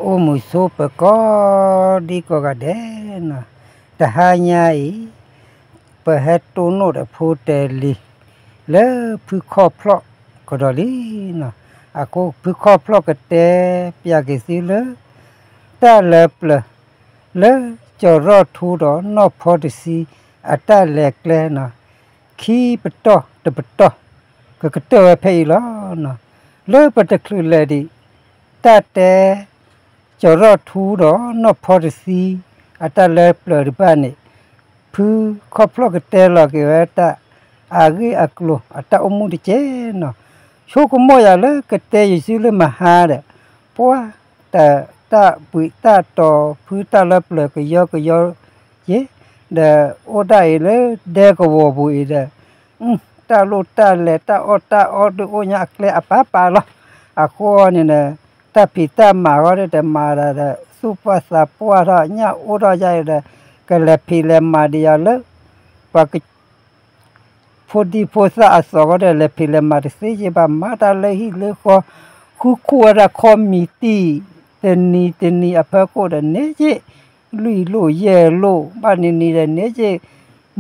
အိၣ်မုာ်ဆိပၢၤကိးဒံကိးဂၤဒဲးနီၤ, တဟါညါအံၤ ပဟဲတိၢ်နီၣ်ဒီးဖိတဲလံၤ လၢဖုခီၣ်ဖျီၣ်ကဒီးလံနီၤ. အဃိဖုခီၣ်ဖျီၣ်ကတဲပၠးက့ၤသုလၢ တၢ်လၢပျၢၤ လၢကၠီၤရီၣ်ထူဒီးနီၢ်ဖီတဆံ အတၢ်လဲၤကျဲနီၤ, ခံပတီၢ်တပတီၢ် ကကတၢၢ်ဝဲဖဲအံၤလီၤ. လၢပတချုးလဲၤဒံး တၢ်တဲ ကၠီၤရီၣ်ထူဒီးနီၢ်ဖီတဆံ အတၢ်လၢပျၢၤတဖၣ်န့ၣ် ဖုခီၣ်ဖျီၣ်ကတဲလီၤက့ၤဝဲတၢ် အဂ့ၢ်အကျိၤအတၢ်အိၣ်မူတက့ၢ်နီၤ. ဆိကမိၣ်ယၤလၢကတဲယံၤစုလၢမဟါဒီး ပှၤ တၢ်ဘှံးတၢ်တီၤဖုတၢ်လၢပျၢၤကယီကယီက့ၤ ဒီးအိၣ်ဒၣ်အံၤလၢဒဲကဝီၤပူၤအံၤဒီး တၢ်လိၣ်တၢ်လဲၤတၢ်အီၣ်တၢ်အီဒုးအိၣ်ညါအကျဲအပၢ်ပၢ်လီၤ. အဃိန့ၣ်ဒီး တၢ်ဖံးတၢ်မၤဃီဒီးတမၤဒီး သူၣ်ပှၢ်သးပှၢ်ထီၣ်ညၣ်အိၣ်ထီၣ်ယါအံၤဒီး ကလဲၤဖံးလဲၤမၤဒံးယၤလၢ ပှၤ ဖိဒံဖိသၣ်အသိးဃီဒီး လဲၤဖံးလဲၤမၤတသ့က့ဘၣ် မၤတၢ်လၢဟံၣ်လၢဃီ ဃုခိၣ်ဝဲဒၣ်ခီမံၤတံၢ် တနံၤတနံၤအဖီခိၣ်ဒီးန့ၣ်က့ လွံၢ်လိၣ်ယဲၢ်လိၣ် ဘၣ်နံၤနံၤဒီးန့ၣ်က့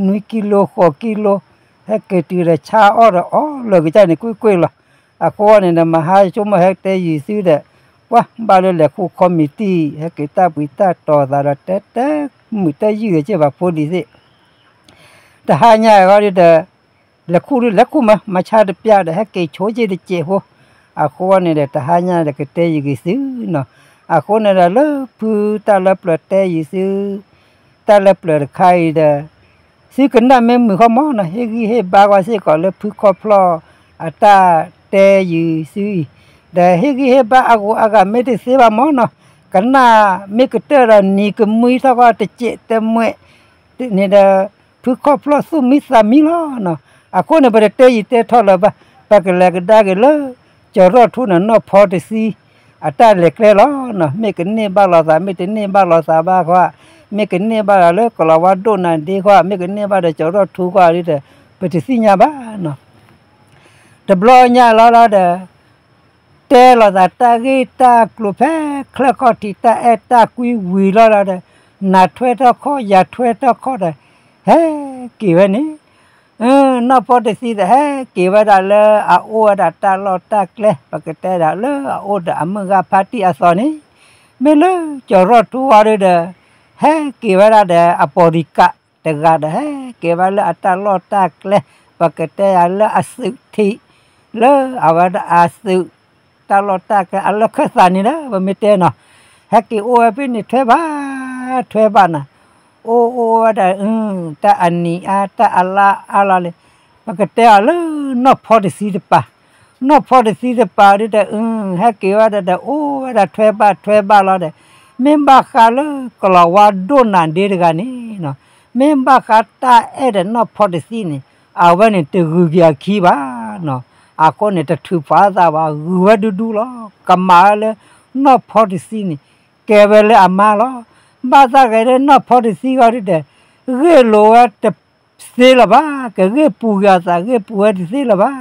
နွံကံလိ ဃိးကံလိ ဟဲက့ၤတုၤဒီးဆါအီၣ်ဒီးအီလၢာ်ကစၢ်န့ၣ်ကွ့ၢ်ကွ့ၢ်လီၤ. အဃိန့ၣ်ဒီး မဟါဆိကမိၣ်ဟဲကတဲယံၤစုဒီး ပှၤဘၣ်လၢလဲၤခူၣ်ခီမံၤတံၢ် ဟဲက့ၤတၢ်ဘှံးတၢ်တီၤသးဒီး တဲတဲမုာ်တဲယုၢ်ဒီးက့ဘၣ်ဖိဒံးသ့ၣ် တဟါညါအံၤဃီဒီး လဲၤခူၣ်ဒုးလဲၤခူၣ်မး မၤဆါတပျၢ်ဒီး ဟဲက့ၤဆိက့ၤတစဲးဖိ အဃိန့ၣ်ဒီး တဟါညါဒီးကတဲယံၤက့ၤသုနီၤ. အဃိန့ၣ်ဒီး လၢဖုတၢ်လၢပျၢၤတဲယံၤသု တၢ်လၢပျၢၤတခါအံၤဒီး သုကနၣ်မ့ၢ်မုာ်ဃီမးနီၤ ဟ့ၣ်ဂံၢ်ဟ့ၣ်ဘါကွၢ်စ့ၢ်ကီးလၢဖုခီၣ်ဖျီၣ်အတၢ်တဲယံၤသုအံၤ ဒီးဟ့ၣ်ဂံၢ်ဟ့ၣ်ဘါအဂုၤအဂၤမ့ၢ်တသ့ဘၣ်မးနီၤ ကနၣ်မ့ၢ်ကတၢၢ်ဒီးနံၤကမှံထီၣ်ကီတစဲးတမှဲး န့ၣ်ဒီး ဖုခီၣ်ဖျီၣ်သူၣ်မံသးမံလီၤနီၤ. အဃိန့ၣ် ပတတဲယံၤတဲထီၣ်လၢၤဘၣ် ပကလဲၤကဒါက့ၤလၢ ကၠီၤရီၣ်ထူန့ၣ် နီၢ်ဖီတဆံ အတၢ်လဲၤကျဲလီၤနီၤ. မ့ၢ်ကန့ၢ်ဘၣ်လိာ်သး မ့ၢ်တန့ၢ်ဘၣ်လိာ်သးဘၣ်ဃီ မ့ၢ်ကန့ၢ်ဘၣ်လၢကလီၤဝါဒိၣ်နၤဒ့ဃီ မ့ၢ်ကန့ၢ်ဘၣ်ဒီးကၠီၤရီၣ်ထူဃီဒီး ပတသ့ၣ်ညါဘၣ်နီၤ. တဘျီညါလီၤလီၤဒီး တဲလိာ်သးတၢ်ဂ့ၢ်တၢ်ကျိၤဖဲချၢၣ်ခီၣ်ထံး တၢ်အဲၣ်တၢ်ကွံဝံၤလီၤလီၤဒီး နၤထွဲထီၣ်ခီၣ် ယၤထွဲထီၣ်ခီၣ်ဒီး ဟဲက့ၤဝဲန့ၣ် နီၢ်ဖီတဆံဒီး ဟဲက့ၤဝဲဒၣ်လၢအအိၣ်ဝဲဒၣ်တၢ်လီၢ်တၢ်ကျဲ ပကတဲဒၣ်လၢအအိၣ်ဒီးအမုၢ်ဂၤဖါတံၢ်အသိးန့ၣ် မ့ၢ်လၢကၠီၤရီၣ်ထူအီၤဒီး ဟဲက့ၤဝဲဒၣ်ဒီးအပီၢ်ဒံးကးတဂၤဒီး ဟဲက့ၤဝဲလၢအတၢ်လီၢ်တၢ်ကျဲ ပကတဲယၤလၢအသုးထံး လၢအဝဲဒၣ်အသုး တၢ်လီၢ်တၢ်ကျဲအလၢခၢၣ်သးန့ၣ်ဒီး ပမ့ၢ်တဲနီၤ ဟဲက့ၤအိၣ်ဝဲဖဲန့ၣ်ထွဲဘၣ် ထွဲဘၣ်နၤ အိၣ်အိၣ်ဝဲဒၣ် တၢ်အနံၤအါ တၢ်အလါအါလီၤလံ ပကတဲအီၤလၢနီၢ်ဖီတဆံတပၤ နီၢ်ဖီတဆံတပၤဒ်ဒီး ဟဲက့ၤဝဲဒၣ်ဒီး အိၣ်ဝဲဒၣ်ထွဲဘၣ်ထွဲဘၣ်လီၤဒီး မ့ၢ်ဘၣ်ဃးလၢကလီၤဝါဒိၣ်နၤဒ့တဂၤန့ၣ်နီၤ မ့ၢ်ဘၣ်ဃးတၢ်အဲၣ်ဒီးနီၢ်ဖီတဆံန့ၣ် အဝဲန့ၣ်တဂုာ်က့ၤအခံဘၣ်နီၤ အဃိန့ၣ် တထုးဖးသးဘၣ် ဂုာ်ဝဲဒူဒူလီၤ ကမၤဝဲလၢနီၢ်ဖီတဆံန့ၣ် ကဲဝဲလၢအမါလီၤ ဘၣ်သးဂ့ၤလၢနီၢ်ဖီတဆံဃီဒ်ဒီး ဂ့ၢ်လိာ်ဝဲတသ့လၢၤဘၣ် ကဂ့ၢ်ပူၤက့ၤအသး ဂ့ၢ်ပူၤဝဲတသ့လၢၤဘၣ်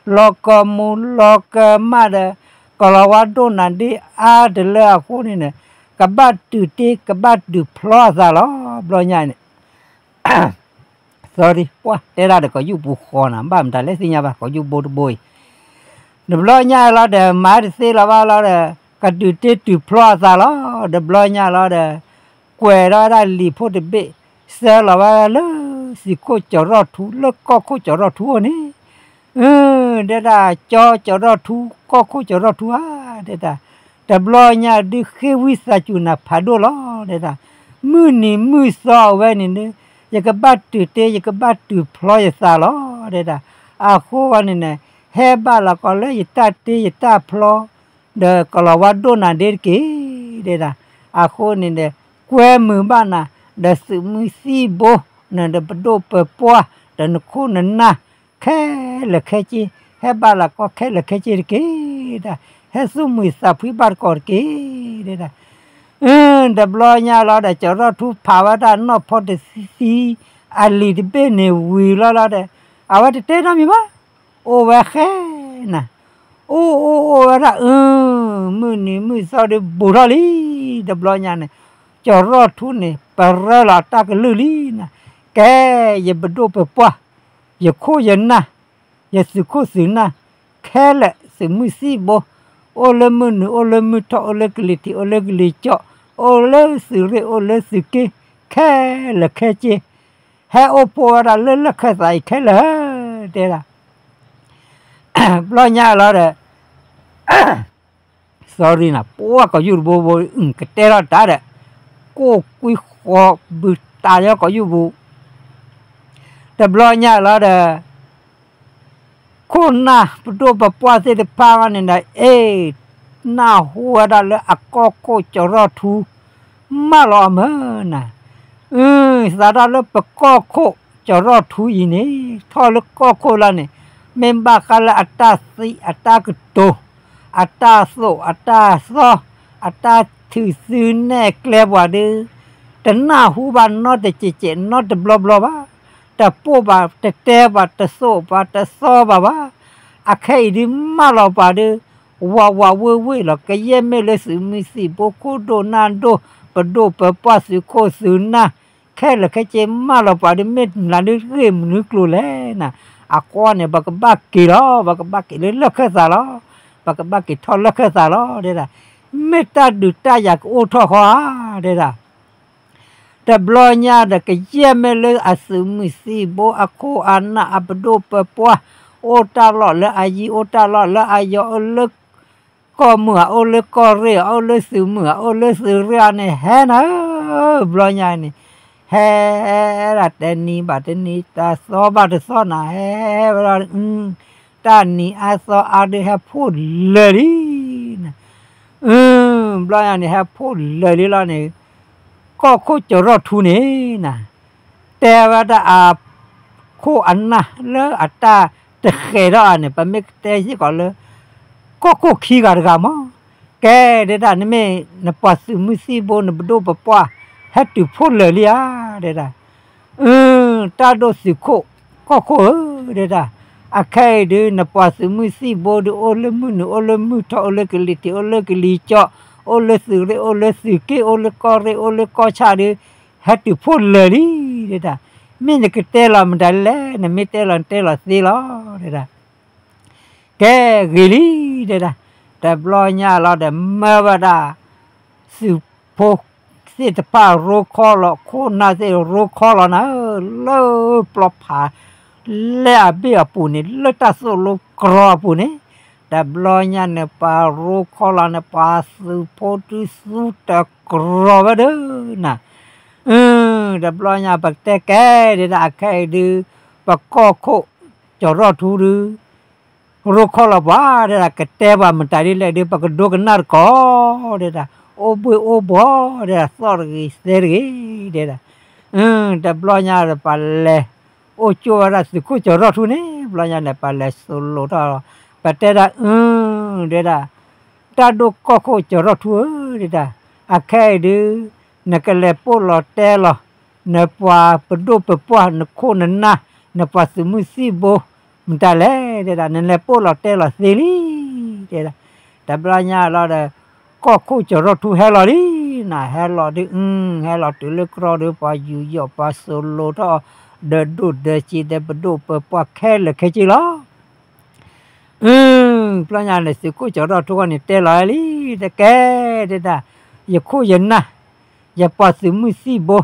လီၤကမူလီၤကမၣ်ဒီး ကလီၤဝါဒိၣ်နၤဒ့အါတလၢအဃိန့ၣ်န့ၣ် ကဘၣ်တုၤတ့ ကဘၣ်တုၤဖျီအသးလီၤ ဘျီညါန့ၣ် sorry ပှၤတဲဒၣ်ဒီးကယူၢ်ပူၤဃီနၤ ဘၣ်မတၤလဲၣ်သ့ၣ်ညါဘၣ် ကယူၢ်ဘိတဘိအံၤ တဘျီညါလီၤဒီး မၤတသ့လၢၤဘၣ်လီၤဒီး ကတုၤတ့တုၤဖျီအသးလီၤ တဘျီညါလီၤဒီး ကွဲးထီၣ်ဝဲဒၣ်လံာ်ဖိတဘ့ၣ် ဆှၢလီၤဝဲလၢ စံးခိၣ်ကၠီၤရီၣ်ထူ လၢကီၢ်ခိၣ်ကၠီၤရီၣ်ထူအအိၣ်န့ၣ် ဒဲဒၣ်ကၠီကၠီၤရီၣ်ထူ ကီၢ်ခိၣ်ကၠီၤရီၣ်ထူဧါ ဒဲဒၣ် တဘျီညါဒုးဃ့ဝံသးစူၤနၤဖးဒိၣ်လီၤ ဒဲဒၣ် မုၢ်နံၤမုၢ်သီအဝဲန့ၣ်ဒီး ယကဘၣ်တုၤတ့ ယကဘၣ်တုၤဖျီယသးလီၤ ဒဲဒၣ် အဃိဂီၢ်န့ၣ်န့ၣ် ဟဲဘၣ်လီၤကီးလၢယတၢ်တ့ယတၢ်ဖျီ ဒီးကလီၤဝါဒိၣ်နၤဒ့တက့ၢ် ဒဲဒၣ် အဃိန့ၣ်ဒီး ကွဲမုာ်ဘၣ်နၤ ဒီးသုးမုၢ်သံၣ်ဘိ နဒီးပဒိၣ်ပပှၢ် ဒီးနခိၣ်နနၢ် ခဲလၢာ်ခဲဆ့ ဟဲဘၣ်လီၤကီးခဲလၢာ်ခဲဆ့တက့ၢ် ဒဲဒၣ် ဟဲသူၣ်မုာ်သးဖှံဘၣ်တကီၢ်တက့ၢ် ဒဲဒၣ် တဘျီညါလီၤဒီး ကၠီၤရီၣ်ထူဖးဝဲဒၣ်နီၢ်ဖီတဆံ အလံာ်တဘ့ၣ်န့ၣ်ဝံၤလီၤလီၤဒီး အဝဲတတဲနီတမံၤဘၣ် အိၣ်ဝဲဃဲနၤ အိၣ်အိၣ်အိၣ်ဝဲဒၣ် အ မုၢ်နံၤမုၢ်သီဒုးဘူးထီၣ်လံ, တဘျီညါန့ၣ် ကၠီၤရီၣ်ထူန့ၣ် ပရၢလီၤအတၢ်ကလုၢ်လံနၤ, ကဲ ယပဒိၣ်ပပှၢ်, ယခိၣ်ယနၢ်, ယသုးခိၣ်သုးနၢ်, ခဲလၢာ်သုးမုၢ်သံၣ်ဘိ, အိၣ်လၢမုၢ်နုာ် အိၣ်လၢမုၢ်ထီၣ် အိၣ်လၢကလံၤထံး အိၣ်လၢကလံၤကၠီၣ်, အိၣ်လၢသုးရ့ၣ် အိၣ်လၢသုးက့, ခဲလၢာ်ခဲဆ့, ဟဲအိၣ်ဖှိၣ်ဝဲဒၣ်လၢလၢၢ်ခၢၣ်သးအံၤခဲလၢာ်, တဲဒၣ် ဘျီညါလီၤဒီး sorry နၤ, ပှၤကီၢ်ယူၢ်တဘိဘိ ကတဲထီၣ်တၢ်ဒီး ကိၢ်ကွံဃီဘုတၢ်လၢကီၢ်ယူၢ်ပူၤ, တဘျီညါလီၤဒီး ခိၣ်နၢ်ပဒိၣ်ပပှၢ်သ့ၣ်တဖၣ်န့ၣ်ဒီး အ့ၣ် နၢ်ဟူဝဲဒၣ်လၢအကီၢ်ခိၣ်ကၠီၤရီၣ်ထူ မၢလီၤအီၤမၢနၤ, သးဒၣ်လၢပကီၢ်ခိၣ်ကၠီၤရီၣ်ထူအံၤန့ၣ် ထီၣ်လၢကီၢ်ခိၣ်လီၤန့ၣ် မ့ၢ်ဘၣ်ဃးလၢအတၢ်သံအတၢ်ကတိၤ အတၢ်သိၣ်အတၢ်သီ အတၢ်ထုးစုနဲၣ်ကျဲပှၤဒီး တနၢ်ဟူဘၣ်နီတစဲးစဲးနီတဘျီဘျီဘၣ်, တပိာ်ဘၣ် တတဲဘၣ် တသိၣ်ဘၣ် တသီဘၣ်ဘၣ်, အခဲအံၤဒုးမၢလီၤပှၤဒီး ဝးဝးဝ့ၢ်ဝ့ၢ်လီၤ, ကယဲၢ်မ့ၢ်လၢသုးမုၢ်သံၣ်ဘိ ခိၣ်ဒိၣ်နၢ်ဒိၣ် ပဒိၣ်ပပှၢ်သုးခိၣ်သုးနၢ် ခဲလၢာ်ခဲဆ့မၢလီၤပှၤဒီး မ့ၢ်နၤဒုးဂ့ၢ်မနုၤကျိၤလဲၣ်နၤ, အဃိန့ၣ် ပကဘၣ်က့ၤလီၤ, ပကဘၣ်က့ၤလၢလၢၢ်ခၢၣ်သးလီၤ, ပကဘၣ်က့ၤထီၣ်လၢၢ်ခၢၣ်သးလီၤ တဲဒၣ်, မ့ၢ်တၢ်ဒုးတၢ်ယၤကအိၣ်ထီၣ်ဃီဧါ တဲဒၣ် တဘျီညါဒီး ကယဲၢ်မ့ၢ်လၢအသုးမုၢ်သံၣ်ဘိ အခိၣ်အနၢ် အပဒိၣ်ပပှၢ် အိၣ်တၢ်လီၢ်လၢအယံၤ အိၣ်တၢ်လီၢ်လၢအယီၤ အိၣ်လၢကီၢ်မုၢ်ဧါ အိၣ်လၢကီၢ်ရ့ၣ်ဧါ အိၣ်လၢသုးမုၢ်ဧါ အိၣ်လၢသုးရ့ၣ်ဧါန့ၣ် ဟဲနၤဧၢ, ဘျီညါန့ၣ် ဟဲဒၣ်တနံၤဘၣ်တနံၤ တသီဘၣ်တသီနၤ ဟဲဝဲဒၣ် တၢ်နံၤအါသီအါဒုး ဟဲဖှိၣ်လၢာ်လံ ဘျီညါန့ၣ် ဟဲဖှိၣ်လၢာ်လံလီၤန့ၣ် ကီၢ်ခိၣ်ကၠီၤရီၣ်ထူန့ၣ်နၤ တဲဝဲဒၣ်အ ခိၣ်အနၢ်လၢအတၢ်တဃဲၤထီၣ်အါန့ၣ် ပမ့ၢ်ကတဲစ့ၢ်ကီးလၢ ကီၢ်ခိၣ်ခံဂၤတဂၤမး, ကဲဒၣ် နမ့ၢ်နပှၤသုးမုၢ်သံၣ်ဘိ နပဒိၣ်ပပှၢ် ဟဲတုၤဖှိၣ်လၢာ်လံဧါ ဒၣ် အၢ တၢ်ဒိၣ်သုးခိၣ် ကီၢ်ခိၣ်ဧၢ ဒၣ် အခဲအံၤဒုး နပှၤသုးမုၢ်သံၣ်ဘိဒုး အိၣ်လၢမုၢ်နုာ် အိၣ်လၢမုၢ်ထီၣ် အိၣ်လၢကလံၤထံး အိၣ်လၢကလံၤကၠီၣ် အိၣ်လၢသုးရ့ၣ် အိၣ်လၢသုးက့ၣ် အိၣ်လၢကီၢ်ရ့ၣ် အိၣ်လၢကီၢ်ဆၣ်ဒုး ဟဲတုၤဖှိၣ်လၢာ်လံ ဒၣ် မ့ၢ်နကတဲလီၤမတၤလဲၣ် နမ့ၢ်တဲလီၤ နတဲလီၤသ့လီၤ ဒၣ် ကဲဂ့ၤလံ ဒၣ် တဘျီညါလီၤဒီး မၢဝဲဒၣ် သုးဖိ သ့ၣ်တဖၣ်ရိခီလီၤ ခိၣ်နၢ်သ့ၣ်ရိခီလီၤနၤဧၢ လၢပျီဖး လဲၢ်အဘ့ၣ်အပူၤန့ၣ် လၢတၢ်သိၣ်လိကရီအပူၤန့ၣ် တဘျီညါန့ၣ် ပှၤရိခီလီၤန့ၣ် ပှၤသုးဖိဒုးသူတကရီဝဲဒၣ်နၤ တဘျီညါပကတဲကဲ ဒၣ် အခဲအံၤဒုး ပကီၢ်ခိၣ်ကၠီၤရီၣ်ထူဒုး ရိခီလီၤပှၤ ဒၣ် ကတဲပှၤမတၤဒ်လဲၣ်ဒုး ပကဒိကနၣ်တကီး ဒၣ် အိၣ်ဘှ့ၣ်အိၣ်ဘှီ ဒၣ် သီၣ်တဂ့ၤသဲတဂ့ၤ ဒၣ် တဘျီညါဒီး ပလဲၤအိၣ်ကၠိဝဲဒၣ်သုးခိၣ်ကၠီၤရီၣ်ထူန့ၣ် ဘျီညါန့ၣ် ပလဲၤစိၤလိာ်ထီၣ် ပတဲဒၣ် အၢ ဒၣ် တၢ်ဒိၣ်ကီၢ်ခိၣ်ကၠီၤရီၣ်ထူဧၢ ဒၣ် အခဲအံၤဒုး နကလဲၤပိာ်လီၤတဲလီၤ နပှၤပဒိၣ်ပပှၢ် နခိၣ်နနၢ် နပှၤသုးမုၢ်သံၣ်ဘိ မတၤလဲၣ် ဒၣ် နလဲၤပိာ်လီၤတဲလီၤသ့လံ ဒၣ် တဘျီညါလီၤဒီး ကီၢ်ခိၣ်ကၠီၤရီၣ်ထူဟဲလီၤလံ နၤ ဟဲလီၤဒုး ဟဲလီၤတုၤလၢကရီဒုး ပှၤယူးယီၣ်ပှၤစိၤလိာ်ထီၣ် ဒီးဒိၣ်ဒီးဆံးဒီးပဒိၣ်ပပှၢ်ခဲလၢာ်ခဲဆ့လီၤ အၢ ဘျီညါန့ၣ် သုးခိၣ်ကၠီၤရီၣ်ထူန့ၣ် တဲလီၤလံ တကဲ ဒၣ် ယခိၣ်ယနၢ် ယပှၤသုးမုၢ်သံၣ်ဘိ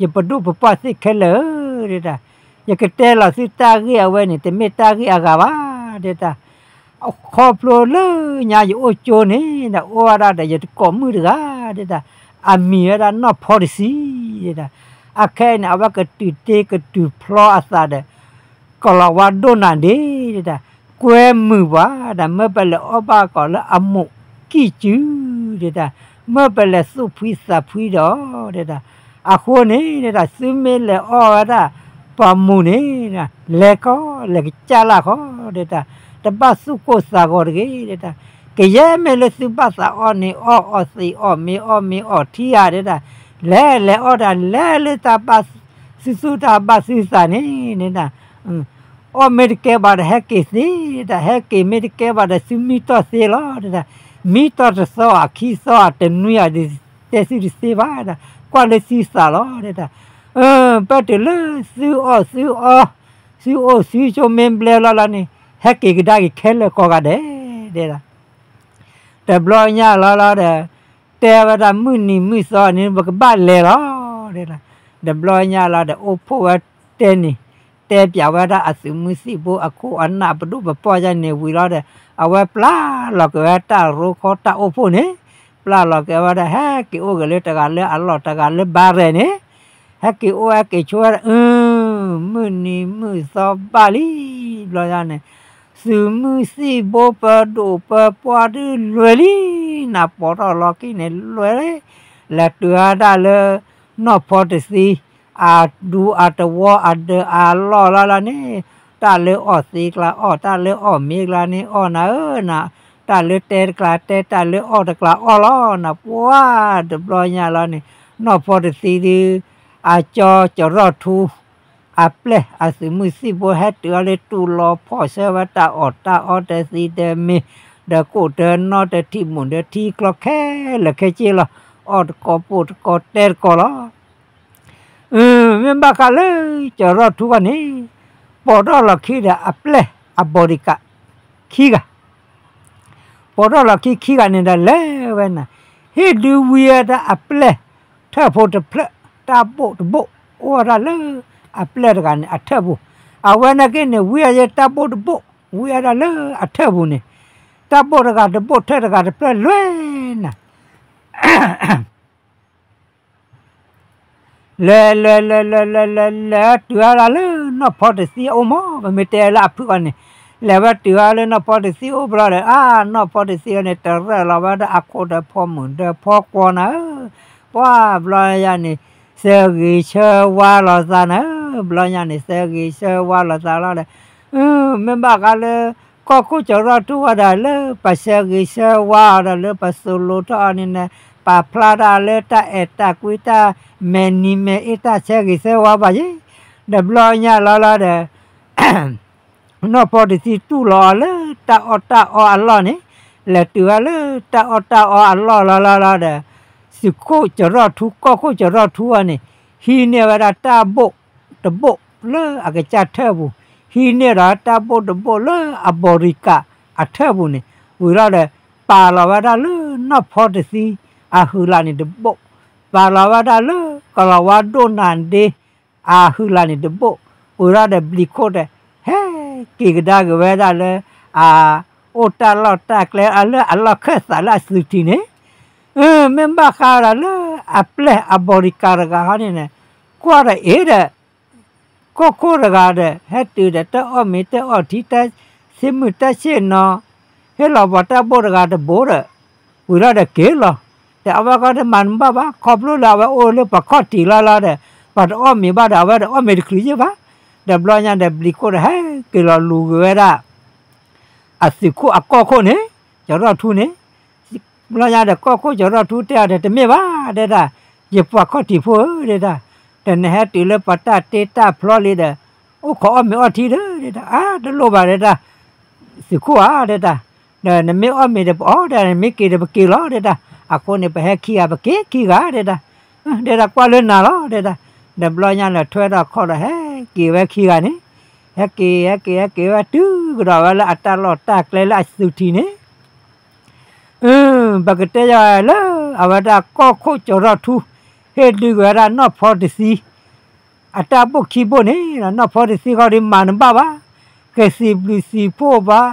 ယပဒိၣ်ပပှၢ်သ့ၣ်ခဲလၢာ်ဧၢ ဒၣ် ယကတဲလီၤသုတၢ်ဂ့ၢ်အဝဲန့ၣ် တမ့ၢ်တၢ်ဂ့ၢ်အဂၤဘၣ် ဒၣ် ခီဖျိလၢညါယအိၣ်ကၠိန့ၣ် ဒၣ် အိၣ်ဝဲဒၣ်ဒီးယတကိးမုၣ်တဂၤ ဒၣ် အမံၤဝဲဒၣ်နီၢ်ဖီတဆံ ဒၣ် အခဲအံၤန့ၣ် အဝဲကတုၤတ့ကတုၤဖျီအသးဒီး ကလီၤဝါဒိၣ်နၤဒ့ ဒၣ် ကွဲမုာ်ပှၤ ဒၣ် မၢပလဲၤအီၣ်ဘၣ်ကီးလၢအမိၢ်ကံၢ်စု ဒၣ် မၢပလဲၤသူၣ်ဖှံသးဖှံဒီး ဒၣ် အဃိန့ၣ် ဒၣ် သုမ့ၢ်လဲၤအီၣ်ဝဲဒၣ် ပှၤမိၢ်န့ၣ် ဒၣ် လဲၤကီးလဲၤကစၢ်လၢ်ဃီ ဒၣ် တဘၣ်သူၣ်ကိၢ်သးဂီၤတဂ့ၤ ဒၣ် ကယဲၢ်မ့ၢ်လၢသုဘၣ်သးအီၣ်န့ၣ် အီၣ်အီၣ်သ့အီၣ်မ့ၤအီၣ်မ့ၤအီၣ်ထံဧါ ဒၣ် လဲၤလဲၤအီၣ်တၢ်လဲၤလၢတၢ်ဘၣ် သုသူၣ်တၢ်ဘၣ်သုသးန့ၣ် ဒၣ် အီၣ်မ့ၢ်တကဲဘၣ်ဒီးဟဲက့ၤသ့ ဒၣ် ဟဲက့ၤမ့ၢ်တကဲဘၣ်ဒီးသုမံတီၢ်သ့လီၤ ဒၣ် မံတီၢ်တသီအခံသီအတနွံအဒုး တဲသုတသ့ဘၣ်ဒၣ်, ကွၢ်လၢသုသးလီၤဒၣ်. ပတုၤလၢသုအီၣ်သုအီ, သုအိၣ်သုဆိးမ့ၢ်ဘျဲလီၤလီၤန့ၣ်, ဟဲက့ၤကဒါက့ၤခဲလၢာ်ကိးဂၤဒဲးဒၣ်. တဘျီညါလီၤလီၤဒီး, တဲဝဲဒၣ်မုၢ်နံၤမုၢ်သီန့ၣ် ပကဘၣ်လဲၤလီၤဒၣ်. တဘျီညါလီၤဒီး အိၣ်ဖှိၣ်ဝဲတဲန့ၣ်, တဲပၠးဝဲဒၣ်အသုးမုၢ်သံၣ်ဘိအခိၣ်အနၢ်ပဒိၣ်ပပှၢ်ယါန့ၣ်ဝံၤလီၤဒီး, အဝဲပျၢ်လီၤက့ၤဝဲတၢ်ရိခီတၢ်အိၣ်ဖှိၣ်န့ၣ်, ပျၢ်လီၤက့ၤဝဲဒၣ် ဟဲက့ၤအိၣ်က့ၤလၢတဂၤလၢအလီၢ်တဂၤလၢဘါရဲၣ်န့ၣ်, ဟဲက့ၤအိၣ်ဟဲက့ၤဆိဝဲဒၣ်, မုၢ်နံၤမုၢ်သီဘၣ်လံ, ဘျီညါန့ၣ် သုးမုၢ်သံၣ်ဘိပဒိၣ်ပပှၢ်ဒုးလွဲၢ်လံ, နပိာ်ထီၣ်လီၤခံန့ၣ်လွဲၢ်လံ, လဲၤတုၤဝဲဒၣ်လၢ နီၢ်ဖီတသံ, အဒူအတဝီအဒၢးအလီၢ်လီၤလီၤန့ၣ်, တၢ်လၢအီၣ်သ့ကျါအီၣ်, တၢ်လၢအီၣ်မ့ၤကျါန့ၣ်အီၣ်နၤဧၢနၤ, တၢ်လၢတဲတကျါတဲ, တၢ်လၢအီၣ်တကျါအီၣ်လီၤနၤ, ပှၢ်တဘျီညါလီၤန့ၣ်, နီၢ်ဖီတသံဒုး, အကၠီကရီၣ်ထူ အပျဲၢ်အသုးမုၢ်သံၣ်ဘိဟဲတုၤအီၤလၢတူၢ်လီၤဖီၣ်ဆၢဝဲတၢ်အီၣ်တၢ်အီတသံတမ့ၢ်, ဒီးကိၣ်တနီတထံၣ်မုၢ်ဒီးထံကျီခဲလၢာ်ခဲဆ့လီၤ, အီၣ်တကိးပိၢ်တကိးတဲတကိးလီၤ. မ့ၢ်ဘၣ်ဃးလၢကၠီၤရီၣ်ထူဂီၢ်န့ၣ်, ပိာ်ထီၣ်လီၤခံဒီးအပျဲၢ်အဘီဒံကးခံဂၤ, ပိာ်ထီၣ်လီၤခံခံဂၤန့ၣ်ဒီးလဲၤဝဲနၤ, ဟ့ၣ်ဒုးဝံဝဲဒၣ်အပျဲၢ်ထၢၣ်ဖိတဖျၢၣ်, တၢ်ဘိၣ်တဘိၣ်အိၣ်ဝဲဒၣ်လၢအပျဲၢ်တဂၤန့ၣ်အထၢၣ်ပူၤ, အဝဲနာ်က့န့ၣ် ဝံဝဲဒၣ်တၢ်ဘိၣ်တဘိၣ်, ဝံဝဲဒၣ်လၢအထၢၣ်ပူၤန့ၣ်, တၢ်ဘိၣ်တဂၤတဘိၣ် ထၢၣ်တဂၤတဖျၢၣ်လွဲၢ်နၤ လဲၤလဲၤလဲၤလဲၤလဲၤလဲၤလဲၤတုၤဝဲဒၣ်လၢနီၢ်ဖီတသံအအိၣ်မး, ပမ့ၢ်တဲလၢအဖုၣ်အီၤန့ၣ်, လဲၤဝဲတုၤဝဲလၢနီၢ်ဖီတသံအအိၣ်ဘျီဒီး, အါ, နီၢ်ဖီတသံအန့ၣ် တရၢၣ်လီၤဝဲဒၣ်အခိၣ်ဒီးဖီမုၢ်ဒီးဖီကွီၤနၤဧၢ, ပှၢ်ဘျီညါန့ၣ်, သၢဂ့ၤဆၢဝါလီၤသးနၤဧၢ, ဘျီညါန့ၣ် သၢဂ့ၤဆၢဝါလီၤသးလီၤဒီး, မ့ၢ်ဘၣ်ဃးလၢ ကီၢ်ခိၣ်ကၠီၤရီၣ်ထူဝဲဒၣ်လၢပဆၢဂ့ၤဆၢဝါအီၤဒီးလၢပသိၣ်လိထီၣ်အီၤန့ၣ်န့ၣ်, ပာ်ဖျါတၢ်လၢတၢ်အဲၣ်တၢ်ကွံတၢ်မဲာ်နံၤမဲာ်အ့တၢ်ဆၢဂ့ၤဆၢဝါဘၣ်ယဲ, ဒီးဘျီညါလီၤလီၤဒီး နီၢ်ဖီတသံတူၢ်လိာ်အီၤလၢတၢ်အီၣ်တၢ်အီအလီၢ်န့ၣ်, လဲၤတုၤဝဲလၢတၢ်အီၣ်တၢ်အီအလီၢ်လီၤလီၤလီၤဒီး, သုးခိၣ်ကၠီၤရီၣ်ထူ ကီၢ်ခိၣ်ကၠီၤရီၣ်ထူအီၤန့ၣ်, ဟံးန့ၢ်ဝဲဒၣ်တၢ်ဘိၣ်တဘိၣ်လၢအကစၢ်ထၢၣ်ပူၤ, ဟံးန့ၢ်ဒီးတၢ်ဘိၣ်တဘိၣ်လၢအဘီဒံကးအထၢၣ်ပူၤန့ၣ်, ဝံၤလီၤဒီး ပာ်လီၤဝဲဒၣ်လၢနီၢ်ဖီတသံအဟုးလးန့ၣ်တဘိၣ်, ပာ်လီၤဝဲဒၣ်လၢကလီၤဝါဒိၣ်နၤဒ့ အဟုးလးန့ၣ်တဘိၣ်, ဝံၤလီၤဒီးဘျံးခိၣ်ဒီး ဟဲက့ၤကဒါက့ၤဝဲဒၣ်လၢ အအိၣ်တၢ်လီၢ်တၢ်ကျဲ အလၢအလီၢ်ခၢၣ်သးလၢအသုးထံးန့ၣ်, မ့ၢ်ဘၣ်ဃးဒီးလၢအပျဲၢ်အဘီဒံကးတဂၤဟီန့ၣ်န့ၣ်, ကွၢ်ဒီးအ့ဒီး ကီၢ်ခိၣ်တဂၤဒီး ဟဲတုၤဒီးတၢ်အီၣ်မ့ၤတၢ်အီၣ်ထံ တၢ်ဆ့မုၢ်တၢ်ဆ့ၣ်နီၤ, ဟ့ၣ်လီၤပှၤတၢ်ဘိၣ်တဂၤတဘိဒီး, ဝံၤလီၤဒီးက့ၤလီၤ, ဒီးအဝဲဃီတမၤတဘၣ်ဘၣ် ခီဖျိလၢအဝဲအိၣ်လၢပှၤခီၣ်ထံးလီၤလီၤဒီး, ပှၤတအီၣ်မ့ၤဘၣ်ဒီး အဝဲဒီးအီၣ်မ့ၤတချုးယဲၢ်ဘၣ်, ဒီးဘျီညါဒီးဘျံးခိၣ်ဒီးဟဲက့ၤလီၤလူၤက့ၤဝဲဒၣ် အသုးခိၣ်အကီၢ်ခိၣ်န့ၣ်, ကၠီၤရီၣ်ထူန့ၣ်, ဘျီညါဒီးကီၢ်ခိၣ်ကၠီၤရီၣ်ထူတဲအီၤဒီး တမ့ၢ်ဘၣ်ဒဲဒၣ်, ယပှၤခီၣ်ထံးဖိဧၢဒဲဒၣ်, ဒီးနဟဲတုၤလၢပှၤတၢ်တ့တၢ်ဖျီလံဒီး, အိၣ်ခိးအီၣ်မ့ၤအီထံဒီးဒဲဒၣ်, အါတလိၣ်ဘၣ်ဒဲဒၣ်, သုးခိၣ်ဧါဒဲဒၣ်, ဒီးနမ့ၢ်အီၣ်မ့ၤဒီးပအီၣ်ဒဲဒၣ်, နမ့ၢ်က့ၤဒီးပက့ၤလီၤဒဲဒၣ်, အဃိန့ၣ် ပဟဲခံဂၤပက့ၤခံဂၤဒဲဒၣ်, ဒဲဒၣ်ကွၢ်လၢနၤလီၤဒဲဒၣ်, ဒီးဘျီညါလၢထွဲဒီးခီၣ်ဒီးဟဲက့ၤဝဲခံဂၤန့ၣ်, ဟဲက့ၤ ဟဲက့ၤ ဟဲက့ၤဝဲတုၤကဒီးဝဲလၢအတၢ်လီၢ်တၢ်ကျဲလၢအသုးထံးန့ၣ်, ပကတဲယၤလၢအဝဲဒၣ်ကီၢ်ခိၣ်ကၠီၤရီၣ်ထူ, ဟ့ၣ်ဒုးက့ၤဝဲဒၣ်နီၢ်ဖီတသံ, အတၢ်ဘိၣ်ခံဘိၣ်န့ၣ်, နီၢ်ဖီတသံဃီဒီးမၤနဘၣ်ဘၣ်, ကသံၣ်ဘျုးသံၣ်ဖှိၣ်ဘၣ်,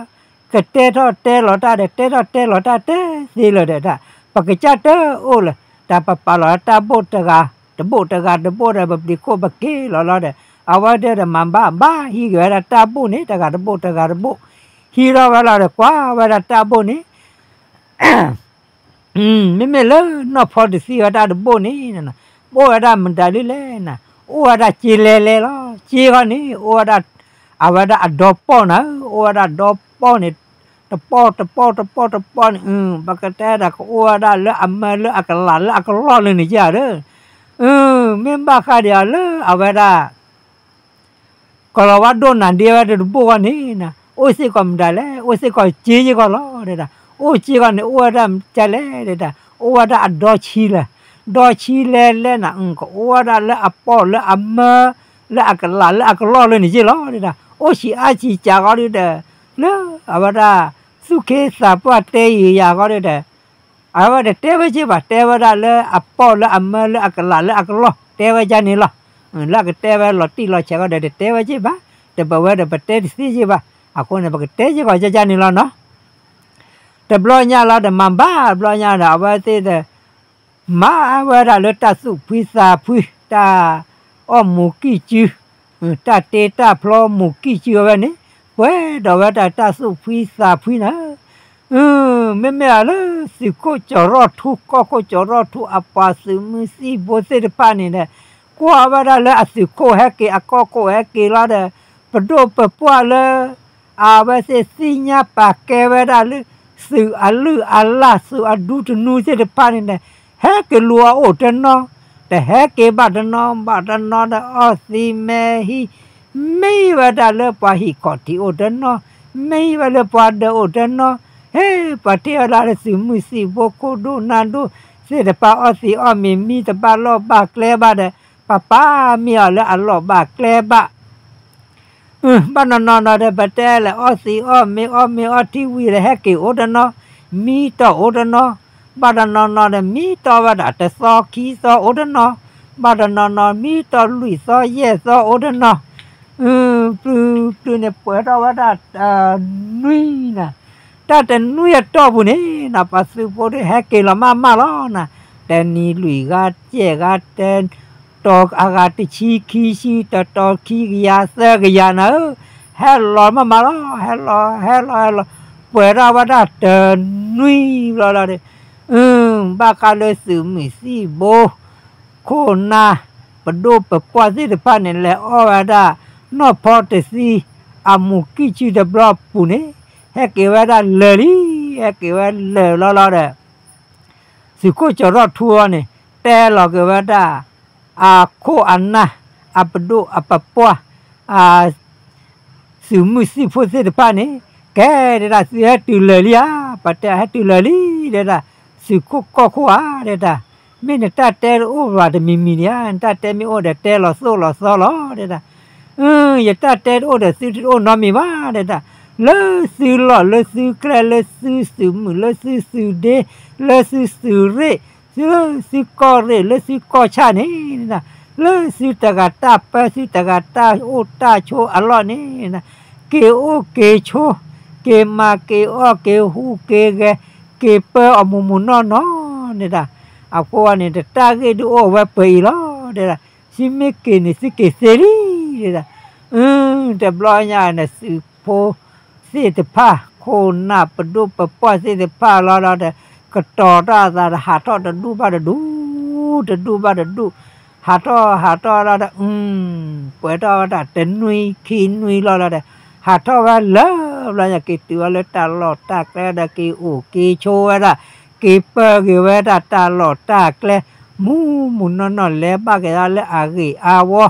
ကတဲထီၣ်တဲလီၤတၢ်ဒီး တဲထီၣ်တဲလီၤတၢ်တဲသ့လၢၤဒီးတၢ်, ပကစၢ်တအိၣ်လၢၤ, တၢ်ပပာ်လီၤတၢ်ဘိၣ်တဂၤ, တဘိၣ်တဂၤတဘိၣ်ဒီး ပဘျံးခိၣ်ပက့ၤလီၤလီၤဒီး, အဝဲဒၣ်ဒီးမၤဘၣ်ဘၣ်ဟံးက့ၤဝဲဒၣ်တၢ်ဘိၣ်န့ၣ် တဂၤတဘိၣ်တဂၤတဘိၣ်, ဟံးထီၣ်ဝဲလီၤဒီးကွၢ်ဝဲဒၣ်တၢ်ဘိၣ်န့ၣ် မ့မ့ၢ်လၢနီၢ်ဖီတသံဝဲဒၣ်တဘိၣ်န့ၣ်, အိၣ်ဝဲဒၣ်မတၤဒ်လဲၣ်န့ၣ်, အိၣ်ဝဲဒၣ်စ့လဲၤလဲၤလီၤ, စ့ဃီန့ၣ် အိၣ်ဝဲဒၣ်, အဝဲဒၣ်အဒီပီၢ်န့ၣ်, အိၣ်ဝဲဒၣ်ဒီပီၢ်န့ၣ်, တပီၢ်တပီၢ်တပီၢ်တပီၢ်န့ၣ်, ပကတဲဒီးကအိၣ်ဝဲဒၣ်လၢအမၢလၢအကလးလၢအကလီၢ်လၢန့ၣ်ယၤဒီး, မ့ၢ်ဘၣ်ဃးဒီးအီၤလၢအဝဲဒၣ် ကလီၤဝါဒိၣ်နၤဒ့ဝဲဒၣ်တဘိၣ်ဃီန့ၣ်, အိၣ်စ့ၢ်ကီးမတၤလဲၣ်, အိၣ်စ့ၢ်ကီးစ့ယဲၢ်ဃီလီၤဒဲဒၣ်, အိၣ်က့ၤဂီၢ်န့ၣ် အိၣ်ဝဲဒၣ်ကလဲၣ်ဒဲဒၣ်, အိၣ်ဝဲဒၣ်အဒီဆံလဲၣ်, ဒီဆံလဲၣ်လဲၣ်နၤ, ကအိၣ်ဝဲဒၣ်လၢအပီၢ်လၢအမၢ လၢအကလးလၢအကလီၢ်လၢန့ၣ်က့ၢ်လီၤဒဲဒၣ်, အိၣ်ဆံးအါဆံးကၢ်ဂီၢ်ဒုဒီး, လၢအဝဲဒၣ် သူၣ်က့သးပှၢ်တဲယံာ်ယၤဂီၢ်ဒုဒီး အဝဲတတဲဝဲက့ၢ်ဘၣ်, တဲဝဲဒၣ်လၢအပီၢ်လၢအမၢလၢအကလးလၢအကလီၢ် တဲဝဲဒ်န့ၣ်လီၤ. လၢအကတဲဝဲလီၤတံၢ်လီၤဆဲးဂီၢ်ဒီး တတဲဝဲက့ၢ်ဘၣ်, တဘၣ်ဝဲဒီးပတဲတသ့က့ၢ်ဘၣ်, အဃိန့ၣ် ပကတဲက့ၢ်ဂီၢ်ဒ်န့ၣ်လီၤနီၤ. တဘျီညါလီၤဒီး မၤဘၣ်တဘျီညါဒီး အဝဲသ့ၣ်ဒီး မၤဝဲဒၣ်လၢတၢ်သူၣ်ဖှံသးဖှံ တၢ်အီၣ်မူးကံၢ်စု တၢ်တ့တၢ်ဖျီမူးကံၢ်စုအဝဲန့ၣ် ပှဲၤဒီးဝဲဒၣ်တၢ်သူၣ်ဖှံသးဖှံနၤ, မ့မ့ၢ်အလၢ သုးခိၣ်ကၠီၤရီၣ်ထူ ကီၢ်ခိၣ်ကၠီၤရီၣ်ထူအပှၤသုးမုၢ်သံၣ်ဘိသ့ၣ်တဖၣ်န့ၣ်ဒီး ကွၢ်ဝဲဒၣ်လၢအသုးခိၣ်ဟဲက့ၤ အကီၢ်ခိၣ်ဟဲက့ၤလီၤဒီး ပဒိၣ်ပပှၢ်လၢ အဝဲသ့ၣ်သ့ၣ်ညါပာ်ကဲဝဲဒၣ်လၢ သုးအလုၢ်အလၢ် သုးအဒူတနူသ့ၣ်တဖၣ်န့ၣ်ဒီး ဟဲက့ၤလူၤအအိၣ်တနီၤ, တဟဲက့ၤဘၣ်တနီၤ ဘၣ်တနီၤဒီးအီၣ်သံးမဲဟံး မ့ၢ်ဝဲဒၣ်လၢပှၤဟံၣ်ခီၣ်ထံးအိၣ်တနီၤ, မ့ၢ်ဝဲလၢပှၤဒၢးအိၣ်တနီၤ, ဟဲ ပှၤထံၣ်ဝဲဒၣ်လၢသုးမုၢ်သံၣ်ဘိခိၣ်ဒိၣ်နၢ်ဒိၣ်သ့ၣ်တဖၣ် အီၣ်သံးအီၣ်မ့ၤ မံတဘၣ်လီၢ်ဘၣ်ကျဲဘၣ်ဒီး ပပာ်မ့ၢ်အီၤလၢအလီၢ်ဘၣ်ကျဲဘၣ် ဘၣ်နီၤနီၤနီၤဒီး ပတဲလဲၣ် အီၣ်သံးအီၣ်မ့ၤ အီၣ်မ့ၤအီထံဝံၤဒီး ဟဲက့ၤအိၣ်တနီၤ, မံတီၢ်အိၣ်တနီၤ, ဘၣ်တနီၤနီၤဒီး မံတီၢ်ဝဲဒၣ်တသီခံသီအိၣ်တနီၤ, ဘၣ်တနီၤနီၤ မံတီၢ်လွံၢ်သီယဲၢ်သီအိၣ်တနီၤ, ပျုၤပျုၤန့ၣ် ပှဲၤထီၣ်ဝဲဒၣ်တနွံနၤ, တၢ်တနွံအတီၢ်ပူၤန့ၣ်နၤ ပှၤသုးဖိဒီးဟဲက့ၤလီၤမးမးလီၤနၤ, တနံၤလွံၢ်ဂၤယဲၢ်ဂၤ တတီၤအဂၤတဆံခံဆံ တတီၤခံကယၤသၢကယၤနၤဧၢ, ဟဲလီၤမးမးလီၤ ဟဲလီၤ ဟဲလီၤ ဟဲလီၤ, ပှဲၤထီၣ်ဝဲဒၣ်တနွံဘျီလီၤဒီး ဘၣ်ဃးလၢသုးမုၢ်သံၣ်ဘိ ခိၣ်နၢ် ပဒိၣ်ပပှၢ်သ့ၣ်တဖၣ်န့ၣ် လဲၤအီၣ်ဝဲဒၣ် နီၢ်ဖီတသံ အမူးကံၢ်စုတဘျီပူၤန့ၣ် ဟဲက့ၤဝဲဒၣ်လၢာ်လံ, ဟဲက့ၤဝဲလၢာ်လီၤလီၤဒီး သုးခိၣ်ကၠီၤရီၣ်ထူအီၤန့ၣ် တဲလီၤက့ၤဝဲဒၣ် အခိၣ်အနၢ် အပဒိၣ်အပပှၢ် အ သုးမုၢ်သံၣ်ဖိသ့ၣ်တဖၣ်န့ၣ် ကဲဒဲဒၣ် သုဟဲတုၤလၢာ်လံဧါ, ပတဲဟဲတုၤလၢာ်လံဒဲဒၣ်, သုးခိၣ်ကီၢ်ခိၣ်ဧါဒဲဒၣ်, မ့ၢ်နတၢ်တဲတအိၣ်ဘၣ်တမံၤမံၤဒံးဧါ, နတၢ်တဲမ့ၢ်အိၣ်ဒီး တဲလီၤသိၣ်လီၤသီလီၤဒဲဒၣ်, ယတၢ်တဲတအိၣ်ဒီး သုတအိၣ်နီတမံၤဘၣ်ဒဲဒၣ်, လၢသုလီၢ်လၢသုကျဲ လၢသုသုးမုၢ် လၢသုသုးဒ့ လၢသုသုးရ့ၣ် သုကီၢ်ရ့ၣ် လၢသုကီၢ်ဆၣ်န့ၣ် လၢသုတဂၤတၢ်ပၢ သုတဂၤတၢ်အိၣ်တၢ်ဆိးအလီၢ်န့ၣ် က့ၤအိၣ်က့ၤဆိး က့ၤမၤက့ၤအီၣ်က့ၤဟူးက့ၤဂဲၤ က့ၤပၢအီၤမူးမူးနီၢ်နီၢ်ဒဲဒၣ်, အဃိန့ၣ် တၢ်ဂ့ၢ်ဒုးအိၣ်ဝဲပှဲၤအံၤလီၤဒဲဒၣ်, သုမ့ၢ်က့ၤန့ၣ် သုက့ၤသ့လံဒဲဒၣ်, တဘျီညါန့ၣ် သုးဖိသ့ၣ်တဖၣ် ခိၣ်နၢ်ပဒိၣ်ပပှၢ်သ့ၣ်တဖၣ်လီၤလီၤဒီး ကတီၤတၢ်အသးဒီး ဟးထီၣ်တဒူၣ်ဘၣ်တဒူၣ် တဒူၣ်ဘၣ်တဒူၣ်, ဟးထီၣ်ဟးထီၣ်လီၤဒီး ပှဲၤထီၣ်ဝဲဒၣ်တနွံခံနွံလီၤလီၤဒီး ဟးထီၣ်ဝဲလၢာ်ဘျီညါ က့ၤတုၤဝဲလၢတၢ်လီၢ်တၢ်ကျဲဒီး က့ၤအိၣ်က့ၤဆိးဝဲဒၣ် က့ၤပၢက့ၤဝဲဒၣ်တၢ်လီၢ်တၢ်ကျဲ မူးမူးနီၢ်နီၢ် လဲၤဘၣ်က့ၤဒၣ်လၢအဂ့ၢ်အဝီ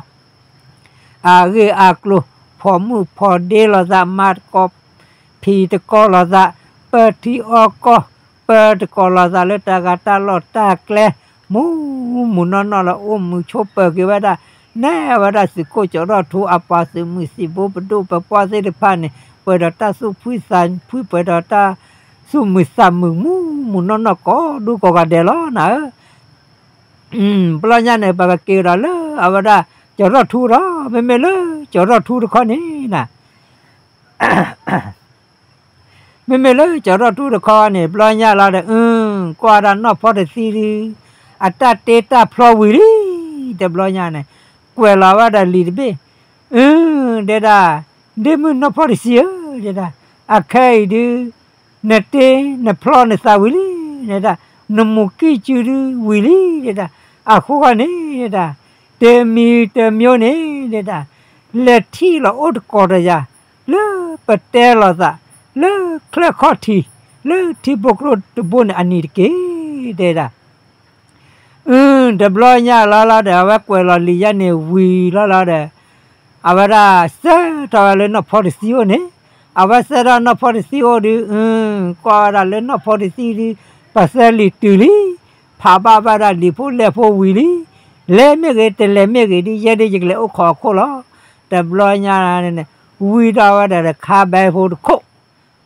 အဂ့ၢ်အကျိၤ ဖီၣ်မုၢ်ဖီၣ်ဒ့လိာ်သး မၤတကီၢ်ဖံးတကီၢ်လိာ်သး ပၢထံအီၣ်ကီၢ် ပၢတကီၢ်လိာ်သးလၢတၢ်ဂၤတၢ်လီၢ်တၢ်ကျဲ မူးမူးနီၢ်နီၢ်လၢအိၣ်မူးဆိးပၢၤက့ၤဝဲဒၣ် နဲၣ်ဝဲဒၣ်သုးခိၣ်ကၠီၤထီၣ်ထူ အပှၤသုးမုၢ်သံၣ်ဘိပဒိၣ်ပပှၢ်သ့ၣ်တဖၣ်န့ၣ် ပှဲၤဒီးတၢ်သူၣ်ဖှံသးဖှံ ပှဲၤဒီးတၢ်သူၣ်မုာ်သးမုာ် မူးမူးနီၢ်နီၢ်ကိးဒူကိးဂၤဒဲးလီၤနၤဧၢ ဘျီညါန့ၣ် ပကက့ၤဒီးလၢအဝဲဒၣ် ကၠီၤထီၣ်ထူဒီး မ့မ့ၢ်လၢကၠီၤထီၣ်ထူတခီန့ၣ်နၤ မ့မ့ၢ်လၢကၠီၤထီၣ်ထူတခီန့ၣ် ဘျီညါလီၤဒီး အ ကွၢ်ဒၣ်နီၢ်ဖီတသံဒီး အတၢ်တ့တၢ်ဖျီဝံၤလံ တဘျီညါန့ၣ် ကွဲးလီၤဝဲဒၣ်လံာ်တဘ့ၣ် အ ဒဲဒၣ် ဒ့မုၣ်နီၢ်ဖီတသံဧၢ ဒဲဒၣ် အခဲအံၤဒုး နတ့နဖျီနသးဝံၤလံ ဒဲဒၣ် နမူးကံၢ်စုဒုးဝံၤလံ ဒဲဒၣ် အဃိဃီန့ၣ် ဒဲဒၣ် တမံၤတမံၤန့ၣ် ဒဲဒၣ် လဲၤထံၣ်လီၤအိၣ်တကီၢ်တယၤ လၢပတဲလိာ်သး လၢချၢၣ်ခီၣ်ထံး လၢထံဖိကျိတဘိန့ၣ်အနံၤတက့ၢ် ဒဲဒၣ် အ တဘျီညါလီၤလီၤဒီး အဝဲကွဲးလီၤလံာ်ယါန့ၣ်ဝံၤလီၤလီၤဒီး အဝဲဒၣ်ဆၢထီၣ်ဝဲလၢနီၢ်ဖီတသံအိၣ်န့ၣ် အဝဲစဲးထီၣ်နီၢ်ဖီတသံအိၣ်ဒုး, ကွၢ်ဝဲဒၣ်လၢနီၢ်ဖီတသံဒုး, ပှၤသၢလံၤတုၤလံ, ဖးဘၣ်ဘၣ်ဒၣ်လံာ်ဖိလဲၢ်ဖိဝံၤလံ, လဲၤမ့ၢ်ဂ့ၤ တလဲၤမ့ၢ်ဂ့ၤဒုး ယဲဒုးယကလဲၤအိၣ်ခိးအခိၣ်လီၤ. တဘျီညါန့ၣ် ဝံထီၣ်ဝဲဒၣ်ဒီးခါဘဲဖိတခိၣ်,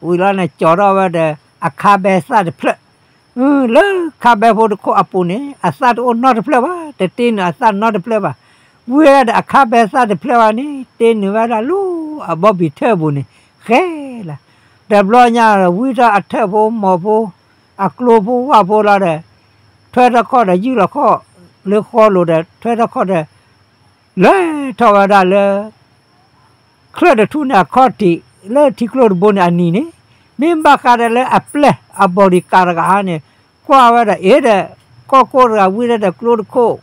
ဝံၤလီၤန့ၣ် ကၠီၤထီၣ်ဝဲဒီးအခါဘဲသၣ်တဖျၢၣ်, လၢခါဘဲဖိတခိၣ်အပူၤန့ၣ် အသၣ်တအိၣ်နီတဖျၢၣ်ဘၣ်, တတ့နုာ်အသၣ်နီတဖျၢၣ်ဘၣ်. ဝံဝဲဒၣ်ဒီးအခါဘဲသၣ်တဖျၢၣ်ဘၣ်န့ၣ် တ့နုာ်ဝဲဒၣ်လၢအဘီဘံၣ်ထၢၣ်အပူၤန့ၣ် ဃဲလၢာ်. တဘျီညါဝံထီၣ်အထၢၣ်ဖိမိၢ်ဖိ, အကျိဖိဝၣ်ဖိလီၤဒီး, ထွဲထီၣ်ခီၣ်ဒီးယုၢ်လီၤခီၣ်လၢဃီလိၤဒီး ထွဲထီၣ်ခီၣ်ဒီး လဲၤထီၣ်ဝဲဒၣ်လၢ ချၢၣ်တထူၣ်န့ၣ်အခီၣ်ထံး လၢထံကျိတဘိန့ၣ်အနံၤန့ၣ်, မ့ၢ်ဘၣ်ဃးဒီးလၢအပျဲၢ်အဘီဒံးကးတဂၤဧါန့ၣ်, ကွၢ်ဝဲဒၣ်အ့ၣ်ဒီး ကီၢ်ခိၣ်တဂၤဝံဒၣ်ဒီးကျိတခိၣ်,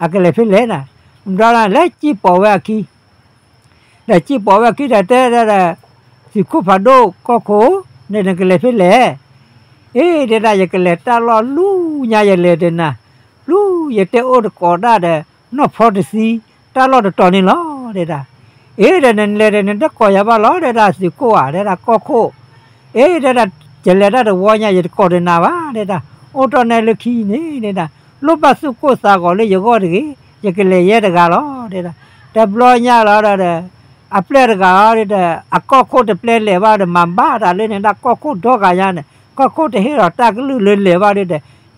အကလဲၤဖဲလဲၣ်နၤ, ဘျီလဲၤစံၣ်ပိာ်ဝဲအခံ ဒီးစံၣ်ပိာ်ဝဲအခံဒီးတဲဒၣ်ဒီး သုးခိၣ်ဖးဒိၣ်ကီၢ်ခိၣ်, နကလဲၤဖဲလဲၣ်. အ့ၣ် တဲဒၣ် ယကလဲၤတၢ်လီၢ်လူညါယလဲၤတနၤ, လူယတဲအိၣ်တကိးဒၣ်ဒီး နီၢ်ဖီတသံ တၢ်လီၢ်တတီၤန့ၣ်လီၤ တဲဒၣ်. အ့ၣ် ဒီးနလဲၤဒီးနတကိးယၤဘၣ်လီၤ တဲဒၣ် သုးခိၣ်ဧါ တဲဒၣ် ကီၢ်ခိၣ်, အ့ၣ် တဲဒၣ် ယလဲၤတၢ်တဝီညါ ယတကိးတနၤဘၣ် တဲဒၣ်, အိၣ်တ့ၢ်နဲလၢခံန့ၣ် တဲဒၣ်, လိၣ်ဘၣ်သူၣ်ကိၢ်သးဂီၤလၢယဂီၢ်တဂ့ၤ, ယကလဲၤယဲတဂၤလီၤ တဲဒၣ်. တဘျီညါလီၤဒီး အပျဲၢ်တဂၤအံၤဒီး အကီၢ်ခိၣ်တပျဲလဲၤဘၣ်ဒီး မၤဘၣ်တၢ်လၢန့ၣ်ဒၣ် ကီၢ်ခိၣ်ဒီဂၤညါန့ၣ် ကီၢ်ခိၣ်တဟ့ၣ်လီၤတၢ်ကလုၢ်လၢလဲၤဘၣ်ဒီး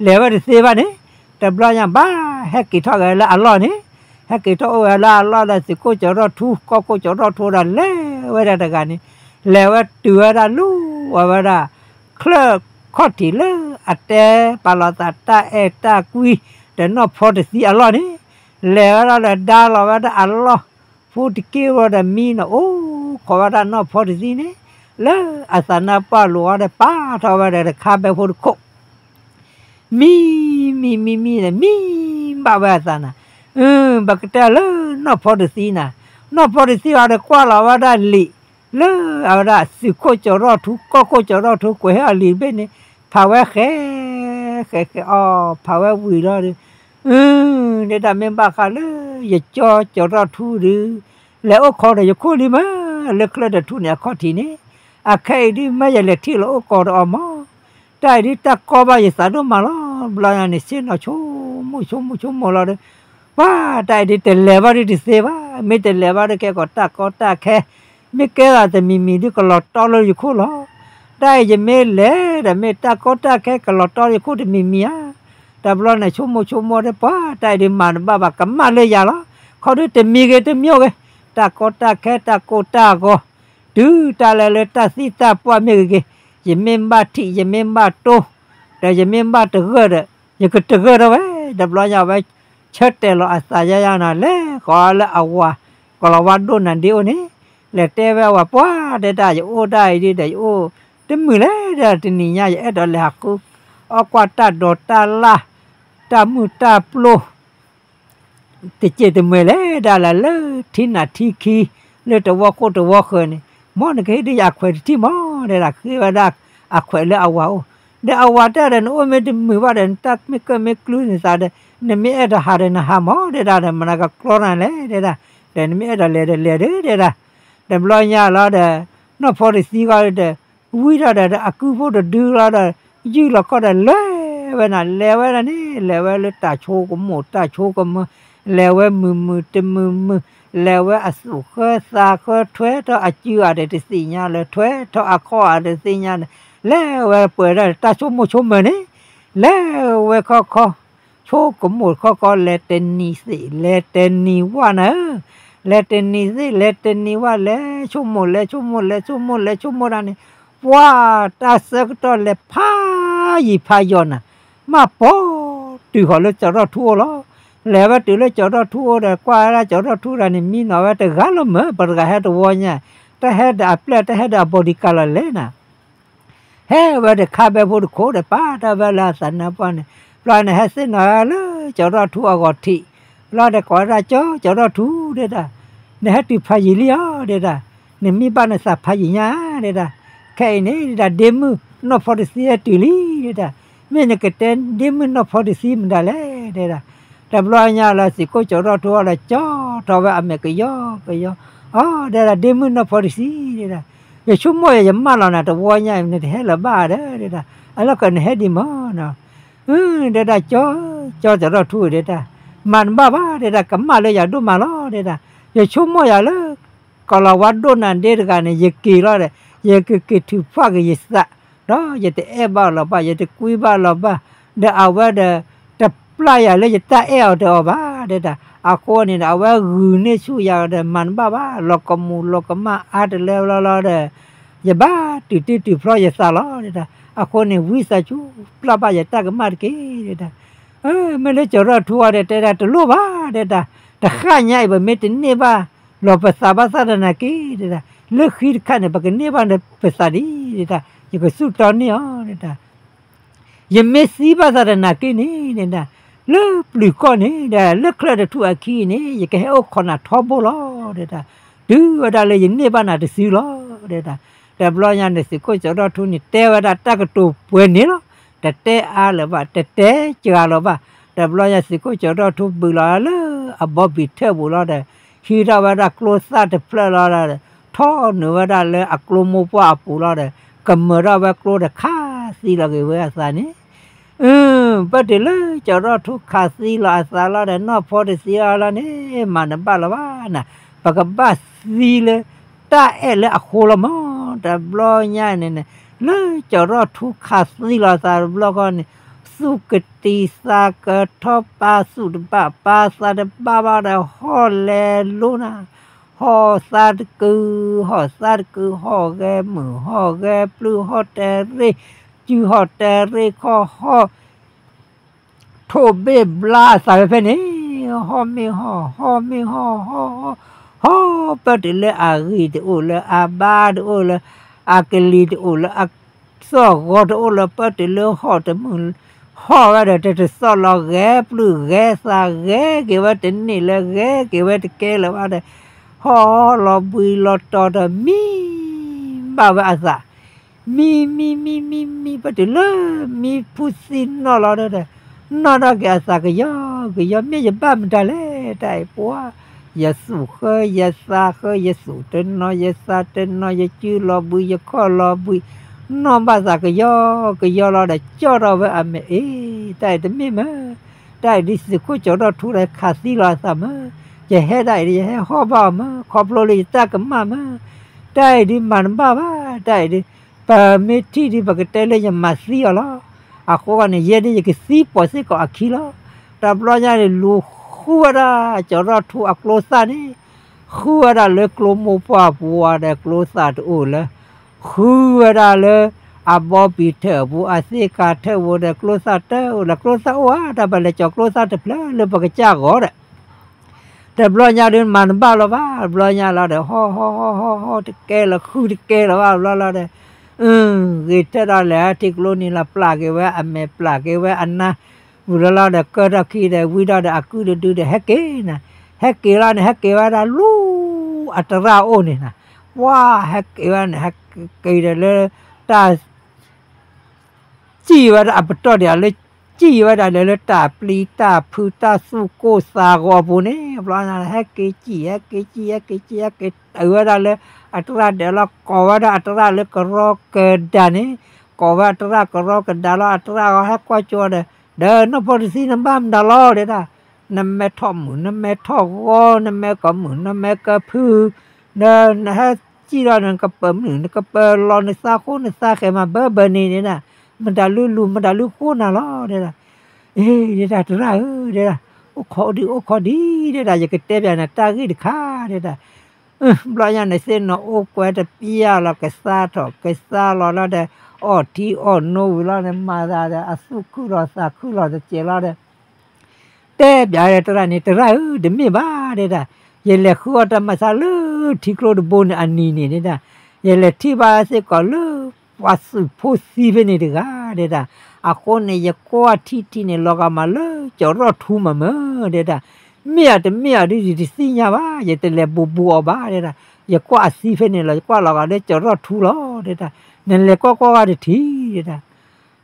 လဲၤဝဲတသ့ဘၣ်န့ၣ်, တဘျီညါဘၣ်ဟဲက့ၤထီၣ်က့ၤလၢအလီၢ်န့ၣ်, ဟဲက့ၤထီၣ်အိၣ်ဝဲလၢအလီၢ်ဒီး သုးခိၣ်ကၠီၤထီၣ်ထူ ကီၢ်ခိၣ်ကၠီၤထီၣ်ထူဒီး လဲၤဝဲဒၣ်တဂၤန့ၣ်, လဲၤဝဲတုၤဝဲဒၣ်လူၤအဝဲဒၣ် ချၢၣ်ခီၣ်ထံးလၢအတဲပာ်လီၤသးတၢ်အဲၣ်တၢ်ကွံ ဒီးနီၢ်ဖီတသံအလီၢ်န့ၣ်, လဲၤဝဲဒၣ်ဒီးဒါလီၤဝဲဒၣ်အလီၢ် ဖိတက့ၢ်ဝဲဒီးမံနီၤ အိၣ်ခိးဝဲဒၣ်နီၢ်ဖီတသံန့ၣ်, လၢအသးနါပှၢ်လိၤအီၤဒီး ပာ်ထီၣ်ဝဲဒီးတခါဘဲဖိတခိၣ် မံ မံ မံ မံ ဒီး မံဘၣ်ဝဲအသးနၤ, ပကတဲလၢနီၢ်ဖီတသံနၤ, နီၢ်ဖီတသံအီၤဒီးကွၢ်လီၤဝဲဒၣ်လံာ် လၢအဝဲဒၣ်သုးခိၣ်ကၠီၤထီၣ်ထူ ကီၢ်ခိၣ်ကၠီၤထီၣ်ထူ ကွဲးဟဲအီၤလံာ်တဘ့ၣ်န့ၣ်, ဖးဝဲဃဲ ဃဲဃဲအီၤ ဖးဝဲဝံၤလီၤဒီး, ဒဲဒၣ်မ့ၢ်ဘၣ်ဃးလၢ ယကၠီၤကၠီၤထီၣ်ထူဒီး လဲၤအိၣ်ခိးဒီးယခိၣ်လံမး လၢချၢၣ်တထူၣ်န့ၣ်အခီၣ်ထံးန့ၣ်, အခဲအံၤဒ်မ့ၢ်ယလဲၤထံၣ်လီၤအိၣ်ကိးဒီးအီၤမး, တၢ်အံၤဒ်တၢ်ကီဘၣ်ယသးဒိၣ်မးလီၤ. ဘျီညါန့ၣ် ဆ့ၣ်နီၤဆိကမိၣ်ဆိကမိၣ်လီၤဒီး, ပှၤတၢ်အံၤဒ်တလဲၤဘၣ်ဒ်တသ့ဘၣ်, မ့ၢ်တလဲၤဘၣ်ဒ်ကဲကီးတၢ်ကီတၢ်ခဲ, မ့ၢ်ကဲသးတမံၤမံၤဒ်ကလီၤတီလၢယခိၣ်လီၤ. တၢ်အံၤယမ့ၢ်လဲၤဒီး မ့ၢ်တၢ်ကီတၢ်ခဲကလီၤတီယခိၣ်တမံၤမံၤဧါ. တဘျီန့ၣ် ဆိကမိၣ်ဆိကမိၣ်ဒီး ပှၤတၢ်အံၤဒ်မၤတဘၣ်ဘၣ် ကမၣ်လၢယၤလီၤ. ခီဒုတမံၤဂ့ၤတမံၤဂ့ၤ, တၢ်ကီတၢ်ခဲတၢ်ကိၢ်တၢ်ဂီၤ တုၤတၢ်လဲၤလၢတၢ်သံတၢ်ပှၢ်မ့ၢ်ဂ့ၤဂ့ၤ, ယမ့ၢ်ဘၣ်ထံး ယမ့ၢ်ဘၣ်တိၢ်, ဒီးယမ့ၢ်ဘၣ်တဂၢၢ်ဒီး ယကတဂၢၢ်ထီၣ်ဝဲ. တဘျီညါဝဲ ဆၢတဲာ်လီၤအသးယါယါနၤ လဲၤဃီၤလၢအဝၤ ကလီၤဝါဒိၣ်နၤဒ့အိၣ်န့ၣ်, လဲၤတဲဝဲအဝၤ ပှၤတဲတၢ် ယအိၣ်တၢ်အံၤဒ်ဒီး ယအိၣ်တမုာ်လဲၣ်ဒီး တနံၤညါ ယအဲၣ်ဒိးလဲၤဟးဃု အီၣ်ကွၢ်တၢ်ဒိးတၢ်လၢ် တၢ်မုၢ်တၢ်ပျိၢ် တစဲးတမှဲၤလဲၣ်ဒၣ်လဲာ်လၢထံနးထံခံ လၢတဝီခိၣ်တဝီဃၢၤန့ၣ်, မ်နကဟ့ၣ်ဒုးယၤအခွဲးတထံၣ်မး တဲဒၣ် ဃ့ဝဲဒၣ်အခွဲးလၢအဝၤအိၣ်, ဒီးအဝၤတဲဒီး နအိၣ်မ့ၢ်တမုာ်ဘၣ်ဒီး နတၢ်မ့ၢ်ကၢၢ်မ့ၢ်ကျူန့ၣ်သးဒီး နမ့ၢ်အဲၣ်ဒိးဟးဒီးနဟးမး တဲဒၣ်ဒီး မနုၤကကျီနၤလဲၣ် တဲဒၣ်, ဒီးနမ့ၢ်အဲၣ်ဒိးလဲၤဒီးလဲၤဒီး တဲဒၣ်, တဘျီညါလီၤဒီး နီၢ်ဖီတသံဂီၢ်ဒီး ဝံထီၣ်ဒီး ဒီးအကုဖိတဒုလီၤဒီး ယုၢ်လီၤခီၣ်ဒီး လဲၤဝဲနၤ လဲၤဝဲဒၣ်န့ၣ် လဲၤဝဲလၢတၢ်ဆိကမိၣ်တၢ်ဆိကမၢ, လဲၤဝဲမုာ်မုာ်တမုာ်မုာ်, လဲၤဝဲအသူၣ်ဃၢသးဃၢ ထွဲထီၣ်အစုအတသ့ၣ်ညါလၢ ထွဲထီၣ်အခီၣ်အတသ့ၣ်ညါန့ၣ်, လဲၤဝဲပှဲၤဒီးတၢ်ဆိကမိၣ်ဆိကမၢန့ၣ်, လဲၤဝဲခီခီ ဆိကမိၣ်ခီခီ လဲၤတနံၤသ့ၣ် လဲၤတနံၤဝၣ်နၤဧၢ, လဲၤတနံၤသ့ၣ် လဲၤတနံၤဝၣ် လဲၤဆိကမိၣ် လဲၤဆိကမိၣ် လဲၤဆိကမိၣ် လဲၤဆိကမိၣ်ဒၣ်န့ၣ်, ပှၤတၢ်ဆၢကတီၢ်လဲၤဖးယံၤဖးယီၤနၤ, မ့ၢ်ပိာ်တုၤဃီၤလၢကၠီၤထီၣ်ထူအိၣ်လီၤ. လဲၤဝဲတုၤလၢကၠီၤထီၣ်ထူအိၣ်ဒီး ကွၢ်ဝဲဒၣ်ကၠီၤထီၣ်ထူဒၣ်န့ၣ် မံနီၤဝဲတဂၤလၢမၢ် ပှၤတဂၤဟဲတဝီညါ, တၢ်ဟဲဒီးအပျဲၢ် တၢ်ဟဲဒီးအဘီဒံကၤလီၤလဲၣ်နၤ ဟဲဝဲဒီးခါဘဲဖိတခိၣ်ဒီး ပာ်တၢ်ဝဲလၢအသးနါပှၢ်န့ၣ်, ဘျီန့ၣ် ဟဲသ့ၣ်နီၤလၢကၠီၤထီၣ်ထူအဂီၤထံး, ဘျီဒီးကိးဝဲဒၣ် ကၠီၤ ကၠီၤထီၣ်ထူ တဲဒၣ်, နဟဲတုၤဖးယံၤလံဧါ တဲဒၣ်, နမံဘၣ်နသးဖးယံၤညါ တဲဒၣ်, ခဲအံၤန့ၣ် ဒၣ်ဒ့မုၣ်နီၢ်ဖီတသံဟဲတုၤလံ တဲဒၣ်, မ့ၢ်နကတဲဒ့မုၣ်နီၢ်ဖီတသံမတၤလဲၣ် တဲဒၣ်, တဘျီညါလၢသုးခိၣ်ကၠီၤထီၣ်ထူအီၤဒီး ကၠီထီၣ်ဝဲအမဲာ်ကယီကယီ, အီ တဲဒၣ် ဒ့မုၣ်နီၢ်ဖီတသံ တဲဒၣ်, မ့ၢ် ယဆိကမိၣ်ယၤ ယမၢလီၤနၤတဝီညါအံၤ နတဟဲလၢၤဘၣ်ဒဲး ဒဲဒၣ်, အလီၢ်ကနဟဲဒံးမၢနီၤ, ဒဲဒၣ် ကၠီ ကၠီကၠီထူဒဲဒၣ်, မၤတဘၣ်ဘၣ်ဒဲဒၣ်, ကမၣ်လၢယၤဒိၣ်မးလီၤဒဲဒၣ်, ယဆိကမိၣ်ယၤလၢ ကီၤလၤဝါဒိၣ်နၤဒ့တဂၤန့ၣ် ယက့ၤလီၤဒီး ယကက့ၤထုးဖးက့ၤယသး, ဒီးယတအဲၣ်ဘၣ်အီၤလီၤဘၣ်, ယတကွံဘၣ်လီၤဘၣ်, ဒီးအဝဲဒီး တပျၢ်ယၤလၢယတၢ်အဲၣ်အီၤတအီၤဘၣ်ဒဲဒၣ်, အဃိန့ၣ်ဒီး အဝဲဂုာ်န့ၢ်ဆူၣ်ယၤဒီး မၤတဘၣ်ဘၣ်, လီၤကမူၤလီၤကမၣ်အါတလၢလီၤလီၤဒီး ယဘၣ်တုၤတံၢ်တုၤဖျီယသးလီၤဒဲဒၣ်, အဃိန့ၣ် ဝံသးစူၤ ပျၢ်ဘၣ်ယတၢ်ကမၣ်တက့ၢ်ဒဲဒၣ်, မ့ၢ်လၢကၠီၤထီၣ်ထူအီၤဒီး တဲဒၣ်တလိၣ်ဘၣ်ဒဲဒၣ်, တဃၣ်ညါအံၤ ပမ့ၢ်တန့ၢ်ဘၣ်လီၤပသးဘၣ်ဆၣ်ဒီးနာ်က့ဒဲဒၣ်, လၢဃံတခါန့ၣ် ပကန့ၢ်ဘၣ်ပသးဒံးဒဲဒၣ်, ယကစူၢ်တီန့ၢ်အီၤဒဲဒၣ် ယမ့ၢ်သံဘၣ်သးဒီးနာ်က့န့ၣ်ဒဲဒၣ်, လၢပျုၤကီၢ်န့ၣ်ဒီး လၢချၢၣ်တထူၣ်အခံန့ၣ် ယကဟဲအိၣ်ခိးနၤထီဘိလီၤဒဲဒၣ်, တုၤဝဲဒၣ်လၢယန့ၢ်ဘၣ်နၤတစုလီၤဒဲဒၣ်, တဘျီညါန့ၣ် သုးခိၣ်ကၠီၤထီၣ်ထူန့ၣ် တဲဝဲဒၣ်တၢ်ကတိၤပှဲၤန့ၣ်လီၤ, တတဲအါလၢၤဘၣ်, တတဲစှၤလၢၤဘၣ်, တဘျီညါ သုးခိၣ်ကၠီၤထီၣ်ထူဘုးလီၤလၢအဘီဘံၣ်ထၢၣ်ပူၤလီၤဒီး ဟံးထီၣ်ဝဲဒၣ်ကျိသၣ်တဖျၢၣ်လီၤဒီး ထီၣ်နုာ်ဝဲဒၣ်လၢအကျိမိၢ်ပှၢ်အပူၤလီၤဒီး ကမၢထီၣ်ဝဲကျိဒီးခးသံလီၤက့ၤဝဲအသးန့ၣ်, ပတုၤလၢကၠီၤထီၣ်ထူခးသံလီၤအသးလီၤဒီး နီၢ်ဖိတသံအီၤလီၤန့ၣ် မၤနဘၣ်လီၤဘၣ်နၤ, ပကဘၣ်သံလၢတၢ်အဲၣ်လၢအဃိလီၤမး, တဘျီညါန့ၣ်န့ၣ် လၢကၠီၤထီၣ်ထူခးသံလီၤအသးတဘျီဃီန့ၣ် သူၣ်ကတံၤသးကထီၣ် ပာ်သူၣ်တဘၣ်ပာ်သးတဘၣ်ဘၣ်ဒီး ဟီၣ်လဲၤလိနၤ, ဟီၣ်သါတကုာ် ဟီၣ်သါတကုာ် ဟီၣ်ဂဲၤမုာ် ဟီၣ်ဂဲၤပျုၢ် ဟီၣ်တဲရ့ၣ်စု ဟီၣ်တဲရ့ၣ်ခီၣ်ဟီၣ် ထိၣ်ဘ့ၣ်ဘျါအသးဝဲဖဲန့ၣ်, ဟီၣ်မ့ၢ်ဟီၣ် ဟီၣ်မ့ၢ်ဟီၣ် ဟီၣ် ဟီၣ် ဟီၣ် ပတုၤလၢအဂံၢ်တအိၣ်လၢ အဘါတအိၣ်လၢ အကလံၤတအိၣ်လၢ အသီၣ်ဂီၤတအိၣ်လၢ ပတုၤလၢဟီၣ်တမုာ် ဟီၣ်ဝဲဒီးတတသီၣ်လီၤ ဂဲၤပျုၢ်ဂဲၤသး ဂဲၤက့ၤဝဲတန့ၢ်လၢ ဂဲၤက့ၤဝဲတကဲလၢၤဘၣ်ဒီး ဟီၣ်လီၤဘှံးလီၤတီၤဒီး မံဘၣ်ဝဲအသး မံ မံ မံ မံ မံ ပတုၤလၢမံဖုသံနီၢ်လီၤဒီး နီၢ်ထီၣ်က့ၤအသးကယီကယီ မ့ၢ်ယဘၣ်မတၤလဲၣ် တၢ်အံၤပှၤ ယသူၣ်ဃၢ ယသးဃၢ ယသူၣ်တနီၤ ယသးတနီၤ ယစုလီၤဘှံး ယခီၣ်လီၤဘှံး နီၢ်ဘၣ်သးကယီကယီလီၤဒီး ကၠီၣ်ထီၣ်ဝဲအမဲာ် အ့ တၢ်အံၤတမ့ၢ်မၢ် တၢ်အံၤဒ်သုးခိၣ်ကၠီၤထီၣ်ထူဒီးခးသံလီၤအသးမၢ် ယဟဲဒၣ်အံၤဒီး ယဟဲဟီၣ်ဘၣ်အီၤမၢ် ခီဖျိလၢယတၢ်ကမၣ်မၢ် တၢ်အံၤဒ်မၤတဘၣ်ဘၣ် တၢ်အံၤဒ် ပမ့ၢ်ထံၣ်ဒ်ပကတဲလၢယမၤသံအီၤလီၤ အဃိန့ၣ် ယဲဒ်ယကသံပိာ်စ့ၢ်ကီးအခံလီၤ တဘျီညါန့ၣ် လူၤဃုဝဲဒၣ် ကၠီၤထီၣ်ထူအကျိသၣ်န့ၣ် ဃုဝဲဒၣ်လၢကျိမိၢ်ပှၢ်ပူၤဒီးကျိသၣ်တအိၣ်လၢ ဃုဝဲဒၣ်လၢ အဘီဘံၣ်ထၢၣ်အပူၤ အသ့ၣ်ကၤထၢၣ်ပူၤဒီးကျိသၣ်တအိၣ်လၢ ကျိသၣ်အိၣ်ဧါ တၢ်ပလဲၤကၠီၤကျိသၣ်တဖျၢၣ်လၢပကစၢ်ဂီၤဒီး တဘျီညါဒ်မၤတဘၣ်လီၤဘၣ် တဘျီညါလီၤဒီး ဟီၣ်ဟီၣ်ဟီၣ်ဟီၣ်ဟီၣ်တကဲလၢၤ ဃုတကဲလၢၤဘၣ်ဘျီလီၤဒီး ဂ့ၤထၢၣ်ဒီးလဲၤထံကျိန့ၣ်လီၤ ပျၢ်က့ၤဝဲအမဲာ် ပျၢ်က့ၤဝဲအနါ ဝံၤလီၤလီၤဒီး ကၢထီၣ်ခံဒီး ဝံထီၣ်ဒီးအကုတဒုဒီး ဟဲက့ၤနၤ ဟဲက့ၤလီၤန့ၣ် ဟဲက့ၤဝဲဒၣ်လူၤ အတရၣ်အိၣ်န့ၣ်နၤ ပှၤ ဟဲက့ၤဝဲန့ၣ် ဟဲက့ၤဒီးလၢ တၢ် စံၣ်ဝဲဒၣ်အပတီၢ်ဒံး အလၢစံၣ်ဝဲဒၣ်လဲၤလၢတၢ်ပျံၤတၢ်ဖုးတၢ်သူၣ်ကိၢ်သးဂီၤအပူၤန့ၣ် ဘျီညါ ဟဲက့ၤစံၣ် ဟဲက့ၤစံၣ် ဟဲက့ၤစံၣ် ဟဲက့ၤတုၤဝဲဒၣ်လၢ အတရၣ်ဒၢးလီၤ ကိးဝဲဒၣ်အတရၣ်လၢကရီကဒါန့ၣ် ကိးဝဲအတရၣ်ကရီကဒါလီၤ အတရၣ်ဂီၤဟဲကွၢ်ကၠီဒီး ဒီးနီၢ်ဖိတဆံနဘၣ်မတၤလီၤဒဲဒၣ် နမဲထီၣ်မုၢ် နမဲထီၣ်ဂီၤ နမဲကီၢ်မုၢ် နမဲကၢၢ်ဖုး နဟဲစံၣ်ဒီး နကပၢၤမုၢ် နကပၢၤလီၤ နသးဃိ နသးဃဲၤမး ဘၢဘၢန့ၣ်ဒဲဒၣ် မတၤလူလူ မတၤလူဃိနၤလီၤဒဲဒၣ် အ့ ဒဲဒၣ်တရၣ်ဧၢ ဒဲဒၣ် အိၣ်ခိးဒံး အိၣ်ခိးဒံး ဒဲဒၣ် ယကတဲပျးနၤတၢ်ဂ့ၢ်တခါဒဲဒၣ် ဘျီညါန့ၣ် သ့ၣ်နီၣ်အိၣ်ကွဲတပျၢ်လီၤ ကသါထီၣ်ကသါလီၤလီၤဒီး အီၣ်ထံအီၣ်နိဝံၤလီၤန့ၣ် မၤသးဒီး အသူၣ်ခုၣ်လီၤသးခုၣ်လီၤတစဲးလီၤဒီး တဲပျးဒီးတရၣ်န့ၣ် တရၣ်ဧၢ တမ့ၢ်ဘၣ်ဒဲဒၣ် ယလဲၤဃုအီၣ်တၢ်မၤဆါလၢထံကျိတဘိန့ၣ်အနံၤန့ၣ်ဒဲဒၣ် ယလဲၤထံၣ်ဘၣ်စ့ၢ်ကီးလၢ ပှၤသုးဖိသံဖဲန့ၣ်တဂၤဒဲဒၣ် အဃိန့ၣ် ယကွၢ်ထံထံန့ၣ် လီၤဂာ်မးလၢကၠီၤရီၣ်ထူမးမၢ်ဒဲဒၣ် မ့ၢ်အတမ့ၢ်အီၤဒ်ယတသ့ၣ်ညါဘၣ် ယတလဲၤဘူးဘူးအီၤဘၣ်ဒဲဒၣ် ယကွၢ်အသံဖဲန့ၣ်လီၤ ယကွၢ်လီၤဂာ်လၢကၠီၤရီၣ်ထူလီၤဒဲဒၣ် နလဲၤကွၢ်ကွၢ်ဂၤတထံၣ်ဒဲဒၣ်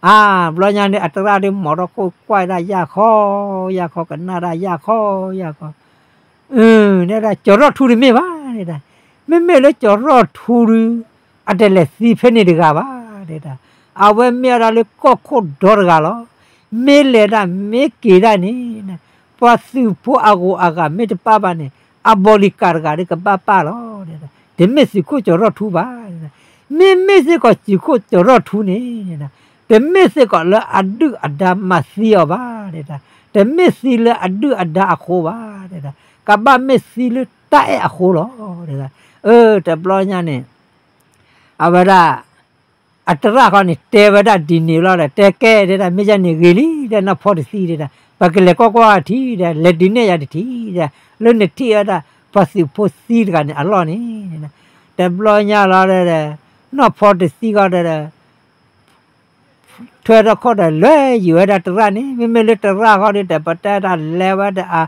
အါ ဘျီညါန့ၣ် အတရၣ်ဒ်မိာ်ထီၣ်ခိၣ်ကွၢ်ဒၣ်ယၢ်ခီ ယၢ်ခီ ကနၣ်ဒၣ်ယၢ်ခီ ယၢ်ခီ ဒဲဒၣ် ကၠီၤရီၣ်ထူတမ့ၢ်ဘၣ်ဒဲဒၣ် မ့မ့ၢ်လၢကၠီၤရီၣ်ထူဒုး အတလဲၤသံဖဲန့ၣ်တဂၤဘၣ် တဲဒၣ်. အဝဲမ့ၢ်ဝဲဒၣ်လၢကီၢ်ခိၣ်ဒီတဂၤလီၤ. မ့ၢ်လဲၤဒၣ်မ့ၢ်က့ၤဒၣ်န့ၣ် ပှၤသုးဖိအဂီၤအဂၤမ့ၢ်တပၣ်ဘၣ်န့ၣ် အဘီလံၤကးတဂၤဒီးကဘၣ်ပၣ်လီၤ တဲဒၣ်. တမ့ၢ်သုးခိၣ်ကၠီၤထီၣ်ထူဘၣ် တဲဒၣ်. မ့မ့ၢ်စ့ၢ်ကီးသုးခိၣ်ကၠီၤထီၣ်ထူန့ၣ် တဲဒၣ်, တမ့ၢ်စ့ၢ်ကီးလၢအဒုၣ်အဒါမၤသံအီၤဘၣ် တဲဒၣ်. တမ့ၢ်သံလၢအဒုၣ်အဒါအဃိဘၣ် တဲဒၣ်, ကဘၣ်မ့ၢ်သံလၢတၢ်အဲၣ်အဃိလီၤ တဲဒၣ်. အၢ တဘျီညါန့ၣ် အဝဲဒၣ် အတရၣ်ဃီန့ၣ် တဲဝဲဒၣ်ဒ်န့ၣ်လီၤဒီး တဲကဲ တဲဒၣ်, မ့ၢ်ယဲန့ၣ်ဂ့ၤလံ တဲဒၣ်, နီၢ်ဖီတသံ တဲဒၣ်, ပကလဲၤကွၢ်ကွၢ်ထံ တဲဒၣ်, လဲၤဒုးနဲၣ်ယၤတထံၣ် တဲဒၣ်, လၢနထံၣ်ဝဲဒၣ် ပှၤသုးဖိသံတဂၤန့ၣ်အလီၢ်န့ၣ် တဘျီညါလီၤဒီး နီၢ်ဖီတသံဃီဒီး ထွဲထီၣ်ခီၣ်ဒီးလဲၤယံာ်ဝဲဒၣ်တရၣ်န့ၣ်, မ့မ့ၢ်လၢတရၣ်ဃီဒီး တပတဲတၢ်လဲၤဝဲဒၣ်အ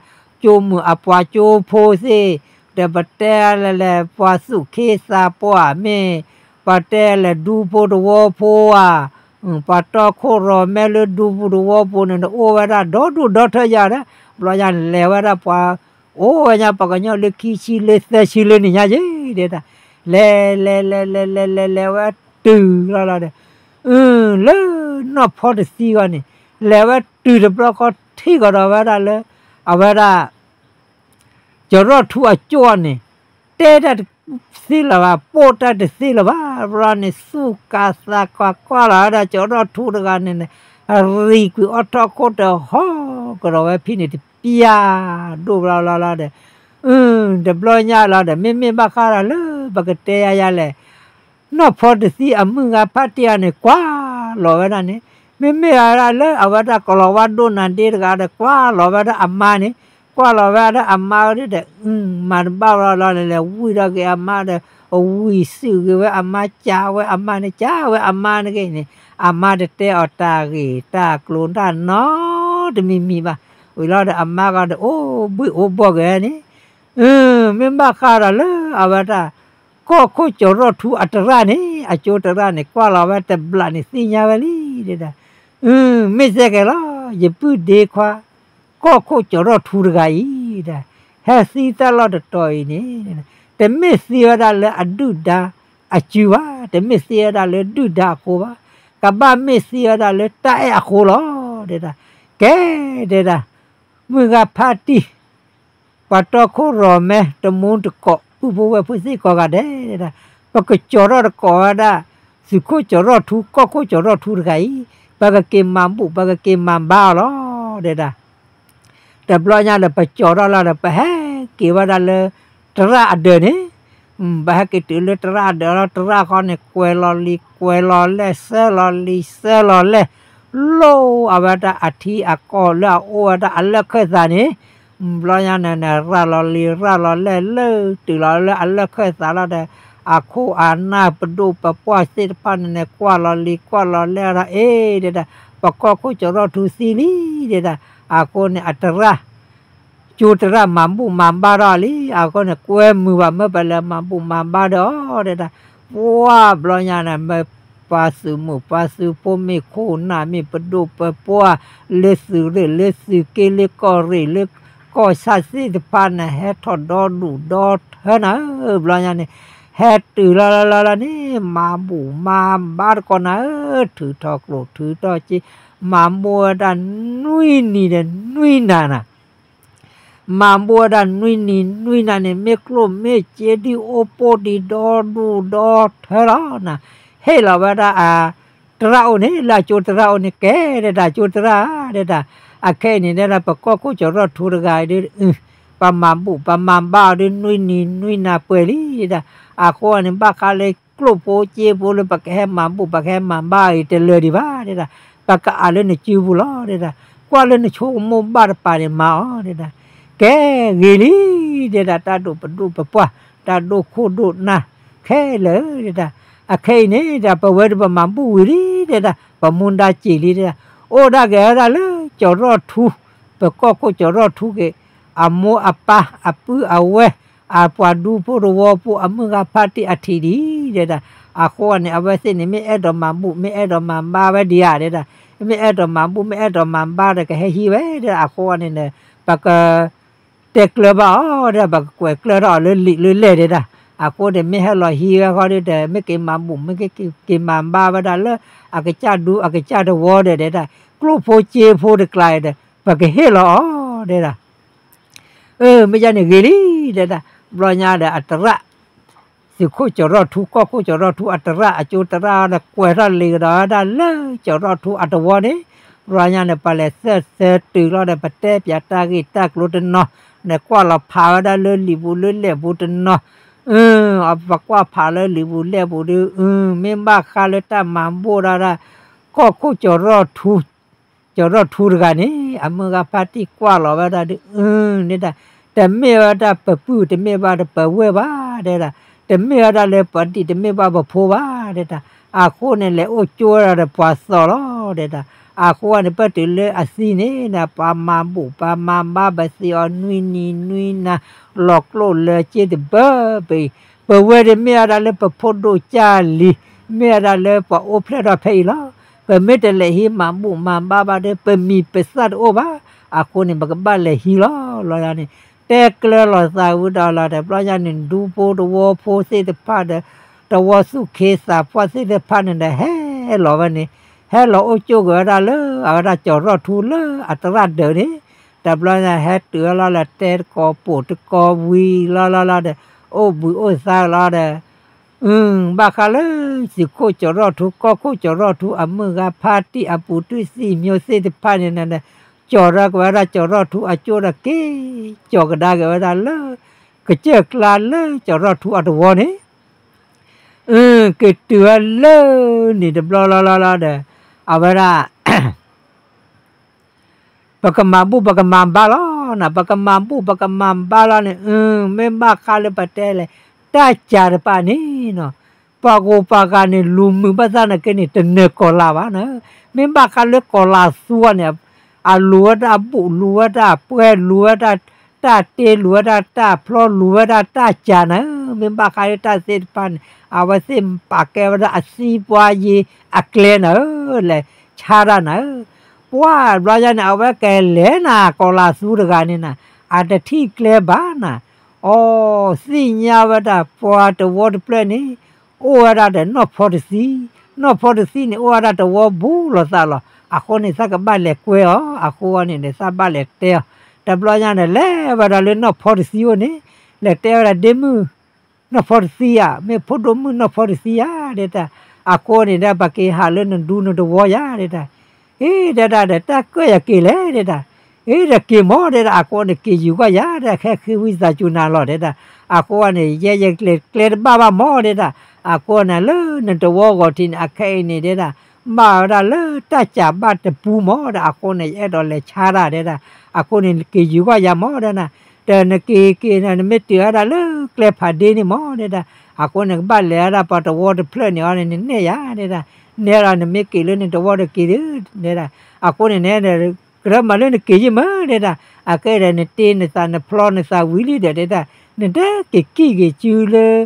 ကၠိမုၣ်အပှၤကၠိဖိသ့ၣ်, တပတဲလဲၤလဲၤ ပှၤသူၣ်ခ့သးပှၢ်မ့ၢ်, ပတဲလဲၤဒူဖိတဝီဖိဧါ, ပှၤတီခိၣ်ရိၣ်မဲလၢဒူဖိတဝီဖိန့ၣ် အိၣ်ဝဲဒၣ်ဒီဒူၣ်ဒီထၢယၤဒီး ဘျီညါလဲၤဝဲဒၣ်ပှၤ အိၣ်ဝဲညါပှၤကညီလၢခံဆံလၢသၢဆံလၢန့ၣ်ညါယဲ တဲဒၣ်, လဲၤလဲၤလဲၤလဲၤလဲၤလဲၤလဲၤဝဲတုၤလီၤလီၤဒီး လၢနီၢ်ဖီတသံဂီၢ်န့ၣ် လဲၤဝဲတုၤတဘျီဃီထံၣ်ကဒီးဝဲဒၣ်လၢ အဝဲဒၣ် ကၠီၤရီၣ်ထူအကၠိန့ၣ် တဲတၢ်တသ့လၢၤဘၣ်, ပိာ်တၢ်တသ့လၢၤဘၣ်, ဘျီန့ၣ် သူၣ်ကၤသးကၤကွၢ်လီၤဝဲဒၣ်ကၠီၤရီၣ်ထူတဂၤန့ၣ်န့ၣ် ရံၣ်ကွံာ်အီၣ်ထီၣ်ခိၣ်တဟီၣ်ကဒီးဝဲဖဲန့ၣ်တပျၢ်ဒိၣ်ဘျီလီၤလီၤဒီး တဘျီညါလီၤဒီး မ့မ့ၢ်ဘၣ်ဃးဒီးလၢပကတဲယၤယၤလဲၣ် နီၢ်ဖီတသံအမုၢ်ဂၤဖါတံၢ်အံၤန့ၣ် ကွၢ်လီၤဝဲဒၣ်န့ၣ် မ့မ့ၢ်ဝဲဒၣ်လၢအဝဲဒၣ်ကလီၤဝါဒိၣ်နၤဒ့တဂၤဒီး ကွၢ်လီၤဝဲဒၣ်အမါန့ၣ်, ကွၢ်လီၤဝဲဒၣ်အမါဒီး မၤတဘၣ်လီၤလီၤလဲၤလဲၤဝံၣ်ထီၣ်က့ၤအမါဒီး အဝံၣ်စုၣ်ဂ့ၤဝဲအမါ ကးဝဲအမါန့ၣ် ကးဝဲအမါန့ၣ်ဂ့ၤန့ၣ် အမါတတဲအီၤတၢ်ဂ့ၢ်တၢ်ကျိၤတၢ်နီတမံၤမံၤဘၣ်, ဝံၤလီၤဒီးအမါဂီၢ်ဒီး အိၣ်ဘှံးအိၣ်ဘှီၣ်က့ၤန့ၣ် မ့ၢ်ဘၣ်ဃးဒီးလၢအဝဲဒၣ် ကီၢ်ခိၣ်ကၠီၤရီၣ်ထူအတရၣ်န့ၣ် အကၠိတရၣ်န့ၣ် ကွၢ်လီၤဝဲတဘျီန့ၣ်သ့ၣ်ညါဝဲလံ တဲဒၣ်, မ့ၢ်စ့ၢ်ကီးလီၤ ယပုၢ်ဒ့ခွါ ကီၢ်ခိၣ်ကၠီၤရီၣ်ထူတဂၤအံၤ ဒၣ်, ဟဲသံတၢ်လီၢ်တတီၤအံၤန့ၣ် တမ့ၢ်သံဝဲဒၣ်လၢအဒုၣ်ဒါအစုဘၣ်, တမ့ၢ်သံဝဲဒၣ်လၢဒုၣ်ဒါအဃိဘၣ်, ကဘၣ်မ့ၢ်သံဝဲဒၣ်လၢတၢ်အဲၣ်အဃိလီၤ တဲဒၣ်, ကဲ တဲဒၣ် မုၢ်ဂၤဖါတံၢ် ပှၤတီခိၣ်ရိၣ်မဲ တမူတကိး ပုၢ်ဖိဝဲၢ်ဖိသ့ၣ်ကိးဂၤဒဲး ဒၣ်, ပကကၠီၤထီၣ်တကိးဝဲဒၣ် သုးခိၣ်ကၠီၤထီၣ်ထူ ကီၢ်ခိၣ်ကၠီၤထီၣ်ထူတဂၤအံၤ, ပကက့ၤမၤဘူၣ် ပကက့ၤမၤဘါအီၤလီၤ တဲဒၣ်. တဘျီညါဒီး ပကၠီၤထီၣ်လီၤဒီး ပဟဲက့ၤဝဲဒၣ်လၢ တရၣ်အဒၢးန့ၣ်, ပဟဲက့ၤတုၤလၢတရၣ်အဒၢးလီၤ တရၣ်ဃီန့ၣ် ကွဲးလီၤလံၤ ကွဲးလီၤလဲၢ် ဆၢလီၤလံၤ ဆၢလီၤလဲၢ် လိၣ်အဝဲဒၣ်အထံအကီၢ်လၢအအိၣ်ဝဲဒၣ်အလၢၢ်ခၢၣ်သးန့ၣ်, ဘျီညါန့ၣ်န့ၣ် ရၤလီၤလံၤ ရၤလီၤလဲၢ် လၢတုၤလီၤလၢအလၢၢ်ခၢၣ်သးလီၤဒီး အခိၣ်အနၢ်ပဒိၣ်ပပှၢ်သ့ၣ်တဖၣ်န့ၣ်န့ၣ် ကွၢ်လီၤလံၤ ကွၢ်လီၤလဲၢ်ဒီး အ့ တဲဒၣ်, ပကီၢ်ခိၣ်ကၠီၤထီၣ်ထူသံလံ တဲဒၣ်, အဃိန့ၣ် အတရၣ် ကၠိတရၣ်မၤဘူၣ်မၤဘါထီၣ်လံ, အဃိန့ၣ် ကွဲမုာ်ဘၣ်မၢပလဲၤမၤဘူၣ်မၤဘါဒီးအီၤ တဲဒၣ်, ပှၢ်ဘျီညါန့ၣ် မ့ၢ်ပှၤသုးမုၣ်ပှၤသုးဖိ မ့ၢ်ခိၣ်နၢ် မ့ၢ်ပဒိၣ်ပပှၢ် လၢသုးရ့ၣ်လၢသုးက့ လၢကီၢ်ရ့ၣ် လၢကီၢ်ဆၣ်သ့ၣ်တဖၣ်န့ၣ် ဟဲထီၣ်ဒီဒူၣ်ဒီထၢနၤဧၢ, ဘျီညါန့ၣ် ဟဲတုၤလီၤလီၤလီၤလီၤန့ၣ် မၤဘူၣ်မၤဘါတကိးနၤဧၢ, ထုးထီၣ်ကျိၣ်ထုးထီၣ်စ့ မၤဘူၣ်ဝဲဒၣ်နွံနံၤဒီးနွံနၤနၤ မၤဘူၣ်ဝဲဒၣ်နွံနံၤနွံနၤန့ၣ် မ့ၢ်ကျိၣ်မ့ၢ်စ့ဒ်အိၣ်ပိၢ်ဒ်ဒီဒူၣ်ဒီထၢလီၤနၤ, ဟ့ၣ်လီၤဝဲဒၣ်အတရၣ်အိၣ်န့ၣ် လၢအကၠိတရၣ်အိၣ်န့ၣ် ကဲဒၣ်တၢ်ကၠိတရၣ်ဒၣ်တၢ်, အခဲအံၤန့ၣ်ဒၣ် ပကီၢ်ခိၣ်ကၠီၤထီၣ်ထူတဂၤအံၤဒီး ပမၤဘူၣ်ပမၤဘါအီၤဒီးနွံနံၤနွံနၤပှဲၤလံဒၣ်, အဃိန့ၣ် ဘၣ်ဃးလၢကျိၣ်ဖိစ့ဖိလၢပကဟဲမၤဘူၣ် ပကဟဲမၤဘါအံၤတလၢာ်ဒံးဘၣ်ဒၣ်, ပကအးလၢနစုပူၤလီၤဒၣ်, ကွၢ်လၢနဆိကမိၣ်ဘၣ်တပၤန့ၣ်မၤအီၤဒၣ်, ကဲဂ့ၤလံဒၣ် တၢ်ဒိၣ်ပဒိၣ်ပပှၢ် တၢ်ဒိၣ်ခိၣ်ဒိၣ်နၢ် ခဲလၢာ်ဒၣ်, အခဲအံၤန့ၣ်ဒၣ် ပဝဲဒၣ်ပမၤဘူၣ်ဝံၤလံဒၣ်, ပမူဒါစံးလံဒၣ်, အိၣ်ဒၣ်က့ၤဝဲဒၣ်လၢကၠီၤထီၣ်ထူ, ပကီၢ်ခိၣ်ကၠီၤထီၣ်ထူက့ၤ အမိၢ်အပၢ် အပုၢ်အဝဲၢ် အပှၤဒူဖိတဝီဖိ အမုၢ်ဂၤဖါတံၢ်အထံးဒံးဒၣ်, အဃိန့ၣ် အဝဲသ့ၣ်န့ၣ် မ့ၢ်အဲၣ်ဒိးမၤဘူၣ် မ့ၢ်အဲၣ်ဒိးမၤဘါဝဲဒံးဧါဒၣ်, မ့ၢ်အဲၣ်ဒိးမၤဘူၣ် မ့ၢ်အဲၣ်ဒိးမၤဘါဒီး ကဟဲဟံးဝဲဒၣ်, အဃိန့ၣ် ပက တဲကျၢၤဘၣ်အီၤဒၣ်, ပကကွဲးကျၢၤထီၣ်အီၤလၢလံာ်လၢလဲၢ်ဒၣ်, အဃိန့ၣ်မ့ၢ်ဟဲလီၤဟံးဝဲဃီဒီး မ့ၢ်က့ၤမၤဘူၣ် မ့ၢ်က့ၤမၤဘါဝဲဒၣ်လၢ အကစၢ်ဒူအကစၢ်တဝီဒီး ဒဲဒၣ် ကျိၣ်ဖိစ့ဖိတကျါဒီး ပကဟ့ၣ်လီၤအီၤဒဲဒၣ် အၢ မ့ၢ်ယါန့ၣ်ဂ့ၤလံ ဒဲဒၣ် ဘျီညါဒီးအတရၣ် သုးခိၣ်ကၠီၤရီၣ်ထူ ကီၢ်ခိၣ်ကၠီၤရီၣ်ထူ အတရၣ်အကၠိတရၣ်ဒီး ကွဲးထီၣ်လံၤကဒီးဝဲဒၣ်လၢကၠီၤရီၣ်ထူအတဝီန့ၣ် ဘျီညါန့ၣ် ပှၤလဲၤသၢသၢတုၤလီၤဒီး ပတဲပၠးတၢ်ဂ့ၢ်တၢ်ကျိၤတနီၤ ဒီးကွၢ်လီၤဖးဝဲဒၣ်လၢလံာ်ပူၤလၢလဲၣ်ပူၤတနီၤ အၢ ပကွၢ်ဖးလၢလံာ်ပူၤလဲၣ်ပူၤဒီး အၢ မ့ၢ်ဘၣ်ဃးလၢတၢ်မၤဘူၣ်ဒၣ်ဒၣ် ကီၢ်ခိၣ်ကၠီၤရီၣ်ထူ ကၠီၤရီၣ်ထူတဂၤန့ၣ် အမုၢ်ဂၤဖါတံၢ်ကွၢ်လီၤဝဲဒၣ်ဒီး အၢ ဒဲဒၣ် တမ့ၢ်ဝဲဒၣ်ပပုၢ် တမ့ၢ်ဘၣ်ဒီးပဝဲၢ်ဘၣ် ဒဲဒၣ် တမ့ၢ်ဝဲဒၣ်လၢပဒံၣ် တမ့ၢ်ဘၣ်ပဖိဘၣ် ဒဲဒၣ် အဃိန့ၣ် လဲၤအိၣ်ကၠိဝဲဒၣ်ဒီးပှၤသီလီၤ ဒဲဒၣ် အဃိန့ၣ် ပတုၤလၢအသံန့ၣ် ပှၤမၤဘူၣ် ပှၤမၤဘါ ပသံအီၤနွံနံၤနွံနၤ လီၤကျိၣ်လၢက့တဘၢဘၣ်အံၤ ပဝဲဒၣ်မ့ၢ်ဝဲဒၣ်လၢပဖိဒိၣ်ကၢ်လံၤ မ့ၢ်ဝဲဒၣ်လၢပှၤအိၣ်ဖျဲၣ်ထီၣ်ဖဲအံၤလီၤ. ပမ့ၢ်တလဲၤဟံးမၤဘူၣ်မၤဘါဘၣ်ဒီး ပမံၤပသၣ်တအိၣ်ဘၣ်. အဃိန့ၣ် ပကဘၣ်လဲၤဟံးလီၤ. လီၤယၤန့ၣ် တဲကျၢၤလီၤသးဝံၤဒီးလီၤဒီး ဘျီညါန့ၣ် ဒူဖိတဝီဖိသ့ၣ်တဖၣ်ဒီး တဝီသူၣ်က့သးပှၢ်သ့ၣ်တဖၣ်န့ၣ်ဒီး ဟဲလီၤဝဲန့ၣ် ဟဲလီၤအိၣ်ကၠိက့ၤဝဲဒၣ်လၢ အဝဲဒၣ်ကၠီၤရီၣ်ထူလၢအတရၣ်ဒၢးန့ၣ် တဘျီညါဟဲတုၤဝဲလီၤလၢတဲတကိးပိာ်တကိးဝံၤလီၤလီၤလီၤဒီး အိၣ်ဘှံးအိၣ်သါလီၤဒီး ဘၣ်ဃးလၢသုးခိၣ်ကၠီၤရီၣ်ထူ ကီၢ်ခိၣ်ကၠီၤရီၣ်ထူ အမုၢ်ဂၤဖါတံၢ်အပူၤ ထွံၣ်သံၣ်မၠိသ့ၣ်တဖၣ်န့ၣ်ဒီး ကၠီၤထီၣ်က့ၤဝဲဒၣ်ကၠီၤရီၣ်ထူအကၠိဒီးက့ၤ ကၠီၤကဒါက့ၤဝဲဒၣ်လၢ ကစၢၢ်ကျါလၢကၠီၤရီၣ်ထူအတဝီန့ၣ် က့ၤတုၤဝဲလၢန့ၣ်တဘျီလီၤလီၤလီၤဒီး အဝဲဒၣ် ပကမၤဘူၣ်ပကမၤဘါလီၤနၤ, ပကမၤဘူၣ်ပကမၤဘါလီၤန့ၣ် မ့ၢ်ဘၣ်ဃးလၢပတဲလဲၣ် တၢ်စှၤတဖၣ်န့ၣ်နီၤ ပှၤဂိၤပှၤဂၤန့ၣ် လူၤမုာ်ဘၣ်သၣ်နာ်က့န့ၣ် တနၢၤကီၤလၤဘၣ်နၤ, မ့ၢ်ဘၣ်ဃးလၢကီၤလၤသူအီၤန့ၣ် အလူၤဝဲဒၣ်ဘူၣ် လူၤဝဲဒၣ်ပှဲၤ လူၤဝဲဒၣ်တၢ်တ့ လူၤဝဲဒၣ်တၢ်ဖျီ လူၤဝဲဒၣ်တၢ်စှၤနၤ, မ့ၢ်ဘၣ်ဃးလၢတၢ်သ့ၣ်တဖၣ်န့ၣ် အဝဲသ့ၣ်ပာ်ကဲဝဲဒၣ်အသံပှၤယ့ၤအကျဲနၤဧၢ, လဲၤဆါတၢ်နၤဧၢ, ပှၤဘျီညါန့ၣ် အဝဲကလဲၤနၤ ကီၤလၤသူတဂၤန့ၣ်နၤ, အတထံၣ်ကျဲဘၣ်နၤ, အိ သ့ၣ်ညါဝဲဒၣ်ပှၤတဝီတဖျၢၣ်န့ၣ် အိၣ်ဝဲဒၣ်ဒီးနီၢ်ဖီတသံ, နီၢ်ဖီတသံန့ၣ် အိၣ်ဝဲဒၣ်တဝီဘူးလိာ်သးလီၤ. အဃိန့ၣ် သးကဘၣ်လဲၤကွဲအီၤ, အဃိန့ၣ်ဒီး သးဘၣ်လဲၤတဲအီၤ, တဘျီညါန့ၣ် လဲၤဝဲဒၣ်လၢနီၢ်ဖီတသံအိၣ်န့ၣ်, လဲၤတဲဝဲဒၣ် ဒ့မုၣ် နီၢ်ဖီတသံဧါ, မ့ၢ်ဖိဒိၣ်မုၣ်နီၢ်ဖီတသံဧါ ဒဲဒၣ်, အဃိန့ၣ်ဒီး ပက့ၤဟးလၢနဒူနတဝီယၤ ဒဲဒၣ်, အ့ ဒဲဒၣ်ဒီး တၢ်ကၢၣ်ယၤက့ၤလဲၣ် ဒဲဒၣ်, အ့ ဒီးက့ၤမၢ် ဒဲဒၣ်, အဃိန့ၣ် က့ၤယူၤကွၢ်ယၤ ဒဲဒၣ်, ခဲဃ့ဝံသးစူၤနၤလီၤ ဒဲဒၣ်, အဃိန့ၣ် ယဲယကျဲၤကျဲတဘၣ်ဘၣ်မၢ် ဒဲဒၣ်, အဃိန့ၣ် လၢနတဝီဂီၤထံးန့ၣ် အခဲအံၤန့ၣ် ဒဲဒၣ်, ဘၣ်ဝဲဒၣ်လၢတၢ်စှၤဘၣ်တပူမၢ် ဒီး အဃိန့ၣ် ယအဲၣ်ဒိးလဲၤဆါတၢ် ဒဲဒၣ်, အဃိန့ၣ် က့ၤယူၤကွၢ်ယၤမၢ် ဒဲဒၣ်, ဒီးနက့ၤက့ၤန့ၣ် နမ့ၢ်တုၤဝဲဒၣ်လၢကျဲဖးဒ့န့ၣ်မၢ် ဒဲဒၣ်, အဃိန့ၣ် ကဘၣ်လဲၤဝဲဒၣ်ပှၤတဝီတဖျၢၣ်န့ၣ်အီၤန့ၣ် နနဲၣ်ယၤ ဒဲဒၣ်, နဲၣ်ဒီးနမ့ၢ်က့ၤလၢနတဝီဒီးက့ၤဒီး ဒဲဒၣ်, အဃိန့ၣ်နဲဒၣ် ကရၢမၤလၢနက့ၤယံာ်မၢ် ဒဲဒၣ်, အကဲဒီးနတ့နသးနဖျီနသးဝံၤလံဒီး ဒဲဒၣ်, နတက့ၤကံၣ်က့ၤစုလၢ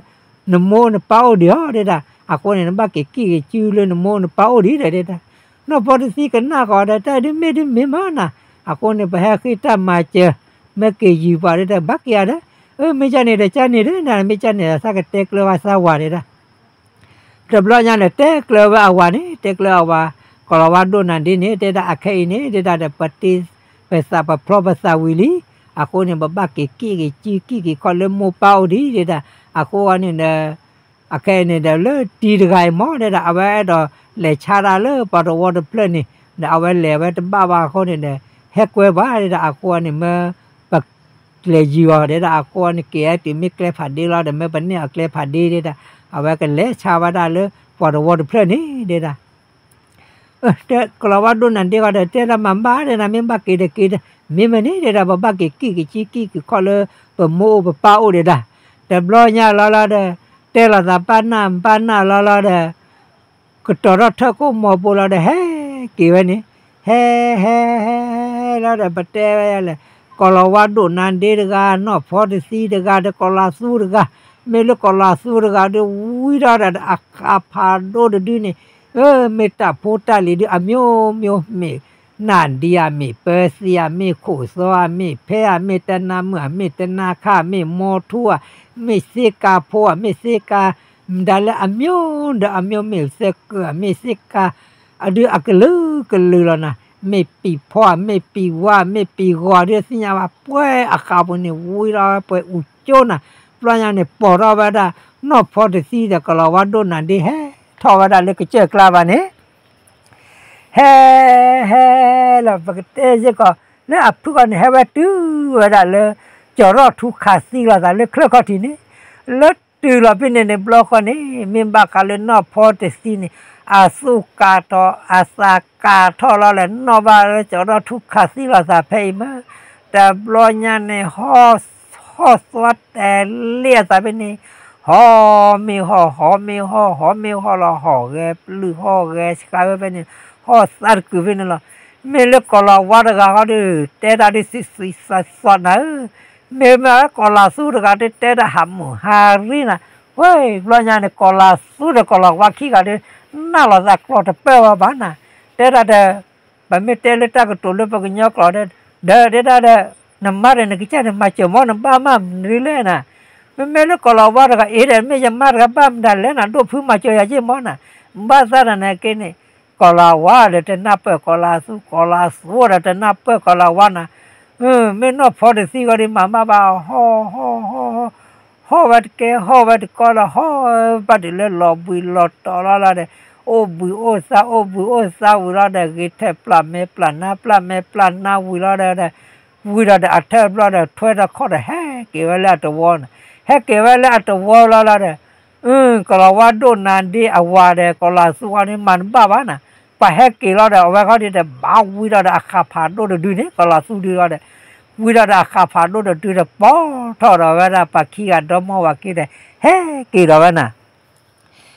နမိၢ်နပၢ်အိၣ်ဒံးအီၤ ဒဲဒၣ်, အဃိန့ၣ် နဘၣ်က့ၤကံၣ်က့ၤစုလၢနမိၢ်နပၢ်အိၣ်ဒံးဒီး ဒဲဒၣ်, နီၢ်ဖီတသံကနၣ်ဃီဒီး တၢ်ဒ်မ့ၢ်ဒ်မ့ၢ်မၢ်နၤ, အဃိန့ၣ် ပဟဲဃ့တၢ်မၤစၢၤ မ့ၢ်က့ၤယံာ်ပှၤဒီး ဘၣ်က့ၤဧါဒီး, အၢ မ့ၢ်ကၢ်န့ၣ်ဒီးကၢ်န့ၣ်ဒီး နမ့ၢ်ကၢ်န့ၣ်ဒီး သးကတဲကျၢၤဝဲသးဝၤ ဒဲဒၣ် တဘျီညါန့ၣ် တဲကျၢၤဝဲအဝၤန့ၣ် တဲကျၢၤအဝၤ, ကီၤလၤဝါဒိၣ်နၤဒ့န့ၣ် တဲဒၣ်အခဲအံၤန့ၣ် ဒဲဒၣ်ဒီး ပတ့ ပသးပဖျီပသးဝံၤလံ, အဃိန့ၣ် ပဘၣ်က့ၤကံၣ်က့ၤစုကံၣ်က့ၤခီလၢမိၢ်ပၢ်အိၣ်ဒံး ဒဲဒၣ်, အဃိန့ၣ်ဒီး အခဲအံၤန့ၣ်ဒီး လၢတံၤတဂၤအံၤမၢ် ဒဲဒၣ် အဝဲအဲၣ်ဒိးလဲၤဆါတၢ်လၢပှၤတဝီတဖျၢၣ်န့ၣ် ဒီးအဝဲလဲၤဝဲတဘၣ်ဘၣ်အဃိန့ၣ်ဒီး ဟဲကွဲဘၣ် ဒဲဒၣ်, အဃိန့ၣ်မ့ၢ် ပ လဲၤယံၤအီၤ ဒဲဒၣ်, အဃိန့ၣ် က့ၤအတုၤမ့ၢ်ကျဲဖးဒ့လီၤဒီး မ့ၢ်ပနဲၣ်အီၤကျဲဖးဒ့ ဒဲဒၣ်, အဝဲကလဲၤဆါဝဲဒၣ်လၢပှၤတဝီတဖျၢၣ်န့ၣ် ဒဲဒၣ်, ကီၤလၤဝါဒိၣ်နၤဒ့ဃီဒီး တဲဒၣ်မၤဘၣ် ဒဲဒၣ်, မ့ၢ်ဘၣ်က့ၤဒီးက့ၤဒီး မ့ၢ်မ့ၢ်န့ၣ် ဒဲဒၣ်, ပဘၣ်က့ၤကံၣ်က့ၤစုကံၣ်က့ၤခီလၢပမိၢ်အိၣ်ပပၢ်အိၣ် ဒဲဒၣ်, တဘျီညါလီၤလီၤဒီး တဲလိာ်သးပၢ်နၢ်ပၢ်နၢ်လီၤလီၤဒီး ကတီၤထီၣ်ထၢၣ်ခိၣ်မီၤပူၤလီၤဒီး ဟဲက့ၤဝဲန့ၣ်, ဟဲ ဟဲ ဟဲ ဟဲလီၤဒီး ပတဲဝဲယၤလဲၣ်, ကီၤလၤဝါဒိၣ်နၤဒ့တဂၤ နီၢ်ဖီတသံတဂၤဒီး ကီၤလၤသူတဂၤ, မ့ၢ်လၢကီၤလၤသူတဂၤဒီး ဝံၤဒီးဒီး အခးဖးဒိၣ်တဒုန့ၣ်, မ့ၢ်တၢ်ဖိတၢ်လံၤဒုး အမျိုးမျိုးမ့ၢ် နၢ်ဒံအမ့ၢ်ပၢသံအမ့ၢ်ခိၣ်သီအမ့ၢ်ဖဲအမ့ၢ်တနါမုၢ်အမ့ၢ်တနါခါအမ့ၢ်မိၢ်ထူအမ့ၢ်သ့ကါဖိအမ့ၢ်သ့ကါ မတၤလၢအမျိုးဒီးအမျိုးမ့ၢ်သဲကုၢ်အမ့ၢ်သ့ကါ အဒုးအကလုာ်ကလုာ်လီၤနၤ, မ့ၢ်ပံၤဖီအမ့ၢ်ပံၤဝါအမ့ၢ်ပံၤဂီၤဒုးသ့ၣ်ညါဘၣ် ပှဲၤအဃးပူၤန့ၣ် ဝံလီၤပှဲၤအူကၠိနၤ, ဘျီညါန့ၣ် ပိာ်ထီၣ်ဝဲဒၣ် နီၢ်ဖီတသံဒီးကလီၤဝါဒိၣ်နၤဒ့ဟဲထီၣ်ဝဲဒၣ်လၢကစၢၢ်ကျါဘၣ်န့ၣ် ဟဲ ဟဲလီၤ ပကတဲစ့ၢ်ကီး လၢအဖုၣ်ဃီန့ၣ် ဟဲဝဲတုၤဝဲဒၣ်လၢ ကၠီၤရီၣ်ထူခးသံလိာ်သးလၢချၢၣ်ခီၣ်ထံးန့ၣ်, လၢတုၤလီၤဖဲန့ၣ်န့ၣ် ဘျီဃီန့ၣ် မ့ၢ်ဘၣ်ဃးလၢနီၢ်ဖီတသံန့ၣ် အသူၣ်ကးထီၣ် အသးကးထီၣ်လီၤဒီး နီၣ်ဘၣ်လၢကၠီၤရီၣ်ထူခးသံလိာ်သးဖဲအံၤမး, တဘျီညါန့ၣ် ဟီၣ်သွါတဲာ်လံအသးဖဲန့ၣ် ဟီၣ်မ့ၢ်ဟီၣ် ဟီၣ်မ့ၢ်ဟီၣ် ဟီၣ်မ့ၢ်ဟီၣ်လီၤ ဟီၣ်ဂဲၤပျုၢ်ဟီၣ်ဂဲၤဆှါဝဲဖဲန့ၣ် ဟီၣ်သါတကုာ်ဖဲန့ၣ်လီၤ. မ့ၢ်လၢကီၤလၤဝါတဂၤဃီဒီး တဲတၢ်ဒ်သံသံသးသးနၤဧၢ, မ့မ့ၢ်လၢကီၤလၤသူတဂၤဒီး တဲတၢ်ဟးမုာ်ဟးရံနၤ, ဝဲ ဘျီညါန့ၣ် ကီၤလၤသူဒီးကီၤလၤဝါခံဂၤဒီး နၢ်လီၤသးကျိာ်တပၢၢ်ဝဲဘၣ်နၤ, တဲတၢ်ဒီး ပမ့ၢ်တဲလၢတၢ်ကတိၤလၢပကညီကျိာ်ဒီး ဒီးတဲတၢ်ဒီး နမါဒီးနကစၢ်န့ၣ် မၤစၢၤမီၢ် နဘၣ်မၤမနုၤလဲၣ်နၤ, မ့မ့ၢ်လၢကီၤလၤဝါတဂၤအံၤဒီး မ့ၢ်ယမါတဂၤဘၣ်မတၤလဲၣ်နၤ ဒိၣ်ဖုမၤစၢၤယၤယ့ၢ်မီၢ်နၤ, ဘၣ်သးနၤန့ၣ်က့န့ၣ် ကီၤလၤဝါဒီးတနၢ်ပၢၢ်ကီၤလၤသူ ကီၤလၤသူဒီးတနၢ်ပၢၢ်ကီၤလၤဝါနၤ, မ့ၢ်နီၢ်ဖီတသံဂီၢ်ဒီး မၤမၢ်ဘၣ် ဟီၣ် ဟီၣ် ဟီၣ် ဟီၣ်ဝဲတကဲ ဟီၣ်ဝဲတကီဒီး ဟီၣ်ဘၣ်တုၤလၢလီၤဘှံးလီၤတီၤလီၤလီၤဒီး အိၣ်ဘှံးအိၣ်သါ အိၣ်ဘှံးအိၣ်သါဝံၤလီၤဒီး ဂ့ၤထဲပျၢ်မဲပျၢ်နါ ပျၢ်မဲပျၢ်နါဝံၤလီၤဒီး ဝံၤဒီးဒီးအထၢၣ်ဘျီဒီး ထွဲထီၣ်ခီၣ်ဒီး ဟဲက့ၤဝဲလၢအတဝီန့ၣ်, ဟဲက့ၤဝဲလၢအတဝီလီၤလီၤဒီး ကီၤလၤဝါဒိၣ်နၤဒ့အဝၤဒီး ကီၤလၤသူဃီန့ၣ် မၤတဘၣ်ဘၣ်နၤ, ပှၤဟဲက့ၤလီၤဒီး အဝဲဃီဒ်ဒီး ဘၣ်ဝံဒီးဒီးအဃၣ်ဖးဒိၣ်တဒုန့ၣ် ကီၤလၤသူဒုဃီဒီး ဝံဒီးဒီးအဃၣ်ဖးဒိၣ်တဒုဒီး ပိာ်ထီၣ်ဒီးဝဲဒၣ်ပှၤခံဂၤဒီမါဝၤခံဒီး ဟဲက့ၤဒီးဝဲနၤ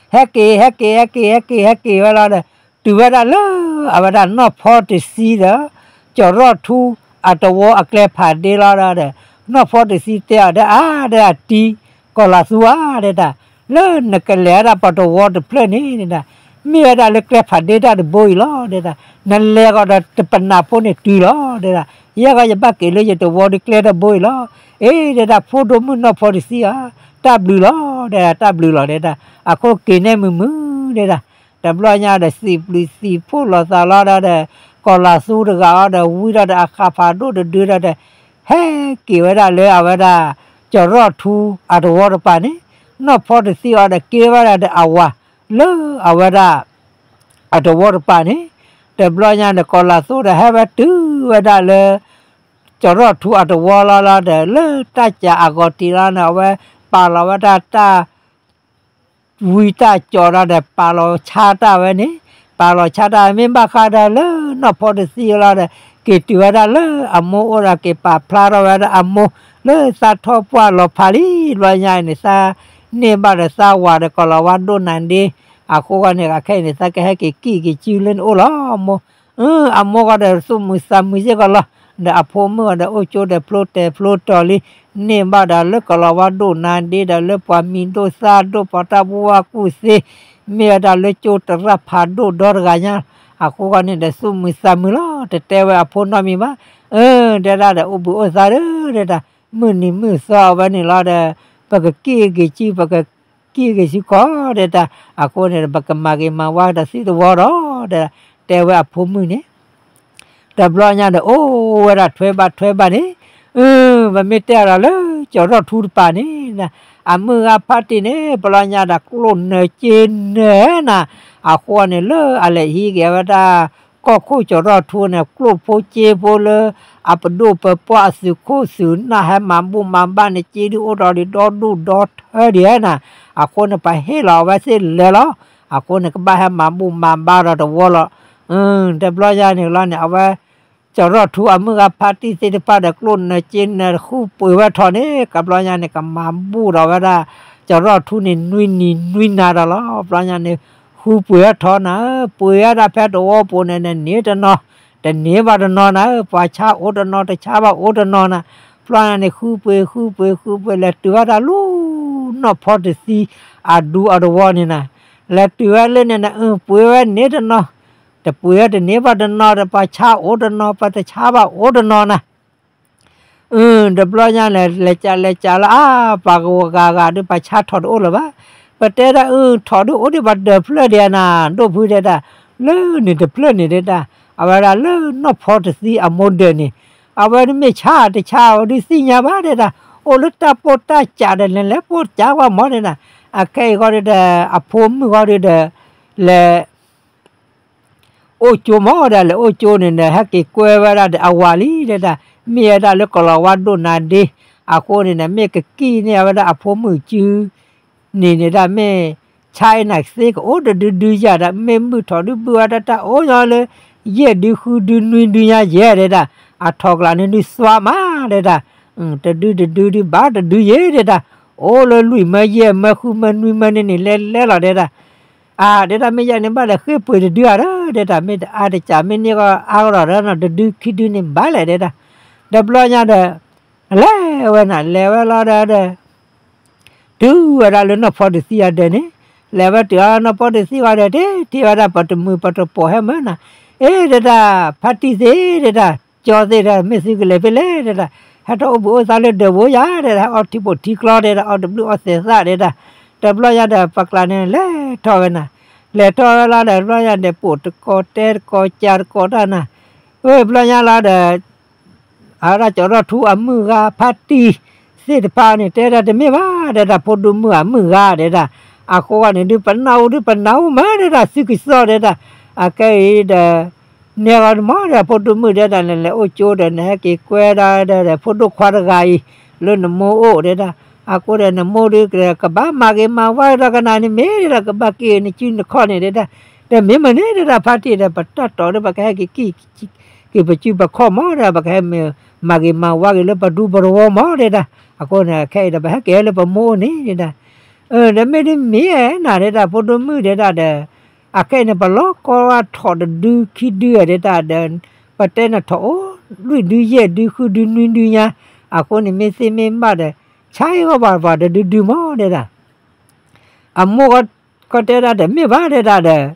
ဟဲက့ၤ ဟဲက့ၤ ဟဲက့ၤ ဟဲက့ၤ ဟဲက့ၤဝဲလီၤဒီး တုၤဝဲဒၣ်လၢ အဝဲဒၣ်နီၢ်ဖီတသံဒီး ကၠီၤရီၣ်ထူအတဝီအကျဲဖးဒ့လီၤဒီး နီၢ်ဖီတသံတဲအီၤဒီး အါ ဒီးအတံၤ ကီၤလၤသူဧါ ဒဲဒၣ် လၢနကလဲၤဝဲဒၣ်ပှၤတဝီတဖျၢၣ်န့ၣ် ဒဲဒၣ် မ့ၢ်ဝဲဒၣ်လၢကျဲဖးဒ့တၢ်တဘိအံၤလီၤ ဒဲဒၣ် နလဲၤကီးဒီးတပနၢ်ဖိန့ၣ်တုၤလီၤ ဒဲဒၣ် ယဲၢ်ဂီၢ်ယဘၣ်က့ၤလၢယတဝီဒီးကျဲတဘိအံၤလီၤ အ့ ဒဲဒၣ် ဖိဒိၣ်မုၣ်နီၢ်ဖီတသံဧါ တၢ်ဘျုးလီၤ ဒဲဒၣ် တၢ်ဘျုးလီၤ ဒဲဒၣ် အခိၣ်က့ၤနဲမုာ်မုာ် ဒဲဒၣ် တဘျီညါဒီး သံးပျုၤသံးဖှိၣ်လိာ်သးလီၤဒီး ကီၤလၤသူတဂၤအီၤဒီး ဝံဒီးဒီးအဃၣ်ဖးဒိၣ်တဒုဒီး ဟဲက့ၤဝဲဒၣ်လၢအဝဲဒၣ် ကၠီၤရီၣ်ထူအတဝီတပၤန့ၣ် နီၢ်ဖီတသံအီၤဒီးက့ၤဝဲဒၣ်ဒီးအဝၤ လၢအဝဲဒၣ် အတဝီတပၤန့ၣ် တဘျီညါဒီး ကီၤလၤသူဒီး ဟဲဝဲတုၤဝဲဒၣ်လၢ ကၠီၤရီၣ်ထူအတဝီလီၤလီၤဒီး လၢတၢ်စးအဂီၤတံၢ်လီၤန့ၣ် အဝဲပာ်လီၤဝဲဒၣ်တၢ် ဝံတၢ်ကၠီၤဒီး ပာ်လီၤဆါတၢ်ဝဲန့ၣ် ပာ်လီၤဆါတၢ်မ့ၢ်ဘၣ်ဃးဒီးလၢနီၢ်ဖီတသံလီၤဒီး က့ၤတုၤဝဲဒၣ်လၢအမိၢ်အိၣ်ဒီး က့ၤပာ်ဖျါထီၣ်ဝဲဒၣ်အမိၢ် လၢသးထီၣ်ပှၢ်လီၤဖးလံ ဘျီညါအံၤန့ၣ် သးန့ၢ်ဘၣ်ဒီးသးဝၤဒီးကီၤလၤဝါဒိၣ်နၤဒ့ အဃိဃီန့ၣ် အခဲအံၤန့ၣ် သးကဟဲက့ၤကံၣ်က့ၤစုလၢနအိၣ်လီၤ မိၢ် အမိၢ်ဃီဒီးသူၣ်မုာ်သးမုာ်စ့ၢ်ကီးလီၤ ဒီးအဖိမုၣ်ဒီးအိၣ်ကၠိဒီးဖျိတဲာ်ဖျိတီၤလံ န့ၢ်ဘၣ်ဒီးလၢကီၤလၤဝါဒိၣ်နၤဒ့ဒီးလၢပှၤမံၤဒိၣ်သၣ်ဒိၣ် ပှၤတၢ်ဘူၣ်ဝါကူၣ်သ့ မ့ၢ်ဝဲဒၣ်လၢကၠိတရၣ်ဖးဒိၣ်ဒီတဂၤညါ အဃိဃီန့ၣ်ဒီးသူၣ်မုာ်သးမုာ်လီၤ တတဲဝဲအဖိနီတမံၤဘၣ် အၢ တဲဒၣ်ဒီးအိၣ်ဘှံးအိၣ်သါဒီး တဲဒၣ် မုၢ်နံၤမုၢ်သီအဝဲန့ၣ်လီၤဒီး ပကကံၣ်ဂ့ၤစု ပကကံၣ်ဂ့ၤစုကီး တဲဒၣ် အဃိန့ၣ်ဒီး ပကမၤဂ့ၤမၤဝါဒီးသံတဝီဒီး တဲ တဲဝဲအဖိမုၣ်န့ၣ် တဘျီညါဒီး အိၣ်ဝဲဒၣ်ထွဲဘၣ်ထွဲဘၣ်န့ၣ် ပမ့ၢ်တဲအီၤဒီးလၢကၠီၤရီၣ်ထူတပၤန့ၣ် အမုၢ်ဂၤဖးတံၢ်န့ၣ် ဘျီညါဒီးကျိၣ်နၢၤက့နၢၤနၤ အဃိန့ၣ်လၢအလဲၤဟံးက့ၤဝဲဒၣ် ကီၢ်ခိၣ်ကၠီၤရီၣ်ထူန့ၣ် ကျိၣ်ဖိက့ဖိလၢ အပဒိၣ်ပပှၢ်အသုးခိၣ်သုးနၢ်ဟဲမၤဘူၣ်မၤဘါန့ၣ် က့ဒုးအိၣ်ထီၣ်ဒံးဒီဒူၣ်ဒီထၢဒံးနၤ အဃိန့ၣ် ပဟ့ၣ်လီၤအဝဲသ့ၣ်လဲၤလီၤ အဃိန့ၣ် ကဘၣ်ဟဲမၤဘူၣ်မၤဘါဒီးတဝီလီၤ တဘျီညါန့ၣ်လီၤန့ၣ် အဝဲ ကၠီၤရီၣ်ထူအမုၢ်ဂၤဖးတံၢ်သ့ၣ်တဖၣ်ဒီးကျိၣ်နၢၤက့နၢၤဃုပှ့ၤဝဲထီၣ်န့ၣ် ကဘျီညါန့ၣ် ကမၤဘူၣ်ဒီးဝဲဒၣ် ကၠီၤရီၣ်ထူန့ၣ် နွံနံၤနွံနၤဒီးလီၤ ဘျီညါန့ၣ် ဃုပှ့ၤဝဲထီၣ်နၤဧၢ ပှ့ၤဝဲဒၣ်ဖဲတဝီပူၤန့ၣ် နန့ၢ်တနီၤ တန့ၢ်ဘၣ်တနီၤနၤဧၢ ပှၤဆါအိၣ်တနီၤ တဆါဘၣ်အိၣ်တနီၤနၤ ဘျီညါန့ၣ် ဃုပှ့ၤ ဃုပှ့ၤ ဃုပှ့ၤ လဲၤတုၤဝဲဒၣ်လၢ နီၢ်ဖီတသံ အဒူအတဝီန့ၣ်နၤ လဲၤတုၤဝဲလၢန့ၣ်နၤ အၢ ပှ့ၤဝဲန့ၢ်တနီၤ တပှ့ၤတန့ၢ်ဘၣ်တနီၤဒီး ပှၤဆါအိၣ်တနီၤ ပှၤတဆါဘၣ်အိၣ်တနီၤနၤ အၢ တဘျီညါန့ၣ် လဲၤကးလဲၤကးလၢအါ ပှၤဂၤဂၤဒီး ပှၤဆါထီၣ်တအိၣ်လၢၤဘၣ်. ပတဲဒၣ်အၢ ထီၣ်ဒုးအိၣ်ဒံးပှၤဒၢးဖျၢၣ်ဒံးနၤ ဒိၣ်ဖုတဲဒၣ် လၢန့ၣ်တဖျၢၣ်န့ၣ်တဲဒၣ် အဝဲဒၣ်လၢနီၢ်ဖီတသံအမိၢ်ဒၢးန့ၣ် အဝဲဒၣ်မ့ၢ်ဆါတဆါအဝဲဒၣ်သ့ၣ်ညါဘၣ်တဲဒၣ် အိၣ်လၢတၢ်ပိၢ်တၢ်ကးဒီး လဲၤလဲၤပိၢ်ကးကွၢ်မီၤတဲဒၣ် အခဲအံၤဃီဒီး အဖိမုၣ်ဃီဒီး လဲၤ အိၣ်ကၠိမီၤဒီး လဲၤအိၣ်ကၠိန့ၣ်ဒီး ဟဲက့ၤကွဲဝဲဒၣ်ဒီးအဝၤလံတဲဒၣ် မ့ၢ်ဝဲဒၣ်လၢကလီၤဝါဒိၣ်နါဒ့ အဃိန့ၣ်ဒီး မ့ၢ်ကကံၣ်န့ၢ်အဝဲဒၣ်အဖိမုၣ်စုန့ၣ်န့ၣ်ဒၣ် မ့ၢ်ဆါအံၤနၤသ့ကအိၣ်တဒုဒုယၤဒီး မ့ၢ်မုၢ်ထီၣ်ဒုးဘုၣ်ဝဲဒၣ်တၢ်အိၣ်ညီလၢ ယဲၢ်ဒုဃုဒုနွံဒုညါယဲၢ်တဲဒၣ် အထီၣ်ကျးန့ၣ်ဒုးသွါမးတဲဒၣ် တဒုတဒုဒုဘၣ်တဒုယဲၢ်တဲဒၣ် အိၣ်လၢလွံၢ်မၢယဲၢ်မၢဃုမၢနွံမၢန့ၣ်န့ၣ် လဲၤလဲၤလီၤတဲဒၣ် အၢ တဲဒၣ် မ့ၢ်ယဲန့ၣ်ဘၣ်ဒီးဃ့ပှ့ၤတဒုဧါဒီး တဲဒၣ် မ့ၢ်တအါတစး မ့ၢ်န့ၢ်ဂီၢ်အါကဒီးဒီးနီၤ တဒုခံဒုန့ၣ်ဘၣ်လဲၣ်တဲဒၣ် တဘျီညါဒီး လဲၤဝဲနၤ လဲၤဝဲလီၤဒီး တုၤဝဲဒၣ်လၢနီၢ်ဖီတသံအဒၢးန့ၣ် လဲၤဝဲတုၤအနီၢ်ဖီတသံဂီၢ်ဒီး တ့ထံၣ်ဝဲဒၣ်ပတမုာ်ပတပိာ်ဟဲမၢနၤ အ့ တဲဒၣ် ဖါတံၢ်သ့ၣ်တဲဒၣ် ကၠီသ့ၣ်တဲဒၣ် မ့ၢ်သုကလဲၤဖဲလဲၣ်တဲဒၣ် ဟဲထီၣ်အိၣ်ဘှံးအိၣ်သါလၢဒၢးဘိယၤတဲဒၣ် ဟဲအီထံပိာ်ထံကျီတဲဒၣ် အီတဘျုးအီသဲးသၣ်တဲဒၣ် တဘျီညါဒီး ပကျးန့ၣ် လဲၤထီၣ်ဝဲနၤ လဲၤထီၣ်ဝဲလီၤဒီး တဘျီညါဒီး ပိာ်တကိးတဲတကိးကးတကိးတၢ်နၤ အၢ တဘျီညါလီၤဒီး အဝဲဒၣ်ကၠီၤထီၣ်ထူအမုၢ်ဂၤ ဖါတံၢ်သ့ၣ်တဖၣ်န့ၣ် တဲဒၣ်တမ့ၢ်ဘၣ် တဲဒၣ် ဖိဒိၣ်မုၣ်အမုၢ်ဂၤတဲဒၣ် အဃိဂီၢ်န့ၣ်ဒုး ပနၢ်ဟူဒုး ပနၢ်ဟူမးတဲဒၣ် သုကစီၣ်တဲဒၣ် အခဲအံၤဒီး နဲဂီၢ်မးဒီး ဖိဒိၣ်မုၣ်တဲဒၣ် လဲၤလဲၤအိၣ်ကၠိဒီး နဟဲက့ၤကွဲဒၣ်ဒီး ဖိဒိၣ်ခွါတဂၤအံၤ လၢနမိၢ်အိၣ်တဲဒၣ် အဃိဒီး နမိၢ်ဒုးကဘၣ်မၤဂ့ၤမၤဝါဒီးကနၤန့ၣ်မ့ၢ်တဲဒၣ် ကဘၣ်က့ၤနစုနခီၣ်န့ၣ်တဲဒၣ် တမ့ၢ်မးန့ၣ်တဲဒၣ် ဖါတံၢ်ဒီး ပတၢ်တီၤဒီး ပကဟဲက့ၤကံၣ် က့ၤပစုပခီၣ်မးဒီး ပကဟဲမၤဂ့ၤမၤဝါက့ၤလၢပဒူပတဝီမးတဲဒၣ် အဃိန့ၣ် ခဲအံၤဒီး ပဟဲက့ၤလၢပမိၢ်အိၣ်န့ၣ်တဲဒၣ် ဒီးမ့ၢ်ဒ်မ့ၢ်နၤတဲဒၣ် ဖိဒိၣ်မုၣ်တဲဒၣ်ဒီး အခဲအံၤန့ၣ် ပလီၢ်ကီထီၣ်တဒုခံဒုတဲဒၣ်ဒီး ပတဲနထီၣ်အိၣ် လွံၢ်ဒုယဲၢ်ဒုဃုဒုနွံဒုညါ အဃိန့ၣ် မ့ၢ်သ့မ့ၢ်ဘၣ်ဒီး ဆါဟ့ၣ်ဂီၢ်ပှၤပှၤတဒုဒုမးတဲဒၣ် အမိၢ်ကီၢ်တဲဒၣ်ဒီး မ့ၢ်ဘၣ်တဲဒၣ်ဒီး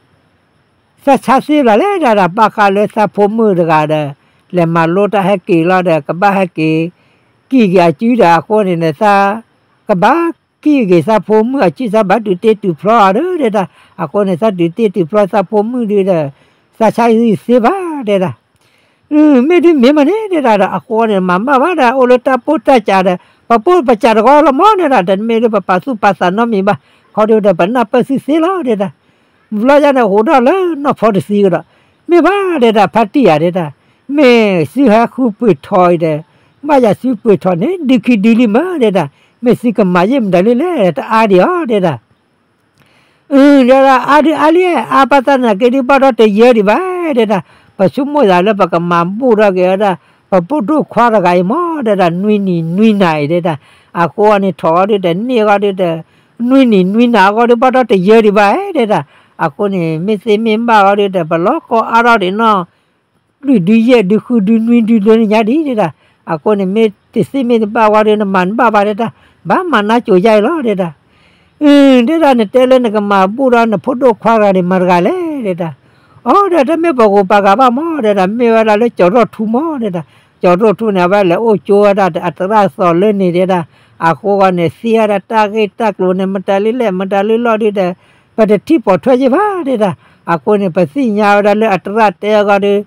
သးဆါသ့ဘၣ်လဲၣ်ဒၣ်ဒီး ဘၣ်ဃးလၢသးဖိမုၣ်တဂၤဒီး လဲၤမၤလိတၢ်ဟဲက့ၤလီၤဒီး ကဘၣ်ဟဲက့ၤ ကံၣ်က့ၤအစုဒီး အဃိန့ၣ်ဒီး သး ကဘၣ်ကံၣ်က့ၤသးဖိမုၣ်အစု သးဘၣ်တုၤတ့တုၤဖျီအီၤဒီးတဲဒၣ် အဃိန့ၣ် သးတုၤတ့တုၤဖျီသးဖိမုၣ်ဒုဒီး သးဆါဟံၣ်သ့ဘၣ်တဲဒၣ် မ့ၢ်ဒ်မ့ၢ်မးန့ၣ်တဲဒၣ်ဒီး အဃိန့ၣ် မၤမၢ်ဘၣ်ဒၣ် အိၣ်လၢတၢ်ပိၢ်တၢ်ကးဒီး ပပိၢ်ပကးတဂီၢ်လီၤမးတဲဒၣ် တမ့ၢ်လၢပပာ်သူၣ်ပာ်သးနီတမံၤဘၣ် ခီဒုဒီး ပနၢ်ပၢၢ်သုသ့လီၤတဲဒၣ် ဘျီညါန့ၣ် ဟိးထီၣ်လၢနီၢ်ဖီတသံကဒီး မ့ၢ်ဘၣ်တဲဒၣ် ဖါတံၢ်ဧါတဲဒၣ် မ့ၢ်သုဟဲဃုပှ့ၤထီၣ်အံၤဒီး ဘၣ်ယၤသုပှ့ၤထီၣ်န့ၣ် ဒုခံဒုလံမးတဲဒၣ် မ့ၢ်သုကမၤယဲၢ်မတၤလံလဲၣ် တအါဒံးအီၤတဲဒၣ် အၢ တဲဒၣ် အါဒုအါလံ အါဘၣ်သနာ်က့ဒုး ဘၣ်ဒီးတယၢဒံးဘၣ်တဲဒၣ် ပဆိကမိၣ်သးလၢပကမၤဘူၣ်ထီၣ်က့ၤဝဲဒၣ် ပဖိဒိၣ်ခွါတဂၤအံၤမးတဲဒၣ် နွံနံၤနွံနၤအံၤတဲဒၣ် အဃိန့ၣ် ထီၣ်အီၤဒုဒီး န့ၢ်အီၤဒုဒီး နွံနံၤနွံနၤအဂီၢ်ဒုး ဘၣ်ဒီးတယၢဒံးဘၣ်တဲဒၣ် အဃိန့ၣ် မ့ၢ်သ့မ့ၢ်ဘၣ်အီၤဒုဒီး ပလီၢ်ကီအါထီၣ်ဒံးနီၢ် လွံၢ်ဒုယဲၢ်ဒုဃုဒုနွံဒုလၢနညါဒံးတဲဒၣ် အဃိန့ၣ် မ့ၢ်တသ့မ့ၢ်တဘၣ်ဝဲဒုး နမၤနဘၣ်ဘၣ်တဲဒၣ် ဘၣ်မၤနါစိၤယါအံၤလီၤတဲဒၣ် အၢ တဲဒၣ် နတဲလၢနကမၤဘူၣ်ဒီးနဖိဒိၣ်ခွါတဂၤန့ၣ် မတၤတဂၤလဲၣ်တဲဒၣ် အိ ဒီးတမ့ၢ်ပှၤဂုၤပှၤဂၤဘၣ်မးတဲဒၣ် မ့ၢ်ဝဲဒၣ်လၢကၠီၤထီၣ်ထူမးတဲဒၣ် ကၠီၤထီၣ်ထူန့ၣ် အဝဲလဲၤအိၣ်ကၠိဝဲဒၣ်အသရၣ်သီလၢန့ၣ်တဲဒၣ် အဃိဂီၢ်န့ၣ် သ့ဝဲဒၣ်တၢ်ဂ့ၢ်တၢ်ကျိၤန့ၣ် မတၤလၢလဲၣ် မတၤလၢလီၢ်ဒုဒီး ပတထံၣ်ပိာ်ထွဲယဲၢ်ဘၣ်တဲဒၣ် အဃိန့ၣ် ပသ့ၣ်ညါဝဲဒၣ်လၢအသရၣ်တဲအဂီၢ်ဒီး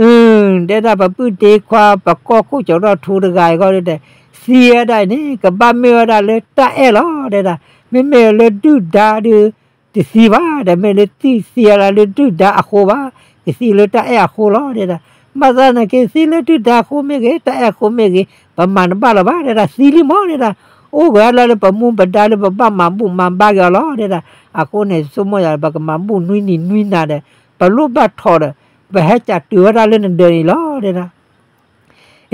အၢ တဲဒၣ် ပပုၢ်တ့ခွါ ပကီၢ်ခိၣ်ကၠီၤထီၣ်ထူတဂၤအံၤဂီၢ်ဒုဒီး သံဝဲဒၣ်အံၤန့ၣ် ကဘၣ်မ့ၢ်ဝဲဒၣ်လၢတၢ်အဲၣ်လီၤတဲဒၣ် မ့မ့ၢ်လၢဒုၣ်ဒါဒု တသံဘၣ်ဒီး မ့ၢ်လၢသံသံဝဲဒၣ်လၢဒုၣ်ဒါအဃိဘၣ် ကသံလၢတၢ်အဲၣ်အဃိလီၤတဲဒၣ် ဘၣ်ဆၣ်သနာ်က့ သံလၢဒုၣ်ဒါအဃိမ့ၢ်ဂ့ၤ တၢ်အဲၣ်အဃိမ့ၢ်ဂ့ၤ ပမၤတဘၣ်လၢၤဘၣ်တဲဒၣ် သံလံမးတဲဒၣ် အိၣ်က့ၤလၢလၢပမူပဒါလၢပဘၣ်မၤဘူၣ်မၤဘါက့ၤအီၤလီၤတဲဒၣ် အဃိန့ၣ် ဆိကမိၣ်ယၤ ပကမၤဘူၣ်နွံနံၤနွံနၤဒီး ပလိၣ်ဘၣ်ထီၣ်ဒီး ပဟဲကးတုၤဝဲဒၣ်လၢနဒၢးန့ၣ်လီၤတဲဒၣ်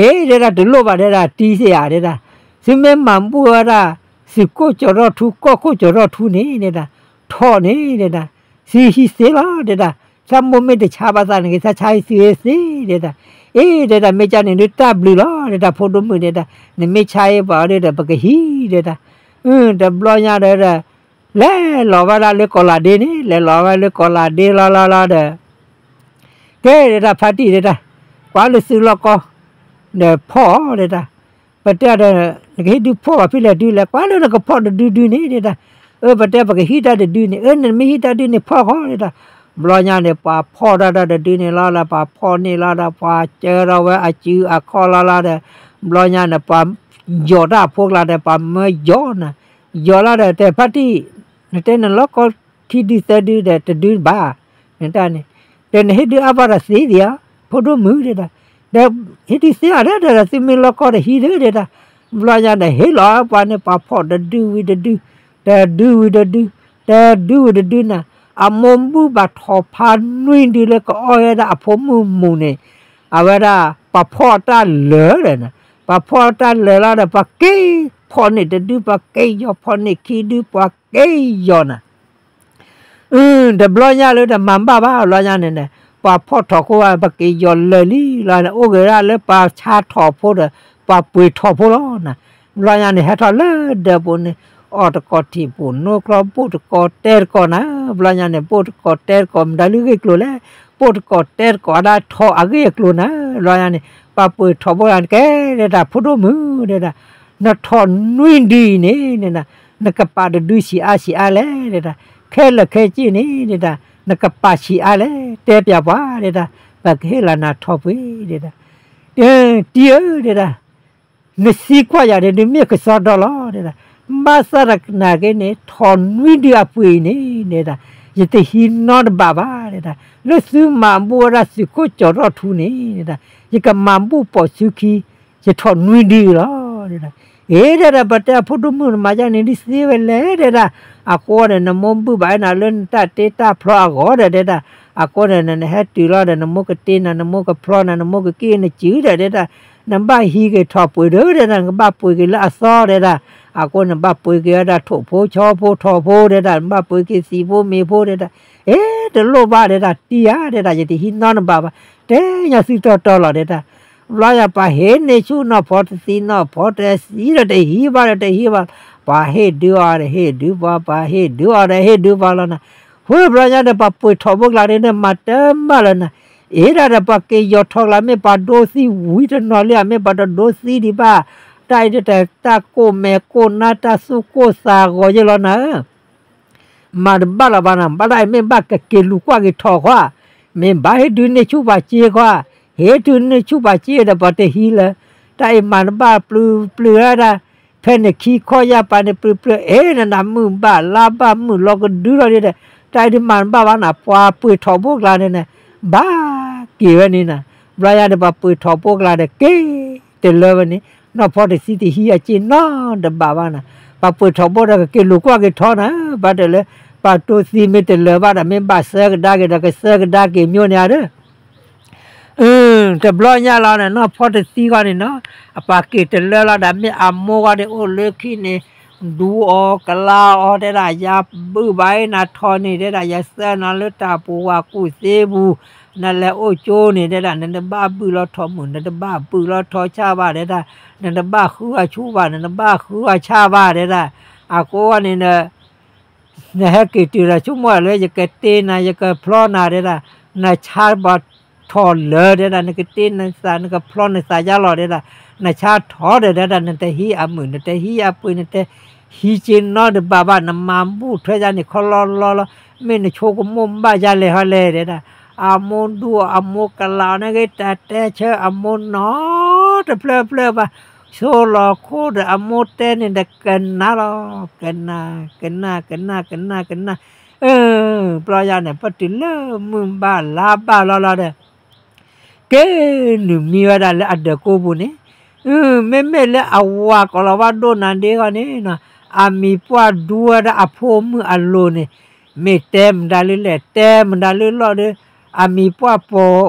အ့ တဲဒၣ် တလိၣ်ဘၣ်တဲဒၣ် တံၢ်သ့ၣ်ဧါတဲဒၣ် သုမ့ၢ်မၤဘူၣ်ဝဲဒၣ် သုးခိၣ်ကၠီၤထီၣ်ထူ ကီၢ်ခိၣ်ကၠီၤထီၣ်ထူန့ၣ်တဲဒၣ် ထီၣ်န့ၣ်တဲဒၣ် သုဟံးသ့လီၤတဲဒၣ် သးမိၢ်မ့ၢ်တဆါဘၣ်သးန့ၣ်က့ၤ သးဆါဟံးသုသ့တဲဒၣ် အ့ တဲဒၣ် မ့ၢ်ကန့ၣ်ဒုးတၢ်ဘျုးလီၤတဲဒၣ် ဖိဒိၣ်မုၣ်တဲဒၣ် နမ့ၢ်ဆါဟံးပှၤအီၤဒုဒီး ပကဟံးတဲဒၣ် တဘျီညါဒီး လဲၤလီၤဝဲဒၣ်လၢကီးလးဒ့န့ၣ် လဲၤလီၤဝဲလၢကီးလးဒ့လီၤလီၤလီၤဒီး ကဲဒဲဒၣ် ဖါတံၢ်ဒဲဒၣ်, ကွၢ်လၢသုလီၢ်ကီၢ် ဒီးဖီၣ်အီၤဒဲဒၣ်. ပတဲဒီး နကဟ့ၣ်ဒုးဖီၣ်ဘၣ်ဖဲလဲၣ်ဒုးလဲၣ်, ကွၢ်လၢနကဖီၣ်တဒုဒုန့ၣ်ဒဲဒၣ်. အၢ ပတဲပကဟံးတၢ်တဒုန့ၣ်, အၢ နမ့ၢ်ဟံးတၢ်ဒုန့ၣ်ဖီၣ်ဃီဒဲဒၣ်. ဘျီညါန့ၣ် ပှၤဖီၣ်တၢ်တဒုန့ၣ်လီၤဒီး ပှၤဖီၣ်န့ၢ်လီၤဒီး ပှၤကၢထီၣ်ဝဲအစုအခီၣ်လီၤလီၤဒီး ဘျီညါန့ၣ် ပှၤယီၤတၢ်အဖိကျါဒီး ပှၤမၢယီၤနၤ, ယီၤလီၤဒီး တဲဖါတံၢ် နတဲနလီၢ်ကီၢ်ခံဒုသၢဒုဒီးတဒုဘၣ်, နတၢ်န့ၣ် ဒီးနဟ့ၣ်ဒုးအါဘၣ်ဒီးသ့ဒံးဧါ, ဖိဒိၣ်မုၣ်ဒဲဒၣ်. ဒီးဟ့ၣ်ဒုးသ့အီၤဒဲဒၣ် သုမ့ၢ်လီၢ်ကီၢ်ဒီးဟံးဒုးဒဲဒၣ်. ဘျီညါဒီးဟ့ၣ်လီၤပှၤန့ၣ် ပှၤဖီၣ်တဒုဝံၤတဒု, တဒုဝံၤတဒု, တဒုဝံၤတဒုနၤ, အမိၢ်ဘူၣ်ဘၣ်ထီၣ်ဖးနွံဒုလၢကအီၣ်ဝဲဒၣ်အဖိမုၣ်မူးန့ၣ်, အဝဲဒၣ် ပှၤဖီၣ်တၢ်လၢာ်ဒီးနၤ, ပှၤဖီၣ်တၢ်လၢာ်လီၤဒီး ပှၤက့ၤဖီၣ်န့ၢ်တဒု, ပှၤက့ၤယီၤဖီၣ်န့ၢ်ခံဒု, ပှၤက့ၤယီၤနၤ တဘျီညါလၢတမၤဘၣ်ဘၣ် ဘျီညါန့ၣ်န့ၣ်, ပှၤဖီၣ်ထီၣ်ခိၣ်ဝဲ ပက့ၤယီၤလၢာ်လံလီၤန့ၣ်, အိၣ်ဂ့ၤဒၣ်လၢပှၤဆါထီၣ်ဖိဒီး ပှၤပှ့ၤထီၣ်ဖိလီၤနၤ. ဘျီညါန့ၣ် ဟဲထီၣ်လၢဒၢးပူၤန့ၣ်, အီၣ်တကိးထံၣ်ပူၤ နိကျီ ဘိၣ်တကိးတဲတကိးနၤ. ဘျီညါန့ၣ် ဘိၣ်တကိးတဲတကိး မတၤလၢဂ့ၢ်ကျိၤလဲၣ်, ဘိၣ်တကိးတဲတကိးဒၣ်ထီၣ်အဂ့ၢ်အကျိၤနၤ. ဘျီညါန့ၣ် ပှၤပှ့ၤထီၣ်ဖိလီၤန့ၣ် ကဲဒဲဒၣ်ဖိဒိၣ်မုၣ်ဒဲဒၣ်, နထီၣ်နွံဒုအံၤန့ၣ်ဒဲဒၣ် နကပာ်တဒုဆံးအါဆံးအါလဲၣ်ဒဲဒၣ်, ခဲလၢာ်ခဲဆ့န့ၣ်ဒဲဒၣ် နကပာ်ဆံးအါလဲၣ် တဲပၠးပှၤဒဲဒၣ်, ပကဟ့ၣ်လီၤနၤထီၣ်ပှ့ၤဒဲဒၣ်. တံၤဧၢဒဲဒၣ်, နသံကွၢ်ယၤဒီး ဒုးမ့ၢ်ကစီဒီလီၤဒဲဒၣ်, ဘၣ်ဆၣ်သနာ်က့န့ၣ် ထီၣ်နွံဒုအပှ့ၤအံၤန့ၣ်ဒဲဒၣ်, ယတဟံးနီတဘးဘၣ်ဒဲဒၣ်, လၢသုမၤဘူၣ်ဝဲဒၣ်သုးခိၣ်ကၠီၤထီၣ်ထူန့ၣ်ဒဲဒၣ်, ယကမၤဘူၣ်ပိာ်စုခံ ယထီၣ်နွံဒုလီၤဒဲဒၣ်. အ့ဒဲဒၣ် ပတဲအဖိဒိၣ်မုၣ်နမၤယါန့ၣ် ဒ်သ့ဝဲလဲၣ်ဒဲဒၣ်, အဃိန့ၣ် နမိၢ်ဘူၣ်ဘၣ်ဝဲနၤလၢနတၢ်တ့တၢ်ဖျီအဂီၢ်ဒီးဒဲဒၣ်, အဃိန့ၣ် နဟဲတုၤလီၤဒီး နမိၢ်ကတ့နၤ နမိၢ်ကဖျီနၤ နမိၢ်ကက့ၢ်နစုဒီးဒဲဒၣ်, နဘၣ်ဟံးက့ၤထီၣ်ပှ့ၤဒီးဒဲဒၣ် နကဘၣ်ပှ့ၤက့ၤလၢအသီဒဲဒၣ်, အဃိန့ၣ်ဘၣ်ပှ့ၤက့ၤဝဲဒၣ်ထိၣ်ဖိဆီဖိထီၣ်ဖိဒဲဒၣ် နဘၣ်ပှ့ၤက့ၤသံးဖိမ့ၤဖိဒဲဒၣ်, အ့ တလိၣ်ဘၣ်ဒဲဒၣ် တံၤဧၢဒဲဒၣ် ယတဟံးနီတဘးဘၣ်, တဲညါသုတီတီလီၤဒဲဒၣ်. ဘျီညါပှၤဟ့ၣ်န့ၢ်ဆူၣ်နီၢ်ဖီတသံနီၢ်ဖီတဆံဒီးတဟံးဘၣ်ဒီးတဟံးဘၣ်, ပှၤဟ့ၣ်ဒုးအီၤဒီးဟ့ၣ်ဒုးပှၤ ပှၤဟ့ၣ်ဒုးအီၤဒီးဟ့ၣ်ဒုးပှၤလီၤနၤ. ဃိဘျီညါဒီး ပှၤပှ့ၤထီၣ်ဖိကျါဒ်န့ၣ်မၤတမၣ်လၢၤနၤ, အ့ဒၣ်ဒီးပှၤက့ၤယီၤထီၣ်ကျါ မ့ၢ်ပှၤဒိသံဝံၤတနီၤလံဧါ မ့ၢ်ပှၤတဒိသံဒံးဘၣ်, တၢ်အံၤဒ်တၢ်ကိၢ်မဲာ်ကိၢ်နါတၢ်သူၣ်ကိၢ်သးဂီၤယဲလီၤနၤဧၢ မၤတဘၣ်လၢၤဘၣ်နၤ, ဘၣ်တၢ်အံၤမ့ၢ်ဘၣ်ကက့ၤလူၤကွၢ်က့ၤထီၣ်ခွါ, မ့ၢ်ဘၣ်ဟ့ၣ်ဒုးန့ၢ်ဆူၣ်ပှၤစ့ခွါ, ဟ့ၣ်ဒုးန့ၢ်ဆူၣ်ပှၤစ့ဒီးပှၤတဟံးလၢၤ, တၢ်အံၤမၤတဘၣ်ပျုၤပျုၤဝဲဒၣ်, ဖဲန့ၣ်ခံခီယၢ်ပၤန့ၣ်ပျုၤပျုၤ အ့ နနၤမုၢ်ဘၣ်လါဘၣ်မုၢ်လီၤကဒုလီၤဒ်ဒီး, တၢ်အံၤဒုးမၤတဘၣ်ဘၣ်နၤ, ပှၤပှ့ၤထီၣ်ဖိကျါန့ၣ်န့ၣ်, ဘၣ်က့ၤဝဲန့ၣ်နၤ, ဘျီညါဒီးပှၤပှ့ၤထီၣ်ဖိကျါဒီးက့ၤ တလၢဝဲန့ၣ်, နီၢ်ဖီတသံတဟံးအစ့နီတဘးဘၣ်နၤ, ပှၤပှ့ၤထီၣ်ဖိဒီးကက့ၤလူၤကွၢ်က့ၤထီနၤ, ဘၣ်တၢ်လၢ ပှၤဒိသံမ့ၢ်တလၢၤဘၣ်ဒီး မ့ၢ်ဘၣ်ဆှၢကဒါက့ၤဒီး ကဆှၢကဒါက့ၤမိၢ်န့ၣ်ဧါဒီး တဘျီညါလီၤန့ၣ် နီၢ်ဖီတသံဂီၢ်န့ၣ်နီၤ, အပှၤက့ၤတလၢလီၤဒီး မ့ၢ်အမိၢ်ဂီၢ်န့ၣ်အိၣ်လၢခံန့ၣ်, ဒူအီၤကလၤအီၤတဲဒၣ်, ယၤဘုၣ်ဘၣ်အံၤနၤထီၣ်န့ၣ်တဲဒၣ်, ယဆှၢနၤလၢတၢ်ပူၤဝၤကူၣ်သ့ပူၤ, နလဲၤအိၣ်ကၠိန့ၣ်တဲဒၣ်, နတဘၣ်ဘုၣ်လီၤထီၣ်မုၢ်, နတဘၣ်ဘုၣ်လီၤထီၣ်ဆၣ်ဘၣ်တဲဒၣ်, နတဘၣ်ဃုအီၤဆူၣ်ဘၣ်, နတဘၣ်ဃုအီၤဆၣ်ဘၣ်တဲဒၣ်, အဃိန့ၣ်ဒီး နဟဲက့ၤတုၤဒီး ဆိကမိၣ်လၢယကတ့နၤ ယကဖျီနၤတဲဒၣ်, နဆါဘၣ်ထီၣ်လၢာ်တဲဒၣ်, နကတ့နသး နကဖျီနသးယါလီၤတဲဒၣ်, နဆါထီၣ်ဒီးတဲဒၣ်, နတဟံးအမုၢ် နတဟံးအပှ့ၤ နတဟံးက့ၤနီတဘးဘၣ်, နမၤဘူၣ်ထွဲယါန့ၣ် ခီလီလီလီ, မ့ၢ်နဆိကမိၣ်ဘၣ်ယါလဲၣ်ဟီလဲၣ်တဲဒၣ်, အမိၢ်ဒူအမိၢ်ကလးအီၤန့ၣ်ဂ့ၤ တၢ်တဲဆၢအမိၢ်နီတဖျၢၣ်ဖျၢၣ်ဘၣ်, ဆိလီၤခိၣ်ဒီးအမိၢ်တဲန့ၣ်ဒီးကနၣ်လီၤ, ကနၣ် ကနၣ် ကနၣ် ကနၣ် ကနၣ်, အၢ ဘျီယၤန့ၣ် ပတုၤလၢမုၢ်ဘၣ်လါဘၣ်လီၤလီၤဒီး က့ၤနုာ်မံဝဲဒၣ်လၢအဒၢးကိးပူၤန့ၣ်, မ့မ့ၢ်လၢအဝၤကိးလီၤဝါဒိၣ်နၤဒ့ဂီၢ်န့ၣ်, အမံၤပှၢ်ဒူဝဲဒၣ်အဖိမုၣ်အလိၤန့ၣ်, မ့ၢ်တဲမတၤလၢလဲၣ် တဲမတၤလၢလီၢ်ဒီး, အမံၤပှၢ်ပိာ်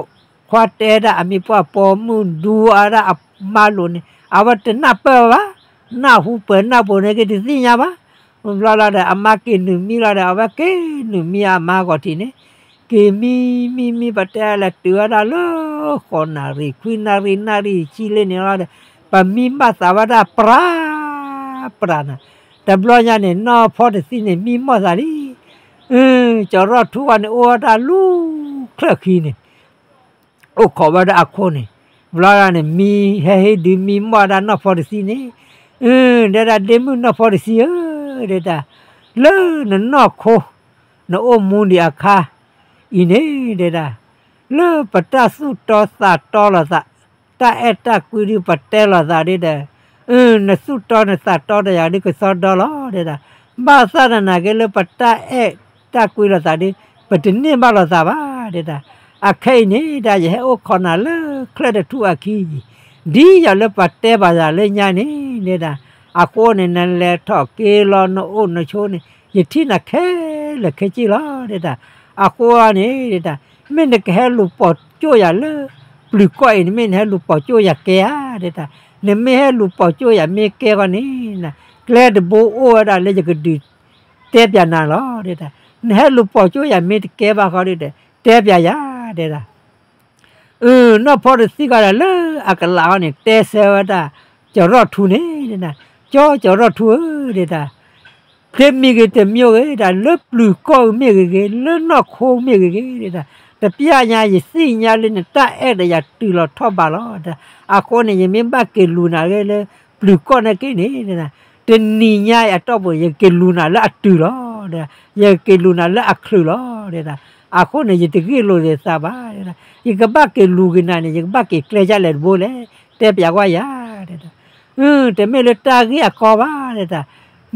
ခွါတဲဒၣ် အမံၤပှၢ်ပိာ်မုၣ်ဒူဝဲဒၣ်အမါလိၤန့ၣ် အဝဲတနၢ်ပၢၢ်ဘၣ်, နၢ်ဟူပၢၤနၢ်ပူၤန့ၣ်က့ၤတသ့ၣ်ညါဘၣ်, ဘျီလီၤဒီး အမါက့ၤနုာ်မံလီၤဒီး အဝဲက့ၤနုာ်မံအမါဂီၤထံးန့ၣ်, က့ၤမံ မံ မံ ပတဲလဲၤတုၤဝဲဒၣ်လၢ ဃိးနၣ်ရံၣ် ခွံနၣ်ရံၣ် နၣ်ရံၣ်ဆံလ့န့ၣ်လီၤဒီး ပမံဘၣ်သးဝဲဒၣ်ပြး ပြးနၤ, တဘျီညါန့ၣ် နီၢ်ဖီတသံန့ၣ် မံမီၢ်သးလံ, ကၠီၤရီၣ်ထူဂီၢ်န့ၣ် အိၣ်ဝဲဒၣ်လူၤချၢၣ်ခံန့ၣ်, အိၣ်ခိးဝဲဒၣ်အခိၣ်န့ၣ်, ဘျီဒၣ်န့ၣ် မံဟဲဟ့ၣ်ဒုးမံမီၢ်ဒၣ်နီၢ်ဖီတဆံန့ၣ်, အၢ ဒဲဒၣ် ဒ့မုၣ်နီၢ်ဖီတဆံဧၢ, ဒဲဒၣ် လၢနနီၢ်ခိ နအိၣ်မူဒံးအခါအံၤန့ၣ် ဒဲဒၣ် လၢပတၢ်သူၣ်တီသးတီလိာ်သး, တၢ်အဲၣ်တၢ်ကွံဒုးပတဲလိာ်သးဒ်ဒီး, အၢ နသူၣ်တီနသးတီတယၤဒုးကစီဒီလီၤ ဒဲဒၣ်, ဘၣ်သၣ်သနာ်က့လၢပတၢ်အဲၣ်တၢ်ကွံလိာ်သးဒုး ပတန့ၢ်ဘၣ်လိာ်သးဘၣ် ဒဲဒၣ်, အခဲအံၤန့ၣ်ဒၣ် ယဟဲအိၣ်ခိးနၤလၢချၢၣ်တထူၣ်အခံအံၤ, ဒ်ယၤလၢပတဲဘၣ်ယၤလၢညါန့ၣ် ဒဲဒၣ်, အဃိန့ၣ် နလဲၤထီၣ်က့ၤလီၤနအိၣ်နဆိးန့ၣ် ယထံၣ်နၤခဲလၢာ်ခဲဆ့လီၤ ဒဲဒၣ်, အဃိန့ၣ် ဒဲဒၣ်, မ့ၢ်နကဟဲလူၤပိာ်ကၠိၣ်ယၤလၢ ပျုၤကီၢ်အံၤန့ၣ် မ့ၢ်နဟဲလူၤပိာ်ကၠိၣ်ယၤကဲဧါ ဒဲဒၣ်, နမ့ၢ်ဟဲလူၤပိာ်ကၠိၣ်ယၤမ့ၢ်ကဲဃီန့ၣ် ကျဲတဘိအိၣ်ဝဲဒၣ်လၢယကဒုးတဲပၠးနၤလီၤ ဒဲဒၣ်, နဟဲလူၤပိာ်ကၠိၣ်ယၤမ့ၢ်တကဲဘၣ်ဃီဒဲဒၣ် တဲပၠးယၤ ဒဲဒၣ် အၢ နီၢ်ဖီတဆံဃီဒၣ်လၢအကလးဃီန့ၣ် တဲဆၢဝဲဒၣ် ကၠီၤရီၣ်ထူန့ၣ် ဒဲဒၣ်, ကၠီ ကၠီၤရီၣ်ထူဧၢ ဒဲဒၣ်, တမံၤဂ့ၤတမံၤဂ့ၤဒၣ် လၢပျုၤကီၢ်မ့ၢ်ဂ့ၤဂ့ၤ လၢနီၢ်ခိမ့ၢ်ဂ့ၤဂ့ၤ ဒဲဒၣ်, တပျၢ်ညါ ယသ့ၣ်ညါလၢနတၢ်အဲၣ်ဒီးယၤတုၤလီၤထီၣ်ဘးလီၤ ဒဲဒၣ်, အဃိန့ၣ် ယမ့ၢ်ဘၣ်က့ၤလူၤနၤလၢ ပျုၤကီၢ်န့ၣ်က့န့ၣ် ဒဲဒၣ်, တနံၤညါအတီၢ်ပူၤ ယက့ၤလူၤနၤလၢအတုၤလီၤ ဒဲဒၣ်, ယက့ၤလူၤနၤလၢအချုးလီၤ ဒဲဒၣ်, အဃိန့ၣ် ယတဂ့ၢ်လိာ်ယသးဘၣ် ဒဲဒၣ်, ယကဘၣ်က့ၤလူၤက့ၤနၤန့ၣ် ယကဘၣ်က့ၤကျဲဒ်လဲၣ်တဘိလဲၣ် တဲပၠးကွၢ်ယၤ ဒဲဒၣ်, အၢ တမ့ၢ်လၢတၢ်ဂ့ၢ်အကီဘၣ် ဒဲဒၣ်,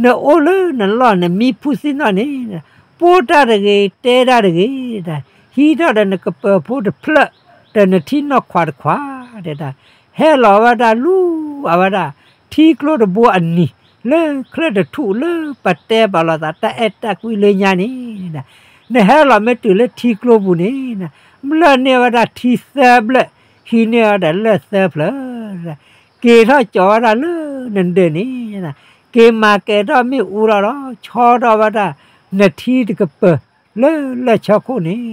နအိၣ်လၢနလီၢ်နမံဖုသံၣ်နီၣ်န့ၣ် ပိၢ်တၢ်တဂ့ၤ တဲတၢ်တဂ့ၤ ဒဲဒၣ်, ဟံးထီၣ်ဒီးနကပၢၤဖိတဖျၢၣ် ဒီးနထံနီၢ်ခွးတခွး ဒဲဒၣ်, ဟဲလီၤဝဲဒၣ်လူၤအဝဲဒၣ် ထံကျိတဘိအနံၤ လၢချၢၣ်တထူၣ်လၢပတဲပာ်လီၤသးတၢ်အဲၣ်တၢ်ကွံလၢညါန့ၣ် နဟဲလီၤမ့ၢ်တုၤလၢထံကျိပူၤန့ၣ် ဘျၢၣ်န့ၢ်ဝဲဒၣ်ထံသၢဘျၢၣ် ဟံးန့ၢ်ဝဲဒၣ်လၢၢ်သၢဖျၢၣ် က့ၤထီၣ်ကၠီၤဝဲဒၣ်လၢနဒၢးန့ၣ် က့ၤမၤကဲၤထီၣ်မ့ၣ်အူလီၤလီၤ ဆီထီၣ်ဝဲဒၣ်နထံတကပၢၤ လၢလၢၢ်ဆီခိၣ်န့ၣ် နလၢၢ်သၢ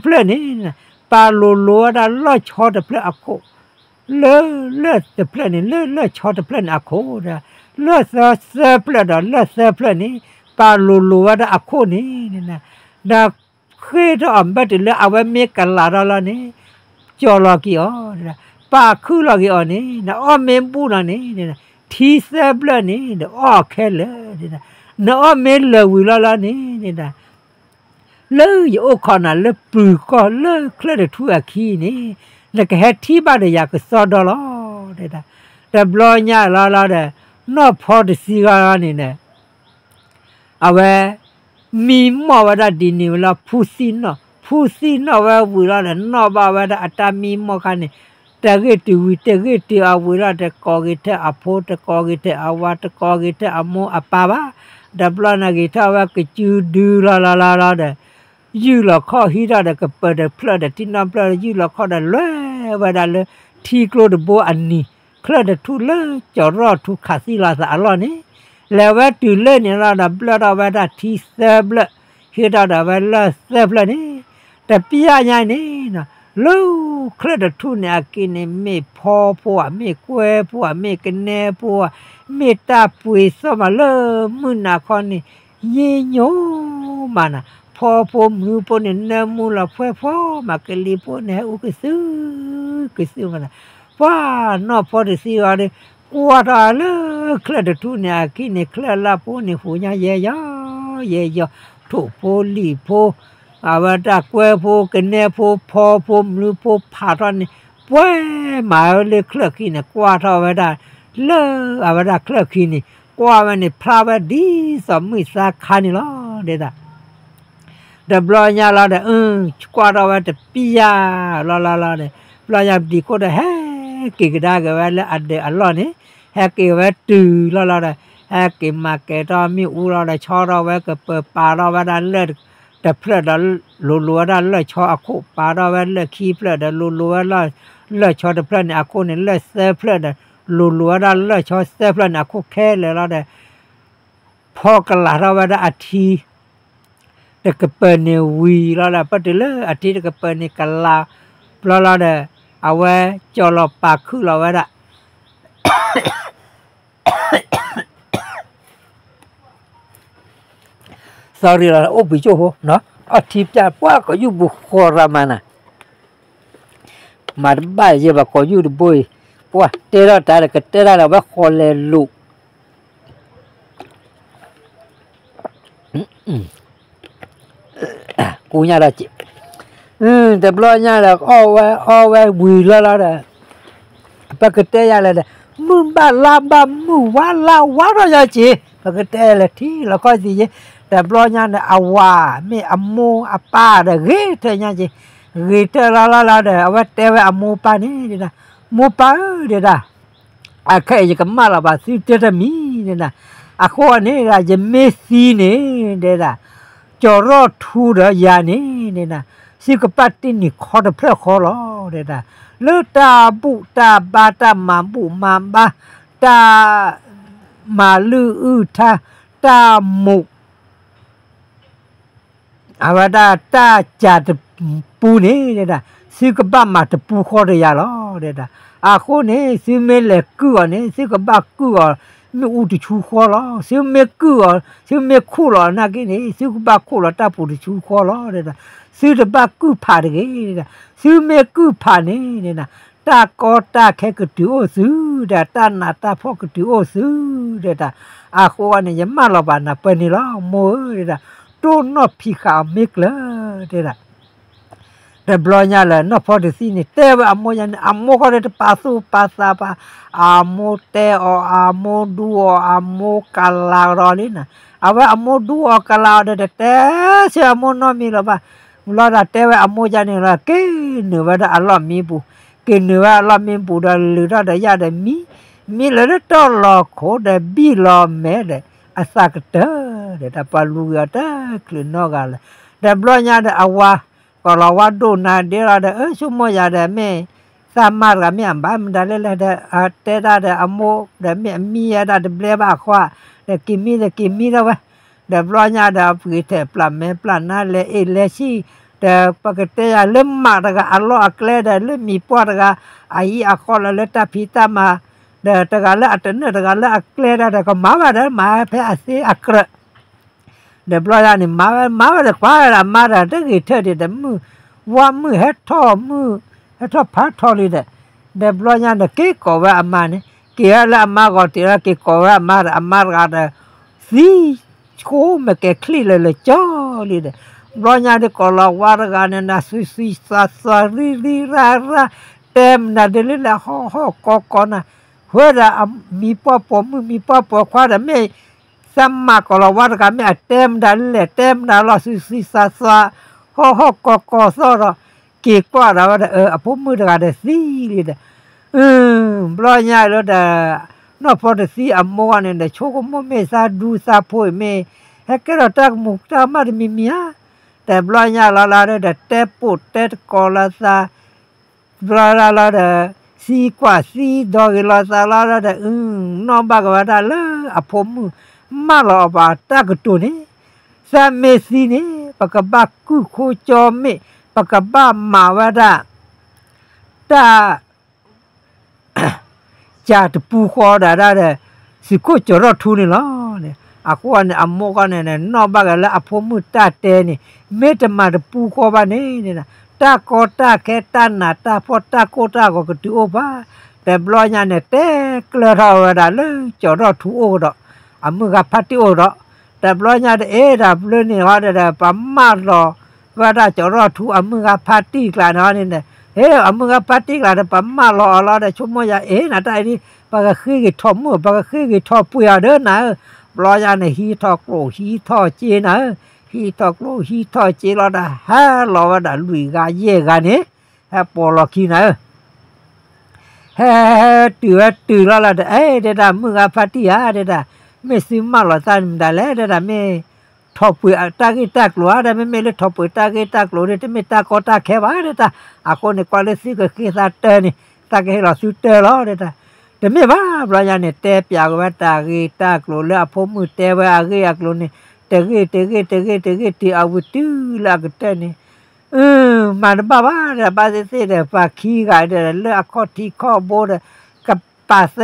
ဖျၢၣ်န့ၣ် ပာ်လိၤလိၤဝဲဒၣ်လီၢ်ဆီတဖျၢၣ်အခိၣ် လၢလၢၢ်တဖျၢၣ်န့ၣ် လၢလၢၢ်ဆီတဖျၢၣ်န့ၣ်အခိၣ် လၢၢ်သၢသၢဖျၢၣ်ဒီးလၢၢ်သၢဖျၢၣ်န့ၣ် ပာ်လိၤလိၤဝဲဒၣ်အခိၣ်န့ၣ် ဒီးဃ့ၢ်ထီၣ်အဘၢၣ်တုၤလၢအဝဲမ့ၢ်ကလးထီၣ်လီၤန့ၣ် ကၠီၤလီၤက့ၤအီၤ ပာ်ခုၣ်လီၤက့ၤအီၤန့ၣ် နအီၣ်မ့ၢ်ဘူၣ်လီၤန့ၣ် ထံသၢဘျၢၣ်န့ၣ် နအီၣ်ခဲလၢာ် နအီၣ်မ့ၢ်လၢာ်ဝံၤလီၤလီၤန့ၣ် လၢယအိၣ်ခိးနၤလၢပျုၤကီၢ်လၢချၢၣ်တထူၣ်အခံန့ၣ် နကဟဲထံၣ်ဘၣ်ဒီးယၤကစီဒီလီၤ ဒဲဒၣ်, တဘျီညါလီၤလီၤဒီး နီၢ်ဖီတဆံဂီန့ၣ်ဒီး အဝဲ မံမီၢ်ဝဲဒၣ်ဒ်န့ၣ်ဝံၤလီၤ ဖူသံၣ်နီၣ် ဖူသံၣ်နီၣ်ဝဲဝံၤလီၤဒီး နီၣ်ဘၣ်ဝဲဒၣ်အတၢ်မံမီၢ်ခါန့ၣ် တဂ့ၢ်တုၤဝံၤ တဂ့ၢ်တုၤအဝံၤလီၤ တကိးဂ့ၤထဲအဖိ တကိးဂ့ၤထဲအဝၤ တကိးဂ့ၤထဲအမိၢ်အပၢ်ဘၣ်, ဒီးဘျီန့ၣ်ဂ့ၤထီၣ်ဝဲကစုဒုလီၤလီၤလီၤလီၤဒီး ယုၢ်လီၤခီၣ်ဟံးထီၣ်ဒီးကပၢၤတဖျၢၣ်ဒီးထံနီၢ်ဖျၢၣ် ယုၢ်လီၤခီၣ်ဒီးလဲၤဝဲဒၣ်လၢထံကျိတဘိအနံၤ ချၢၣ်တထူၣ်လၢကၠီၤရီၣ်ထူခးသံလီၤသးအလီၢ်န့ၣ် လဲၤဝဲတုၤလၢန့ၣ်လီၤဒီးဘျၢၣ်ထီၣ်ဝဲဒၣ်ထံသၢဘျၢၣ် ဟံးထီၣ်ဒီးဝဲလၢၢ်သၢဖျၢၣ်န့ၣ် တပျၢ်ညါန့ၣ် လၢချၢၣ်တထူၣ်န့ၣ်အက့ၤန့ၣ် မ့ၢ်ဖီဖိဧါ မ့ၢ်ကွဲဖိဧါ မ့ၢ်ကနဲဖိဧါ မ့ၢ်တၢ်ပှ့ၤသီၣ်မးလၢမုၢ်နၤခီန့ၣ် ယ့ညိမးနၤ ဖီဖိမုၢ်ဖိန့ၣ် နၢမူလီၤဖှဲဖှီမး ကလံၤဖိန့ၣ် ဟဲအူကသုၣ်ကသုၣ်မးနၤ ပှၤနီၢ်ဖီတဆံဂီဒီး ကွၢ်ထီၣ်လၢချၢၣ်တထူၣ်န့ၣ်အခံန့ၣ် ချၢၣ်လၢ်ဖိန့ၣ် ဟူးညါယဲယီၤ ယဲယီၤ ထိၣ်ဖိလံၣ်ဖိ အဝဲဒၣ်ကွဲဖိ ကနဲဖိ ဖီဖိမုၢ်ဖိဖးထီၣ်န့ၣ် ပှဲၤမးဝဲလၢချၢၣ်ခံန့ၣ် ကွၢ်ထီၣ်ဝဲဒၣ် လၢအဝဲဒၣ်ချၢၣ်ခံန့ၣ် ကွၢ်ဝဲန့ၣ် ဖျါဝဲဒ်သိးမုၢ်သါခါန့ၣ်လီၤ ဒဲဒၣ် တဘျီညါလီၤဒီး အၢ ကွၢ်ထီၣ်ဝဲတပျၢ်လီၤလီၤလီၤဒီး ဘျီညါပျံၤခိၣ်ဒီး ဟဲက့ၤကဒါက့ၤဝဲလၢအဒၢးအလီၢ်န့ၣ် ဟဲက့ၤဝဲတုၤလီၤလီၤဒီး ဟဲက့ၤမၤကဲၤထီၣ်မ့ၣ်အူလီၤဒီး ဆီထီၣ်ဝဲကပၢၤပာ်ထီၣ်ဝဲဒၣ်လၢၢ်တဖျၢၣ်ဒီး လိၤလိၤဝဲဒၣ်လၢၢ်ဆီအခိၣ် ပာ်ထီၣ်ဝဲလၢၢ်ခံဖျၢၣ်ဒီး လိၤလိၤဝဲလၢၢ်ဆီတဖျၢၣ်န့ၣ်အခိၣ်န့ၣ် လၢၢ်သၢဖျၢၣ်ဒီး လိၤလိၤဝဲဒၣ်လၢၢ်ဆီသၢဖျၢၣ်န့ၣ်အခိၣ်ခဲလၢာ်လီၤဒီး ဖီကလးထီၣ်ဝဲဒၣ်အထံ တကပၢၤန့ၣ်ဝံၤလီၤဒီး ပတုၤလၢအထံတကပၢၤန့ၣ်ကလးဘျီလီၤဒီး အဝဲကၠီၤလီၤပာ်ခုၣ်လီၤဝဲဒၣ် sorry လီၤ အိၣ်ဘှံးကၠိၣ်ဖိ အီၣ်ထံပျၢ်ပှၢ်ကယူၢ်ပူၤဃီရၤမၤနၤ မၤတဘၣ်ယဲဘၣ်ကိးယူၢ်တဘိအံၤ, ပှၤတဲထီၣ်တၢ်ဒီးကတဲတၢ်ဒီးဝဲဃီလဲၤလိာ် ကူညါဒီးက့ၤ, တဘျီညါဒီး အီၣ်ဝဲအီဝဲဝံၤလီၤလီၤဒီး, ပကတဲယၤလဲၣ်ဒီး, မုၢ်ဘၣ်လါဘၣ်မုၢ်ဝါလါဝါထီၣ်ယၤက့ၤ, ပကတဲလဲၤထံလီၤခီၣ်သံးယ့, တဘျီညါန့ၣ် အဝၤမ့ၢ်အမိၢ်အပၢ်ဒီးဂ့ၤထၢညါက့ၤ, ဂ့ၤထၢလီၤလီၤလီၤဒီး အဝဲတဲဝဲအမိၢ်ပၢ်န့ၣ်ဒဲဒၣ်, မိၢ်ပၢ်ဧၢဒဲဒၣ် အခဲအံၤယကမၢလီၤဘၣ်သုတဲတမံၤဒဲဒၣ်, အဃိန့ၣ်ဒၣ် ယမ့ၢ်သံန့ၣ်ဒဲဒၣ်, ကၠီၤရီၣ်ထူဒီးယၤန့ၣ်ဒဲဒၣ်, သုကဘၣ်တ့ၢ်န့ၢ်ခီတဖျၢၣ်ဃီလီၤဒဲဒၣ်, လၢတၢ်ဘူၣ်တၢ်ဘါတၢ်မၤဘူၣ်မၤဘါ, တၢ် မၤလုၢ်အုၣ်ထါ, တၢ်မိၢ် အဝဲဒၣ်တၢ်စၢ်တပူန့ၣ်ဒဲဒၣ်, သုကဘၣ်မၤတပူဃီဒီးယၤလီၤဒဲဒၣ်, အဃိန့ၣ် သုမ့ၢ်လဲၤကုၢ်အီၤန့ၣ် သုကဘၣ်ကုၢ်အီၤ မ့ၣ်အူတဆူဃီလီၤ, သုမ့ၢ်ကုၢ်အီၤ သုမ့ၢ်ခူၣ်လီၤနာ်က့န့ၣ် သုကဘၣ်ခူၣ်လီၤတၢ်ပူၤတဆူဃီလီၤဒဲဒၣ်, သုတဘၣ်ကုၢ်ဖးတဂ့ၤဒဲဒၣ်, သုမ့ၢ်ကုၢ်ဖးန့ၣ်ဒဲဒၣ်, တၢ်ကီတၢ်ခဲကတုၤအိၣ်သု, ဒီးတၢ်နးတၢ်ဖှီၣ်ကတုၤအိၣ်သုဒဲဒၣ်, အဃိန့ၣ် ယမၢလီၤဘၣ်နၤပၢၢ်န့ၣ်လီၤ မိၢ်ဧၢဒဲဒၣ်, တိၢ်နီၣ်ဖံးဃာ်အီၤမ့ၢ်ကျၢၤဒဲဒၣ်, တဘျီညါလၢနီၢ်ဖီတသံန့ၣ် တဲဝဲအမိၢ်ယါန့ၣ် အမိၢ်ဃီဒီးတပာ်သူၣ်ပာ်သးပာ်, အမိၢ်တဲအီၤ အမိၢ်ဒူအီၤ အမိၢ်ကလၤကဒီးလံနၤ, အဝဲအမိၢ်ဒူအီၤကလၤအီၤဒီး တတဲဆၢအမိၢ်နီတမံၤလၢၤဘၣ်, ဘျီဒီးတဲဝဲအမိၢ်ယါန့ၣ်လီၤ က့ၤနုာ်ဝဲဒၣ်အလီၢ်မံပူၤ, က့ၤနုာ်ဝဲအလီၢ်မံပူၤဒီးလုၢ်ထီၣ်ဒီးယၢ်ဒီးမံ, မံလၢလၢတီၢ်လီၤခိၣ်ဒီးဘံၣ်လီၤမဲာ်ဒီး အသးကတၢၢ်ဒီး တၢ်ပှၤလူၤက့ၤအီၤတချုးနီတဂၤလၢၤ, ဒီးဘျီညါဒီးအဝၤ ကီၤလၤဝါဒိၣ်နၤဒ့လီၤဒီး အၢဆိကမိၣ်ယၤဒီးမ့ၢ် သးမါတဂၤမ့ၢ်အဘၣ်မတၤလဲၣ်လဲၣ်ဒီး အတဲတၢ်ဒီးအမိၢ်ဒီးမ့ၢ်အမံယဲဒၣ်တဘျဲဘၣ်အဃိ, ဒီးက့ၤမံဒီးက့ၤမံထီၣ်ဝဲ, ဒီးဘျီညါဒီး ပဂ့ၤထဲးပျၢ်မဲပျၢ်နါလဲၤအ့ၣ်လဲၤဆံၣ်, ဒီးပကတဲယၤလၢမးတဂၤအလီၢ်အကျဲဒီး လၢမံၤပှၢ်တဂၤ အဟံၣ်အဃီလီၤလၢတၢ်ဖံးတၢ်မၤ, ဒီးတဂၤလၢအတနၢၣ်တဂၤလၢအကျဲဒၣ်ဒီး ကမၤဘၣ်ဒီးမၤဖဲအသ့အကြၢး ဒီးဘျီညါန့ၣ် မၤဝဲမၤဝဲဒီးကွၢ်ဝဲဒၣ်အမါတဂၤတဂ့ၤထၢၣ်ဒံးဒီး မုၢ်ဝါမုၢ်ဟဲထီၣ်မုၢ် ဟဲထီၣ်ဖးထီလံဒီး, ဒီးဘျီညါန့ၣ် က့ၤကိးဝဲအမါန့ၣ် က့ၤဝဲလၢအမါဂီၤတ့ၢ်လီၤ က့ၤကိးဝဲအမါဒီး အမါတဂၤဒီး သံ ဆိကမိၣ်မဲာ်ကဲၤချံၣ်လၢာ်လၢာ်ကၠီလံဒီး, ဘျီညါဒီး ကီၤလၤဝါတဂၤန့ၣ် နၤ သွံသွံသွါသွါရံရံရါရါ တဲမနုၤဒ်လဲၣ်လဲၣ် ဟီၣ်ဟီၣ်ကီၤကီၤနၤ, ဝဲဒၣ်မံၤပှၢ်ပိာ်မုၣ် မံၤပှၢ်ပိာ်ခွါဒီးမ့ၢ် သးမးကီၤလၤဝါတဂၤမ့ၢ်အတဲမနုၤလဲၣ် တဲမနုၤလီၤ သွံသွံသွါသွါ ဟီၣ်ဟီၣ်ကီၤကီၤသီၣ်ဒီး က့ၤကွၢ်ဒီးဝဲဒၣ် အၢ အဖိမုၣ်တဂၤဒီးသံလံဒီး, ဘျီညါလၢဒီး နီၢ်ဖီတသံအမိၢ်ဂီၢ်န့ၣ်ဒီး ဆိကမိၣ်မ့ၢ်သးဒူသးဖိအံၤမ့ၢ် ဟဲကဲထီၣ်တၢ်ကမူးတၢ်ကမၣ်တမံၤမံၤဧါ, ဒီးဘျီညါလီၤလီၤဒီး တဲပိာ်တဲတကိးလိာ်သး ဘျီလီၤလီၤဒီး သံကွၢ်သံဒီဂ့ၤလိာ်သးလီၤဒီး နီၣ်ဘၣ်က့ၤဝဲဒၣ်လၢအဖိမုၣ် မၢလီၤအီၤဘၣ်တၢ်ကတိၤန့ၣ်, သးမ့ၢ်သံန့ၣ် ပကဘၣ်ကုၢ်ခိကၠီမ့ၣ် ပကဘၣ်မၤဝဲဒၣ် တၢ် ကၢ်တပူဃီဒၣ်ဒၣ်ဒီး သုးခိၣ်ကၠီၤထီၣ်ထူန့ၣ်လီၤ. အဃိန့ၣ် အမိၢ်ဂီၢ်န့ၣ် နီၣ်ဘၣ်က့ၤလၢအဖိမုၣ်တၢ်တဲန့ၣ် မ့ၢ်တမၤတပူဃီဘၣ်န့ၣ် တၢ်ကီတၢ်ခဲတၢ်နးတၢ်ဖှီၣ်တၢ်ကိၢ်တၢ်ဂီၤကတုၤအိၣ်ဘၣ်. ဒီးဘျီညါန့ၣ် တဲကျၢၤထီၣ်ဝဲဒၣ်လၢကၠီၤထီၣ်ထူအိၣ်ကဒီး အမုၢ်ဂၤဖါတံၢ်အိၣ်ကဒီး, ဒီးဘျီညါတအဲၣ်ဒိးဘျၢန့ၣ်ဟီဒီး ပမၢလီၤဝဲဒၣ်ကၠီၤထီၣ်ထူအမုၢ်ဂၤဖါတံၢ်ကျါန့ၣ်ဟီန့ၣ်ဒီး ဟ့ၣ် အမုၢ်ဂၤဖါတံၢ်ကျါဒီး ပမၢလီၤအီၤလီၤဒီး ဆိကမိၣ်ယၤအ့ၣ် နတၢ်အံၤဒ် ပကဃ့က့ၤထီၣ်မုၣ် ပကဃ့က့ၤထီၣ်ပှ့ၤအီၤဒီးနၤဧၢ, ဘျီညါန့ၣ် ဟံးထီၣ်ကျိၣ်ဟံးထီၣ်စ့နၤဧၢ, ဟံးထီၣ်ကျိၣ်ဟံးထီၣ်စ့လီၤဒီး ဟဲလီၤဝဲဒၣ်လွံၢ်ဂၤယဲၢ်ဂၤန့ၣ် ဟဲပိာ်လီၤခံနၤဧၢ ဟဲ ဟဲ ဟဲတုၤဝဲတုၤလီၤလီၤဒီး အဲ ဒဲဒၣ်မုၢ်ဂၤဖါတံၢ်ဧါ ဒဲဒၣ် မ့ၢ်သုမၢလီၤသးန့ၣ်မတၤလဲၣ် ဒဲဒၣ် မ့ၢ်ထီၣ်ပှ့ၤတၢ်ဂ့ၢ်တၢ်ကျိၤဧါ ဒီးမ့မ့ၢ်လၢထီၣ်ပှ့ၤတၢ်ဂ့ၢ်တၢ်ကျိၤဒီး တမ့ၢ်တၢ်ကီတၢ်ခဲဘၣ် ဒဲဒၣ် အဃိန့ၣ် ကွၢ်လၢသုကဃ့သးတၢ်န့ၣ် သးကဟ့ၣ်လီၤသုတၢ်လီၤ ဒဲဒၣ် တမ့ၢ်ဘၣ် ဘျီညါန့ၣ် တဲပျးက့ၤဝဲတၢ်ဂ့ၢ်တၢ်ကျိၤလၢအဖိမုၣ်တဲဝဲအဂ့ၢ်အကျိၤန့ၣ် တဂ့ၢ်တဂ့ၢ်တဂ့ၢ်တဂ့ၢ် တုၤအဝံၤတုၤလၢအကတၢၢ်န့ၣ် မၤတဘၣ်ဘၣ်ဒီး ဘၣ်သ့ၣ်သ့ၣ်ဒီး ပှၤခံဂၤဒီး လၢအခီၣ်ထံးခီၣ်ဘိဒီး ကပာ်သဲ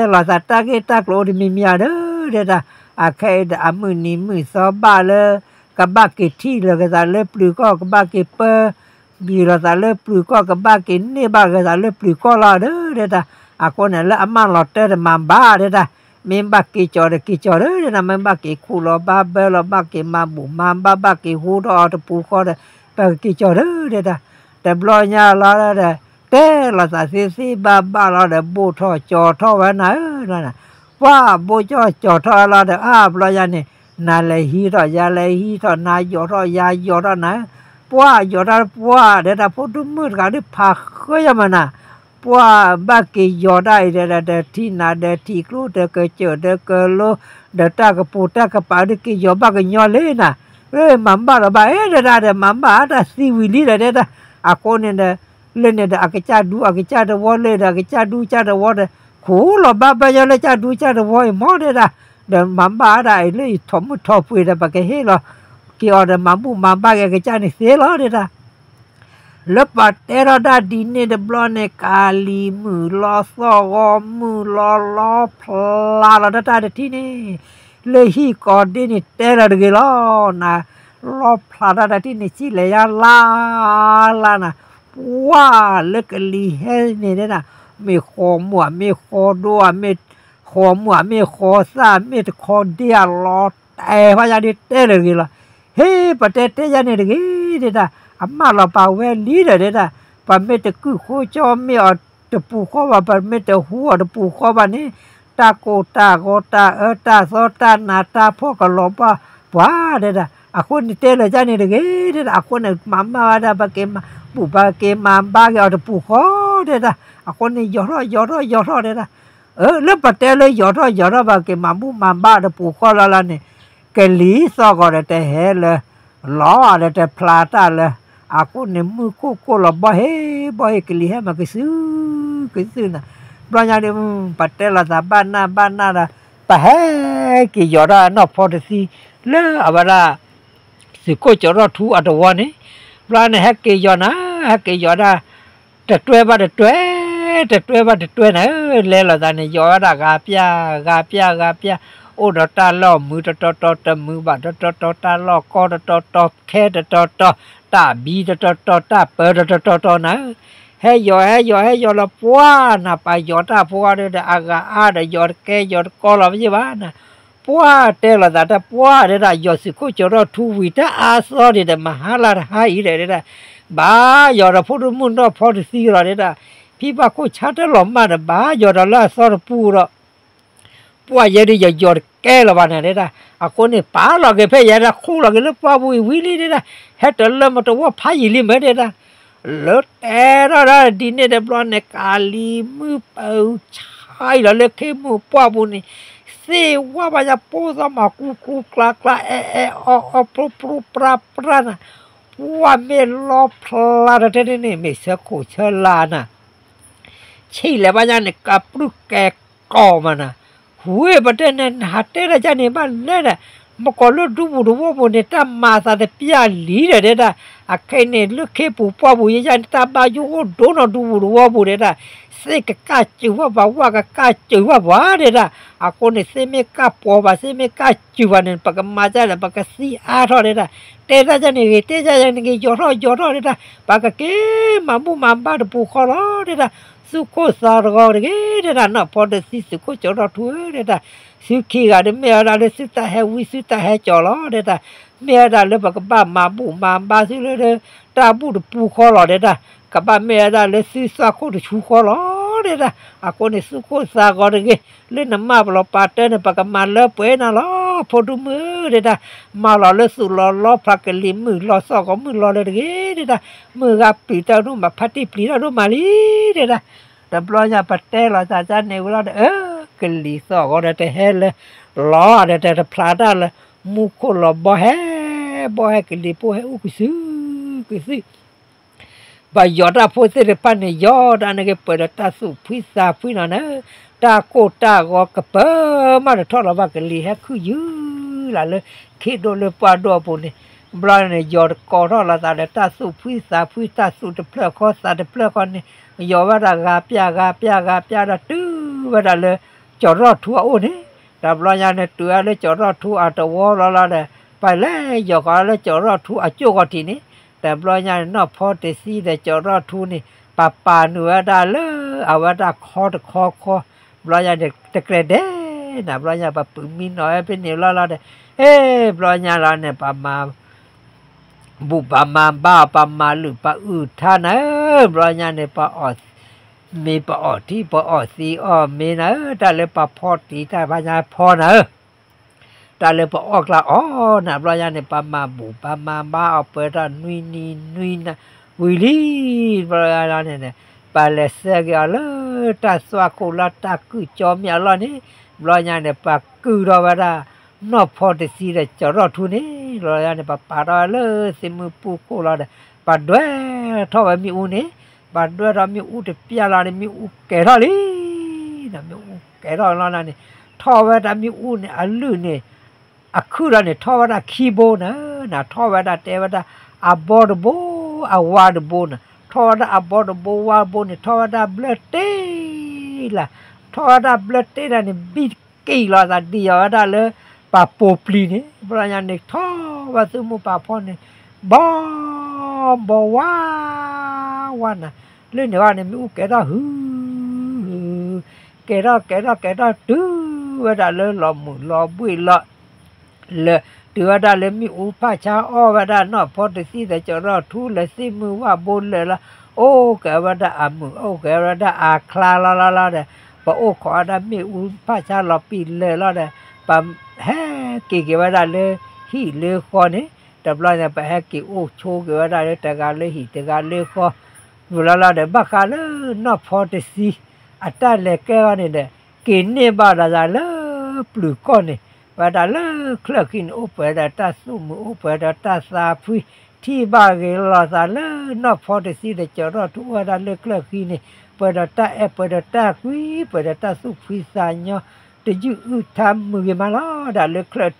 လီၤသးတၢ်ဂ့ၢ်တၢ်ကျိၤအိၣ်တမံၤမံၤဧါဒီး ဒဲဒၣ် အခဲအံၤဒီး အမုၢ်နံၤမုၢ်သီဘၣ်လၢ ကဘၣ်က့ၤထံၣ်လိာ်က့ၤသးလၢပျုၤကီၢ် ကဘၣ်က့ၤပၢ ဘံၣ်လိာ်သးလၢပျုၤကီၢ် ကဘၣ်က့ၤန့ၢ်ဘၣ်ဂဲၤသးလၢပျုၤကီၢ်လီၤဒီး တဲဒၣ်. အဃိန့ၣ် လၢအမၢလီၤတၢၢ်တမၤဘၣ် တဲဒၣ်. မ့ၢ်ဘၣ်က့ၤကၠီၤဒီးက့ၤကၠီၤဒီး တဲဒၣ်, မ့ၢ်ဘၣ်က့ၤခူၣ်လီၤဘၣ်ဘၢလီၤ ဘၣ်က့ၤမၤဘူၣ်မၤဘါ ဘၣ်က့ၤဟူထီၣ်အီၤတပူၤဃီဒီး ပကက့ၤကၠီၤဒီး တဲဒၣ်. တဘျီညါလီၤဒီး တဲလိာ်သးသ့သ့ဘၣ်ဘၣ်လီၤဒီး ဘိၣ်ထီၣ်ကၠီၤထီၣ်ဝဲနၤဧၢ, ပှၢ်ဘိၣ်ကၠီၤကၠီၤထီၣ်ဝဲလီၤဒီး အါဘျီညါန့ၣ် နၤလဲၤဟံးထီၣ် ယၤလဲၤဟံးထီၣ် နၤယီၤထီၣ် ယၤယီၤထီၣ်နၤဧၢ, ပှၢ်ယီၤတၢ်ပှၢ် တဲဒၣ်. ဖိဒိၣ်မုၣ်တဂၤဒုးဖးဃၢယမနၤ ပှၢ်ဘၣ်က့ၤယီၤတၢ်အံၤဒီး ဒီးထံနၤဒီးထံကျိဒီးကစၢၢ်ဒီးကလိ ဒီးတၢ်ကပူၤတၢ်ကပၤဒုးက့ၤယီၤဘၣ်ကညီလံနၤ, မၤဘၣ်လီၤဘၣ် အဲၣ်ဒၣ်ဒီး မၤဘၣ်အါတၢ်သံဝံၤလံဒီး တဲဒၣ်. အဃိန့ၣ်ဒီး လၢန့ၣ်ဒီး အကစၢ်ဒူအကစၢ်တဝီလၢဒီး အကစၢ်ဒူကစၢ်တဝီဒီး ခူၣ်လီၤဘၣ်ဘၢညီလၢကစၢ်ဒူကစၢ်တဝီအံၤမ့ၢ် တဲဒၣ်. ဒီးမၤဘၣ်အါဒၣ်အံၤလၢယထိၣ်မုၢ်ထိၣ်ပှ့ၤဒီး ပကဟ့ၣ်လီၤက့ၤအီၤဒီး မၤဘူၣ်မၤဘါက့ၤအကစၢ်န့ၣ်သ့လီၤ တဲဒၣ်. လၢပှၤတဲထီၣ်တၢ်ဒ်န့ၣ်တဘျီန့ၣ် ကးလံၤမုၢ်လီၤသီၣ်ဂီၤမုၢ်လီၤ လီဖျးလီၤတၢ်တထံၣ်န့ၣ် လၢဟံၣ်ကိးဒ့န့ၣ်တဲလီၤတဂ့ၤလီၤနၤ, လီဖျးတၢ်တထံၣ်န့ၣ် စံၣ်လဲၤယါလါလါနၤ, ပှၢ်လၢကလံၤဟဲန့ၣ်တဲဒၣ်, မ့ၢ်ဃီမုၢ်ဧါ မ့ၢ်ဃီဒိဧါ မ့ၢ်ဃီမုၢ်ဧါ မ့ၢ်ဃီသၣ် မ့ၢ်တခီဒ့ဧါ လီတဲဖးယါဒ်တဲလီၤတဂ့ၤလီၤ. ဟ့ၣ် ပတဲတဲယါန့ၣ်တဂ့ၤ တဲဒၣ်, အမၢလီၤပာ်ဝဲလံဒီးတဲဒၣ်, ပမ့ၢ်တကုၢ်ဃိကၠီမ့ၢ်အီၤတပူၤဃီဘၣ် ပမ့ၢ်တဟူအီၤတပူၤဃီဘၣ်န့ၣ် တၢ်ကိၢ်တၢ်ဂီၤတၢ်အၢတၢ်သီတၢ်နးတၢ်ဖှီၣ် ကလီၤဘၣ်ပှၤတဲဒၣ်. အဃိန့ၣ်တဲလီၤယါန့ၣ်တဂ့ၤ တဲဒၣ်, အဃိန့ၣ် မၤမၢ်ဝဲဒၣ် ပက့ၤမၤဘူၣ် ပက့ၤမၤဘါက့ၤအီၤတပူၤဃီတဲဒၣ်, အဃိန့ၣ် ယီၤထီၣ်ယီၤထီၣ်ယီၤထီၣ်တဲဒၣ်. လၢပတဲလၢယီၤထီၣ်ယီၤထီၣ် ပက့ၤမၤဘူၣ်မၤဘါတပူၤဃီလီၤလီၤန့ၣ်, ကလံၤသီၣ်ဂီၤဒီးတဟဲလၢ လီၤဒီးတဖျါတၢ်လၢ အဃိန့ၣ် မုၢ်ခိၣ်ကိၢ်လီၤဘီဟ့ၣ်ဘီဟ့ၣ် ကလံၤဟဲမၤကစုကစုနၤ, ဘျီညါဒီး ပတဲလိာ်သးဘၣ်နၢ်ဘၣ်နၢ်ဒီး ပဟဲက့ၤယီၤဒၣ်နီၢ်ဖီတသံ လၢအဝဲဒၣ် သုးခိၣ်ကၠီၤထီၣ်ထူအတဝီန့ၣ်, ဘျီန့ၣ် ဟဲက့ၤယီၤနၤ, ဟဲက့ၤယီၤဒၣ်, တတွဲဘၣ်တတွဲ, တတွဲဘၣ်တတွဲနၤဧၢ, လဲၤလိာ်သးန့ၣ် ယီၤဝဲဒၣ်ဂၤပျၢ်, ဂၤပျၢ်, ဂၤပျၢ်, အိၣ်ဒီးတၢ်လီၢ်မုာ်တတီၤတီၤ, တမုာ်ဘၣ်တတီၤတီၤ, တၢ်လီၢ်ကီတတီၤတီၤ, ခဲတတီၤတီၤ, တၢ်ဘံတတီၤတီၤ, တၢ်ပၢတတီၤတီၤနၤဧၢ, ဟဲယီၤ ဟဲယီၤ ဟဲယီၤလီၤပှၢ်နၤ, ပှၤယီၤတၢ်ဖိအီၤဒီး အဂၤအါဒီးယီၤတကဲ ယီၤတကီလီၤ မ့ၢ်ယဘၣ်နၤ ပှၢ်တဲလိာ်သးတၢ်ပှၢ်တဲဒၣ်, ယီၤသုးခိၣ်ကၠီၤထီၣ်ထူဝံၤ တၢ်အါသီဒံးဒီး မဟါလၢတဟါအံၤဒီးတဲဒၣ်, ဘၣ်ယီၤဒီးဖိဒိၣ်မုၣ်နီၢ်ဖီတသံလီၤတဲဒၣ်, ဖံဘၣ်ခိၣ်ဆါတၢ်လီၤမၢ်ဒီး ဘၣ်ယီၤဒီးလၢအသီတပူၤဒီး ပှၢ်ယဲဒုးယယီၤတကဲလီၤဘၣ်နၤတဲဒၣ်, အဃိန့ၣ် ပာ်လီၤက့ၤဖဲယဲဒၣ် ခူၣ်လီၤက့ၤလၢပှၢ်ပူၤအံၤဝံၤလံတဲဒၣ်, ဟဲတလၢမတဝီဖးယံာ်လံမ့ၢ်တဲဒၣ် လၢတဲထီၣ်ဒၣ်ဒ်န့ၣ်တဘျီန့ၣ် ကးလံၤမုၢ်ပၢဆါအံၤလီၤလၢခ့မုၢ်ပှၢ်ပူၤန့ၣ်, သ့ၣ်ဝါဘၣ်ညါ ပိၢ်သီမၤကူကူကျါကျါ အဲၣ်အဲၣ်အီၣ်အီၣ် ပြူပြူပြါပြါနၤ, ပှၢ်မ့ၢ်လီဖျါတထဲန့ၣ်န့ၣ် မ့ၢ်ဆၢခိၣ်ဆၢလာ်နၤ ဆံးလဲၤဘၣ်ညါန့ၣ် ကပြုၢ်ကဲၤကီၢ်မးနၤ, ဝ့ၢ်ပတဲန့ၣ် နဟးတဲတၢ်ယါန့ၣ်ဘၣ်လဲၣ်ဒီး, မ့ၢ်ကီးလၢဒူပူၤတဝီပူၤန့ၣ် တၢ်မၤသးတပျၢ်လံဒီးတဲဒၣ်, အခဲအံၤန့ၣ် လၢခ့ပူၤပှၢ်ပူၤယဲယါန့ၣ် တၢ်ဘၣ်ယိၣ်အိၣ်ဒိၣ်နီၢ်ဒူပူၤတဝီပူၤတဲဒၣ်, သ့ၣ်ကကၢ်စၢၤဝဲပှၤ ဝၣ်ကကၢ်စၢၤဝဲပှၤတဲဒၣ်, အဃိန့ၣ် သ့ၣ်မ့ၢ်ကၢ်ပှီၤဘၣ် သ့ၣ်မ့ၢ်ကၢ်စၢၤဘၣ်န့ၣ် ပကမၤဒ်လဲၣ် ပကသံအါထီၣ်တဲဒၣ်, တဲတၢ်ယါန့ၣ်ဂ့ၤ တဲတၢ်ယါန့ၣ်ဂ့ၤ ယီၤထီၣ်ယီၤထီၣ်တဲဒၣ်, ပကက့ၤမၤဘူၣ်မၤဘါတပူၤဃီလီၤတဲဒၣ်, သုးခိၣ်သးတဂီၤတဂ့ၤတဲဒၣ်, နီၢ်ဖီတသံ သုးခိၣ်ကၠီၤထီၣ်ထူဧၢတဲဒၣ်, သုခံဂၤဒီး မ့ၢ်ဝဲဒၣ်လၢသုတၢ်ဟဲဝံသုတၢ်ဟဲကၠီၤလီၤတဲဒၣ်, မ့ၢ်ဝဲဒၣ်လၢပကဘၣ်မၤဘူၣ်မၤဘါသုလၢ တၢ်ဘူၣ်တပူၤဃီလီၤတဲဒၣ်, ကဘၣ်မ့ၢ်ဝဲဒၣ်လၢသုသွၣ်ခိၣ်တဆူဃီလီၤတဲဒၣ်, အဃိန့ၣ် သုးခိၣ်သးဂီၤတဂ့ၤ, လၢနမၢ်ပလီၤပာ်တၢ်န့ၣ် ပကမၤလၢပှဲၤနၤလီၤ ဖိဒိၣ်မုၣ်ဧၢတဲဒၣ်, မၤလီၤလၢသုးလီၤလီဖျးကလံၤမုၢ်လီၤသီၣ်ဂီၤမုၢ်လီၤလၢတဂ့ၤတဲဒၣ်, မုၢ်ဂၤပျံၤတၢ်ဒိၣ်မး ဖါတံၢ်ပျံၤတၢ်ဒိၣ်မးလံတဲဒၣ်, တဘျီညါပတဲလီၤသးန့ၣ်ဝံၤလီၤဒီး အၢ ကလံၤသီၣ်ဂီၤဒီးတဟဲလၢ လီၤဒီးတဖျါတၢ်လၢ မူခိၣ်လီၤဘီဟဲ ဘီဟဲကလံၤဖိဟဲအူကစု ကစု ပယီၤတၢ်ဖိသ့ၣ်တဖၣ်န့ၣ် ယီၤတၢ်န့ၣ်က့ၤပှဲၤဒီးတၢ်သူၣ်ဖှံသးဖှံနီၤန့ၣ်, တၢ်ကိၢ်တၢ်ဂီၤကပၢမးတထီၣ်လီၤဘၣ် ကလံၤဟဲခုၣ်ယုၢ်လၢ်လၢ ခ့ဒိၣ်လၢပှၢ်ဒိၣ်အပူၤန့ၣ်, ဘျီန့ၣ် ယီၤတကိးထီၣ်လီၤသးဒီးတၢ်သူၣ်ဖှံသးဖှံ တၢ်သူၣ်တဖျၢၣ်ဃီသးတဖျၢၣ်ဃီန့ၣ်, ယီၤဝဲဒၣ်ဂၤပျၢ်ဂၤပျၢ်ဂၤပျၢ်ဒီး တုၤဝဲဒၣ်လၢ ကၠီၤထီၣ်ထူအအိၣ်န့ၣ်, တဘျီညါန့ၣ် တုၤဝဲလၢကၠီၤထီၣ်ထူအတဝီလီၤလီၤဒီး ပလဲၤယီၤဃီၤလၢကၠီၤထီၣ်ထူအကၠိၢ်ဂီၤထံးန့ၣ်, တဘျီညါန့ၣ် နီၢ်ဖီတဆံဒီးကၠီၤရီၣ်ထူန့ၣ် ပပာ်နုာ်ဝဲဒၣ်လၢ အဝဲဒၣ်ခီတခီခီ, ဘျီညါန့ၣ် တကြၢးဒဲးနၤ, ဘျီညါ ပပုၢ်မံနီၤဝဲဖဲန့ၣ်လီၤလီၤဒီး, ဟ့ၣ် ဘျီညါလီၤန့ၣ် ပမၤ ဘူၣ်ပမၤဘါအီၤ ပမၤလုၢ်ပအုၣ်ထါနၤဧၢ, ဘျီညါန့ၣ် ပအီၣ်မ့ၤပအီၣ်ထံ ပအီၣ်သံးအီၣ်မ့ၤနၤဧၢ, တၢ်လၢပဖီတံၢ်တၢ်ဘါညါဖီနၤဧၢ, တၢ်လၢပအီၣ်ကျါအီၣ်နၤ, ဘျီညါန့ၣ် ပမၤဘူၣ်ပမၤဘါအီၤပှဲၤထီၣ်နွံနံၤနွံနၤဝံၤလံ, ဘျီညါန့ၣ် ပလဲၤဆှၢက့ၤအီၤလၢတၢ်သွၣ်ခိၣ်လၢတၢ်ကုၢ်ကၠီမ့ၢ်အလီၢ်န့ၣ်, ဘျီညါန့ၣ် ပကုၢ်ထီၣ်ဝဲဒၣ် နီၢ်ဖီတဆံဒီးကၠီၤရီၣ်ထူန့ၣ်, ဘျီညါန့ၣ် ပပာ်ထီၣ်ဝဲလၢသ့ၣ်မုၢ်ပူၤခိၣ်လီၤဒီး ပဒွဲထီၣ်ဝဲမ့ၣ်အူန့ၣ်, ပဒွဲထီၣ်မ့ၣ်အူတပျၢ်လီၤန့ၣ် မ့ၣ်အူကဲၤထီၣ်လံ, မ့ၣ်အူကဲၤထီၣ်လီၤန့ၣ်, ထီၣ်ဝဲဒၣ်မ့ၣ်အူန့ၣ် အလုၢ်န့ၣ် အခုၣ်လီၤန့ၣ် ထီၣ်ဝဲဒၣ်ခံဘိနၤ, နၤထီၣ်ဝဲဒၣ်တဲဝဲဒၣ် အဘီတဘိ အဝါတဘိနၤ, ထီၣ်ဝဲဒၣ်အဘီတဘိဝါတဘိန့ၣ် ထီၣ်ဝဲဒၣ်ဘျၢတ့လၢ်, ထီၣ်ဝဲဒၣ်ဘျၢတ့လၢ်န့ၣ် ဘံၣ်က့ၤလီၤသးဒံးအီၤဝဲဒၣ်လၢ ပှၤပိာ်ပျံၤန့ၣ်, ဘျီညါန့ၣ် ထီၣ်ဝဲသူၣ်မုၢ်ပာ်ဖီန့ၣ် ဘီ ဘီဝါ ဝါနၤ, လၢန့ၣ်ဝဲန့ၣ် မ့ၣ်အူကဲၤထီၣ်ဟု ကဲၤထီၣ်ကဲၤထီၣ်ကဲၤထီၣ်တုၤဝဲဒၣ်လၢလီၤမုၢ်လီၤဘှ့ၣ်လီၤ လၢ တုၤဝဲဒၣ်လၢမ့ၣ်အူဖၣ်ဆါအီၣ်ဝဲဒၣ်နီၢ်ဖီတဆံဒီးကၠီၤရီၣ်ထူလၢသ့ၣ်မုၢ်ဝၣ်ဘိလၢာ်လီၤ, အိၣ်က့ၤဝဲဒၣ်အမုၢ် အိၣ်က့ၤဝဲဒၣ်အချါလီၤလီၤလီၤဒီး ပအိၣ်ခိးဝဲဒၣ်မ့ၣ်အူဖၣ်ဆါလီၤပံာ်လၢာ်လီၤဒီး ပဟဲက့ၤက့ၤဝဲဒၣ်လၢဟံၣ်လၢဃီန့ၣ်, တဘျီန့ၣ် ပဟဲက့ၤအိၣ်ဆိက့ၤဝဲဒၣ်လၢတဂၤလၢဟံၣ်တဂၤလၢဃီ ဝံၤလီၤလီၤဒီး ဘၣ်ဃးလၢနီၢ်ဖီတဆံ အတၢ်လဲၤကဲအီၤန့ၣ်ဒီး က့ၤန့ၢ်ဘၣ်ဒီးသးလၢပျုၤကီၢ်န့ၣ်, ဝဲဒၣ်လၢချၢၣ်ခံန့ၣ် အိၣ်ပှဲၤဒီးတၢ်သူၣ်မုာ် အိၣ်ပှဲၤဒီးတၢ်သးဖှံ, ထံၣ်ဘၣ်ဂ့ၤလီၤသးလၢနီၢ်ဖီတဆံဒီးကၠီၤရီၣ်ထူအိၣ်ဝဲဒၣ်လၢချၢၣ်ခံန့ၣ် ပှဲၤဒီးတၢ်အဲၣ် ပှဲၤဒီးတၢ်ကွံ ပှဲၤဒီးတၢ်သူၣ်ဖှံသးညီ, တယုၢ်အုၣ်ထါမုာ်ဂ့ၤမးလီၤ. ဒီးလၢချၢၣ်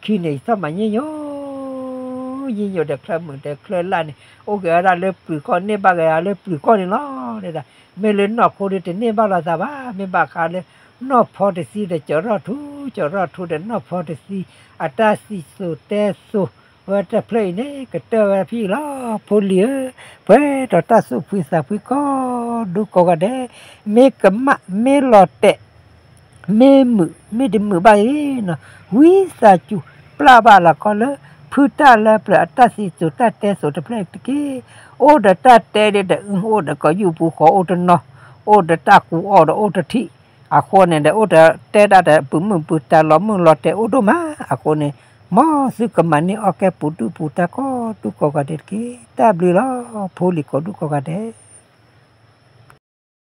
ခံန့ၣ် ယသးမၤညိ ယံာ်ညိဒီးချၢၣ်မုၣ်ဒီးချၢၣ်လၢ်န့ၣ် အိၣ်က့ၤဝဲဒၣ်လၢပျုၤကီၢ် န့ၢ်ဘၣ်က့ၤယၤလၢပျုၤကီၢ်န့ၣ်လီၤ. မ့ၢ်လၢနီၢ်ခိဒီးတန့ၢ်ဘၣ်လိာ်သးဘၣ်. မ့ၢ်ဘၣ်ဃးလၢ နီၢ်ဖီတဆံဒီးကၠီၤရီၣ်ထူ, ကၠီၤရီၣ်ထူဒီးနီၢ်ဖီတဆံ အတၢ်စံၣ်စိၤတဲစိၤဝဲတဖျၢၣ်အံၤန့ၣ် ကတၢၢ်ဝဲဖဲအံၤလီၤ. ဖိလံၤဧၢ, ပှဲၤဒီးတၢ်သူၣ်ဖှံသးဖှံကိးဒူကိးဂၤဒဲး, မ့ၢ်ကမၣ်မ့ၢ်လီၤတဲာ် မ့ၢ်မုာ် မ့ၢ်တမုာ်ဘၣ်အံၤန့ၣ်, ဝံသးစူၤ ပျၢ်ဘၣ်လီၤခီလၢ ဖုတၢ်လၢပျၢၤအတၢ်စံၣ်စိၤတၢ်တဲစိၤတဖျၢၣ်အံၤတက့ၢ်. အိၣ်ဒီးတၢ်တဲဒ်ဒီး အိၣ်ဒီးကီၢ်ယူၢ်ပူၤဃီ အိၣ်တနီၤ, အိၣ်ဒီးတၢ်ကူအီၣ်ဒီးအိၣ်တထံၣ်, အဃိန့ၣ်ဒီး အိၣ်ဒီးတဲဒၣ်ဒီး ပုၢ်မုၣ်ပုၢ်တၢ်လီၤမုၢ်လီၤတဲာ်အိၣ်ဒိၣ်မး. အဃိန့ၣ် မ်သုကမၤန့ၢ်အီၣ်ကဲပူၤဒူၣ်ပူၤတၢ်ကိးဒူကိးဂၤဒဲးတက့ၢ်. တၢ်ဘျုးလီၤ ဖိလံၤကိးဒူကိးဂၤဒဲး.